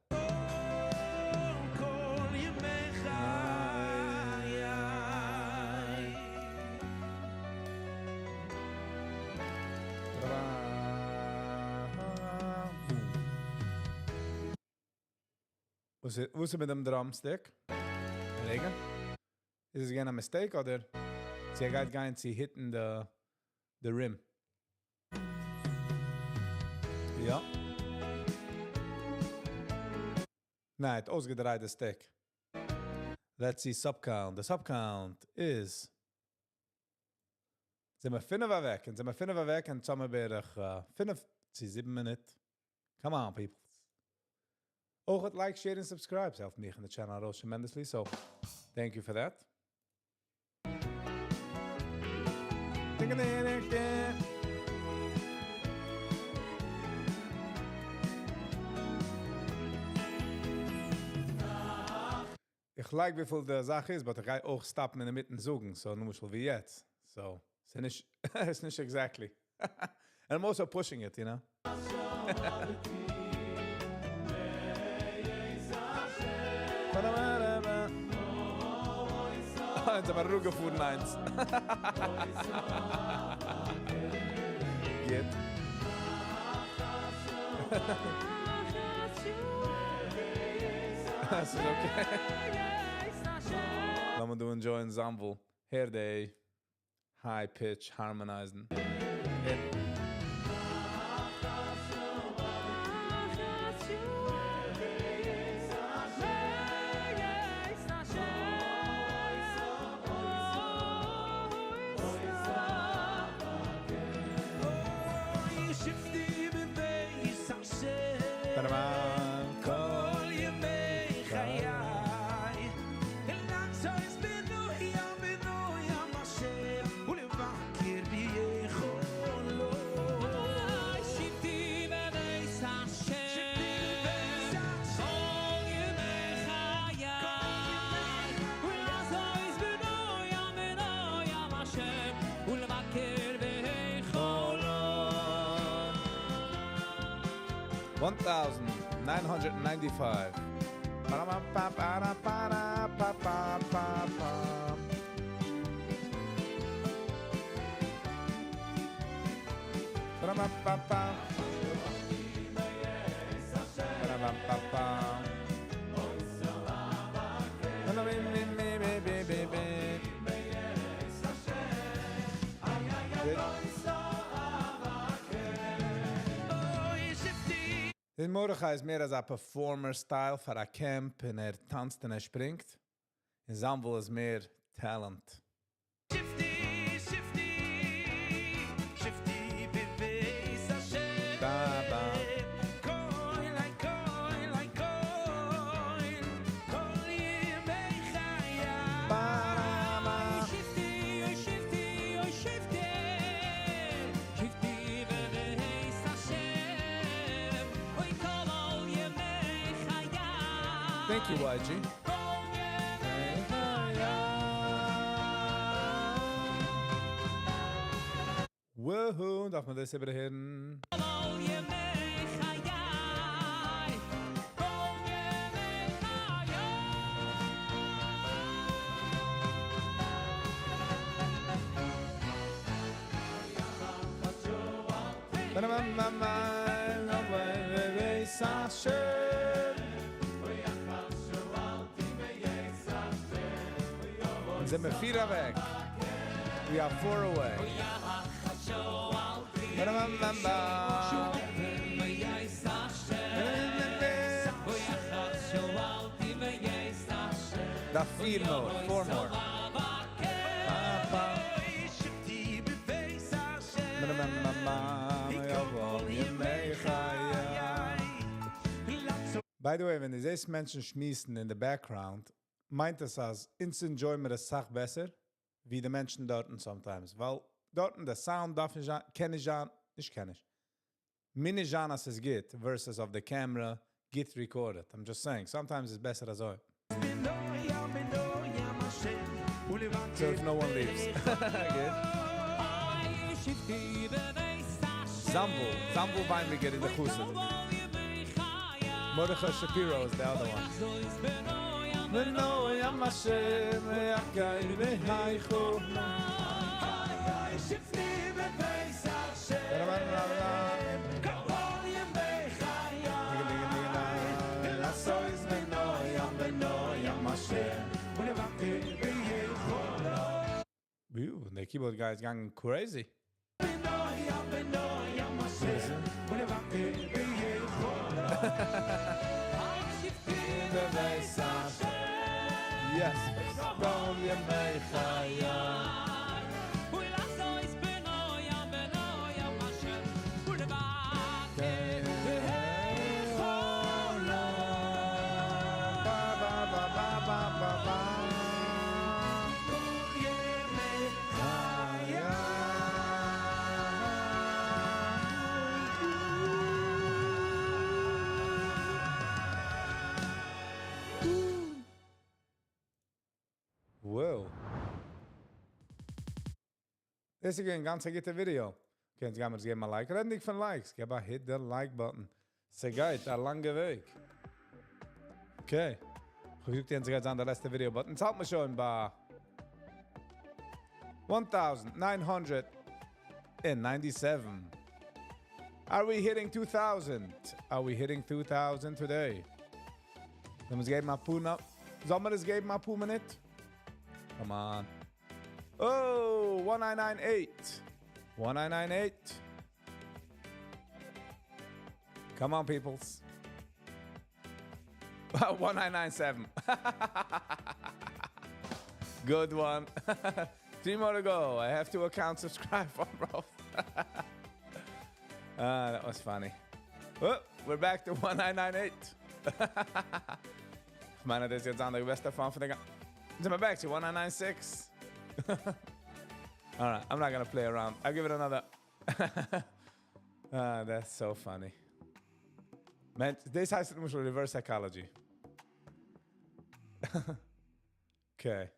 כל ימי חיי. וואס איז מיט דעם drumstick? רגע. איז עס געווען א mistake אדער צו ער גייט גיין צו hit ן the rim? יא. ניין, האט אויסגעדרייט די stick. Let's see sub count. The sub count is זענען מיר פינף אוועק. און זענען מיר פינף אוועק און צוזאמען בערך פינף צו זיבן מינוט. Come on, people. אויך like, share און subscribe. ס'העלפט מיך אין די channel ארויס tremendously. So, thank you for that. איך like וויפיל די זאך איז, but איך גיי אויך stop ן אינמיטן זאגן, so למשל ווי יעצט. So, ס'איז נישט, ס'איז נישט exactly. And I'm also pushing it, you know? יעצט האבן מיר אראפגעפארן איינס. גוט. דאס איז okay. לאמיר דא enjoy ען זאנוויל. הער די high pitch harmonizing. הער. כל ימי חיי לעשות בנוים בנוים השם ולבקר ביכולו שבתי בבית השם כל ימי חיי ולעשות בנוים בנוים השם ולבקר ביכולו 1995. Ba-da-ba-ba-ba-da-ba-ba-ba-ba. Ba-da-ba-ba-ba. Ba-da-ba-ba-ba. Ba-da-bi-bi-bi-bi-bi-bi. Good. דער מרדכי איז מער אזא performer style פאר א camp און ער טאנצט און ער שפרינגט. און זאנוויל איז מער talent. שבתי, שבתי, שבתי בבית השם. Ba, ba. כל, כל, כל, כל ימי חיי. שבתי, אוי שבתי, אוי שבתי, שבתי בבית השם. אוי כל ימי חיי. Thank you, YG. כל ימי חיי. Woohoo, דארף מען דאס איבערהערן. כל ימי חיי, כל ימי חיי. Ba-da-ba-ba-ba, בבית השם. זענען מיר פיר אוועק. We are four away. Ba-da-ba-ba-ba. דא פיר more, four more. Ba-ba. Ba-da-ba-ba-ba, כל ימי חיי. By the way, ווען דו זעסט מענטשן שמועסן in the background, מיינט עס אז אונז enjoy מיר עס אסאך בעסער, ווי די מענטשן דארטן sometimes. ווייל דארטן דער sound דארף נישט זיין, קען נישט זיין, נישט קען נישט. מוז נישט זיין אז עס גייט, versus אויף the camera, גייט recorded. I'm just saying, sometimes it's בעסער אזוי. So if no one leaves. Good. Zambu, Zambu Weinberger in the Chusid. Mordechai Shapiro is the other one. בנוים השם, יקר והיכו. שבתי בבית השם כל ימי חיי לעשות בנוים בנוים השם ולבקר ביכולו Ooh, the keyboard guy is going crazy. בנוים בנוים השם ולבקר ביכולו שבתי בבית השם Yes. כל ימי חיי. ולעשות בנוים בנוים השם ולבקר ביכולו Ba, ba, ba, ba, ba, ba, ba. כל ימי חיי Whoa. דאס איז א גאנץ גוטע video. קענסט גאר געבן א like. רעד נישט פון likes. געב א hit the like button. ס'גייט א לאנגע וועג. Okay. איך קוק יעצט גראד אן דער לעצטע video button. צאלט מיר שוין ביי 1997. Are we hitting 2000? Are we hitting 2000 today? זאל מיר עס געבן א פאר נאך? זאל מיר עס געבן א פאר מינוט? Come on. Oh, 1998. 1998. Come on, peoples. 1997. Good one. Three more to go. I have to account subscribe for both. Ah, that was funny. Oh, We're back to 1998. איך מיין, דאס איז יעצט די בעסטע fun פון די גאנ... זענען מיר back to 1996. Alright, I'm not gonna play around. I'll give it another... ah, that's so funny. Man, דאס הייסט למשל reverse psychology. Okay.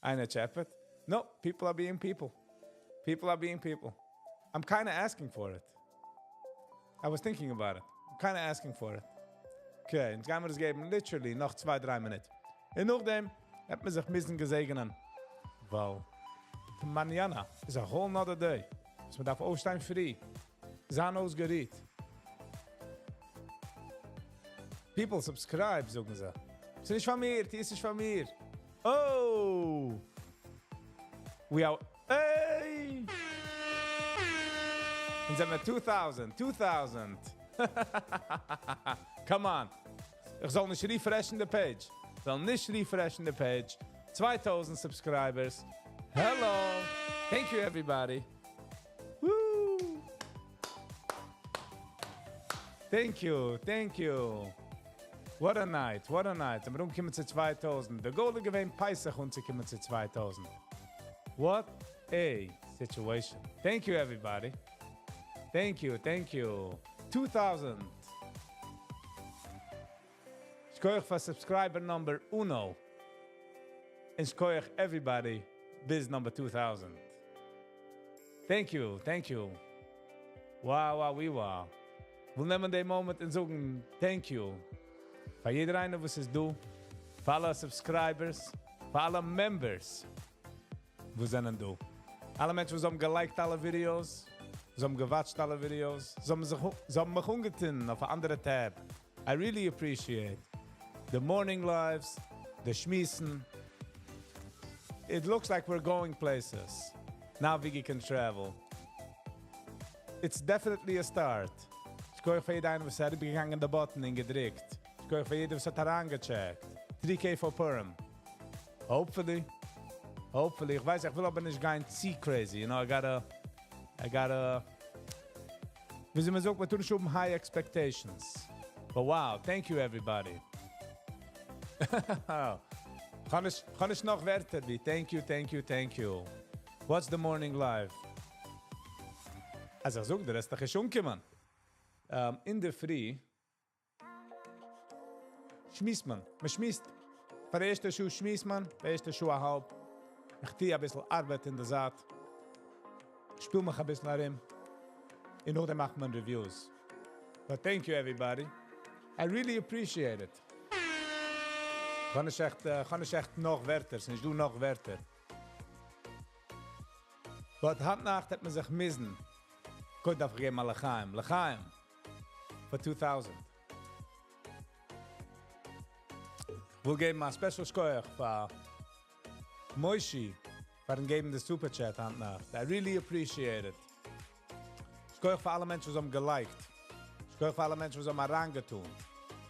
איינער טשעפעט? No, people are being people. People are being people. I'm kind of asking for it. I was thinking about it. I'm kind of asking for it. Okay, יעצט גייען מיר דאס געבן, literally, נאך צוויי, דריי מינוט. און נאכדעם וועט מען זיך מוזן געזעגענען. ווייל mañana is a whole nother day. וואס מען דארף אויפשטיין פרי. זיין אויסגערוהט. People subscribe, זאגן זיי. ס'איז נישט פון מיר, ס'איז נישט פון מיר. Oh! We are... Hey! אונז זענען מיר 2000, 2000. Come on. איך זאל נישט refreshen the page. איך זאל נישט refreshen the page. 2000 subscribers. Hello. Thank you, everybody. Woo! Thank you, thank you. What a night, what a night. מיר קומען צו 2000. The goal איז געווען פסח אנצוקומען צו 2000. What a situation. Thank you, everybody. Thank you, thank you. 2000. שכוח פאר subscriber number uno. און שכוח everybody ביז number 2000. Thank you, thank you. Wow, wow, we wow. וויל נעמען דעם moment און זאגן thank you. פאר יעדער איינער וואס איז דא, פאר אלע subscribers, פאר אלע members, וואס זענען דא. אלע מענטשן וואס האבן גע-like ט אלע videos, וואס האבן גע-watch ט אלע videos, זיי האבן זיך, זיי האבן מיך אנגעטון אויף אן אנדערע tab. I really appreciate the morning lives, the שמועסן. It looks like we're going places. Now Viggy can travel. It's definitely a start. שכוח פאר יעדער איינער, וואס האט אריבערגעגאנגען די button און געדריקט. שכוח פאר יעדער, וואס האט אריינגע-check ט. 3K for Purim. Hopefully. Hopefully. איך ווייס, איך וויל אבער נישט גיין צו crazy. I gotta... ווי מען זאגט, מיר טון שוין high expectations. But wow, thank you everybody. קען איך נאך ווערטער ווי thank you, thank you, thank you. What's the morning live? אלזא, איך זאג דיר, עס איז דאך שוין געקומען. אין דער פרי שמועסט מען. מען שמועסט. פאר די ערשטע שעה שמועסט מען, די ערשטע שעה א האלב. איך טו א ביסל ארבעט אין דער זייט. שפיל מיך א ביסל ארום. און נאכדעם מאכט מען reviews. But thank you everybody. I really appreciate it. קען איך עכט, קען איך עכט נאך ווערטער, ס'איז נישט דא נאך ווערטער. But היינט נאכט האט מען זיך מוזן. גוט דארף איך געבן א לחיים. לחיים. For 2000. וויל געבן א special שכוח פאר Moishi פארן געבן די super chat היינט נאכט. I really appreciate it. שכוח פאר אלע מענטשן, וואס האבן גע-like ט. שכוח פאר אלע מענטשן, וואס האבן אריינגעטון.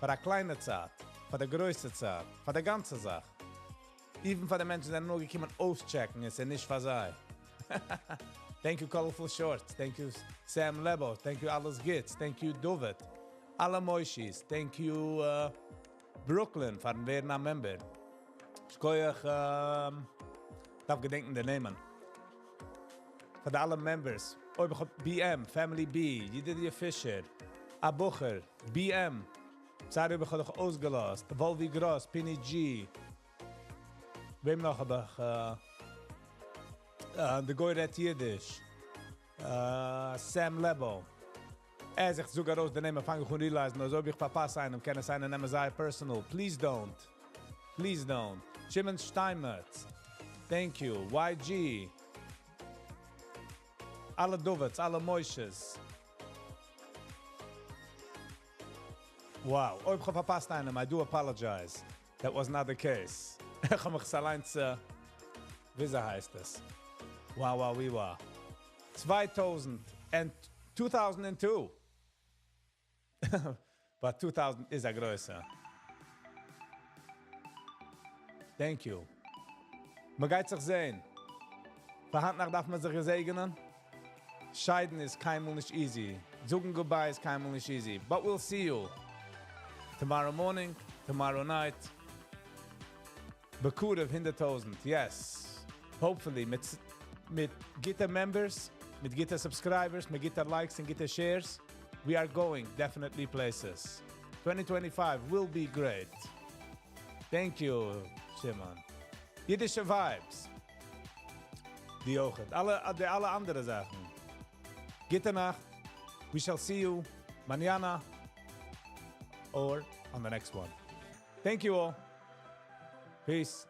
פאר א קליינע צייט, פאר די גרויסע צייט, פאר די גאנצע זאך. Even פאר די מענטשן, זענען נאר געקומען אויסטשעקן, עס איז נישט פאר זיי. Thank you, Colorful Shorts. Thank you, Sam Lebo. Thank you, Alles Gits. Thank you, David. אלע Moishis. Thank you, Brooklyn, פארן ווערן א member. שכוח, דארף געדענקען די נעמען. פאר די אלע members. אויב איך האב BM, Family B, Yedidia Fisher, Abucher, BM. Sorry, איך האב דאך אויסגעלאזט. Volvi Gross, Pini G. וועם נאך האב איך? The גוי רעדט יידיש. Sam Lebo. אז איך זאג ארויס די נעמען, פאנג איך אן realize, אז אויב איך פארפאס איינעם, קען עס זיין, נעמען זיי personal. Please don't. Please don't. Shimon Steinmetz. Thank you. YG. אלע Davids, אלע Moishes. Wow. אויב איך האב פארפאסט איינעם, I do apologize. That was not the case. איך האב מיך אליין צו... וויאזוי הייסט עס? Wow, wow, we wow. 2000 and 2002. But 2000 איז א גרויסע. Thank you. מען גייט זיך זען. פאר היינט נאכט דארף מען זיך געזעגענען. שיידן איז קיינמאל נישט easy. זאגן goodbye איז קיינמאל נישט easy. But we'll see you tomorrow morning, tomorrow night. בקרוב 100,000, yes. Hopefully, מיט, מיט גוטע members, מיט גוטע subscribers, מיט גוטע likes און גוטע shares. We are going definitely places. 2025 will be great. Thank you, Shimon. אידישע vibes. די אויכעט. אלע, די אלע אנדערע זאכן. גוטע נאכט. We shall see you mañana or on the next one. Thank you all. Peace.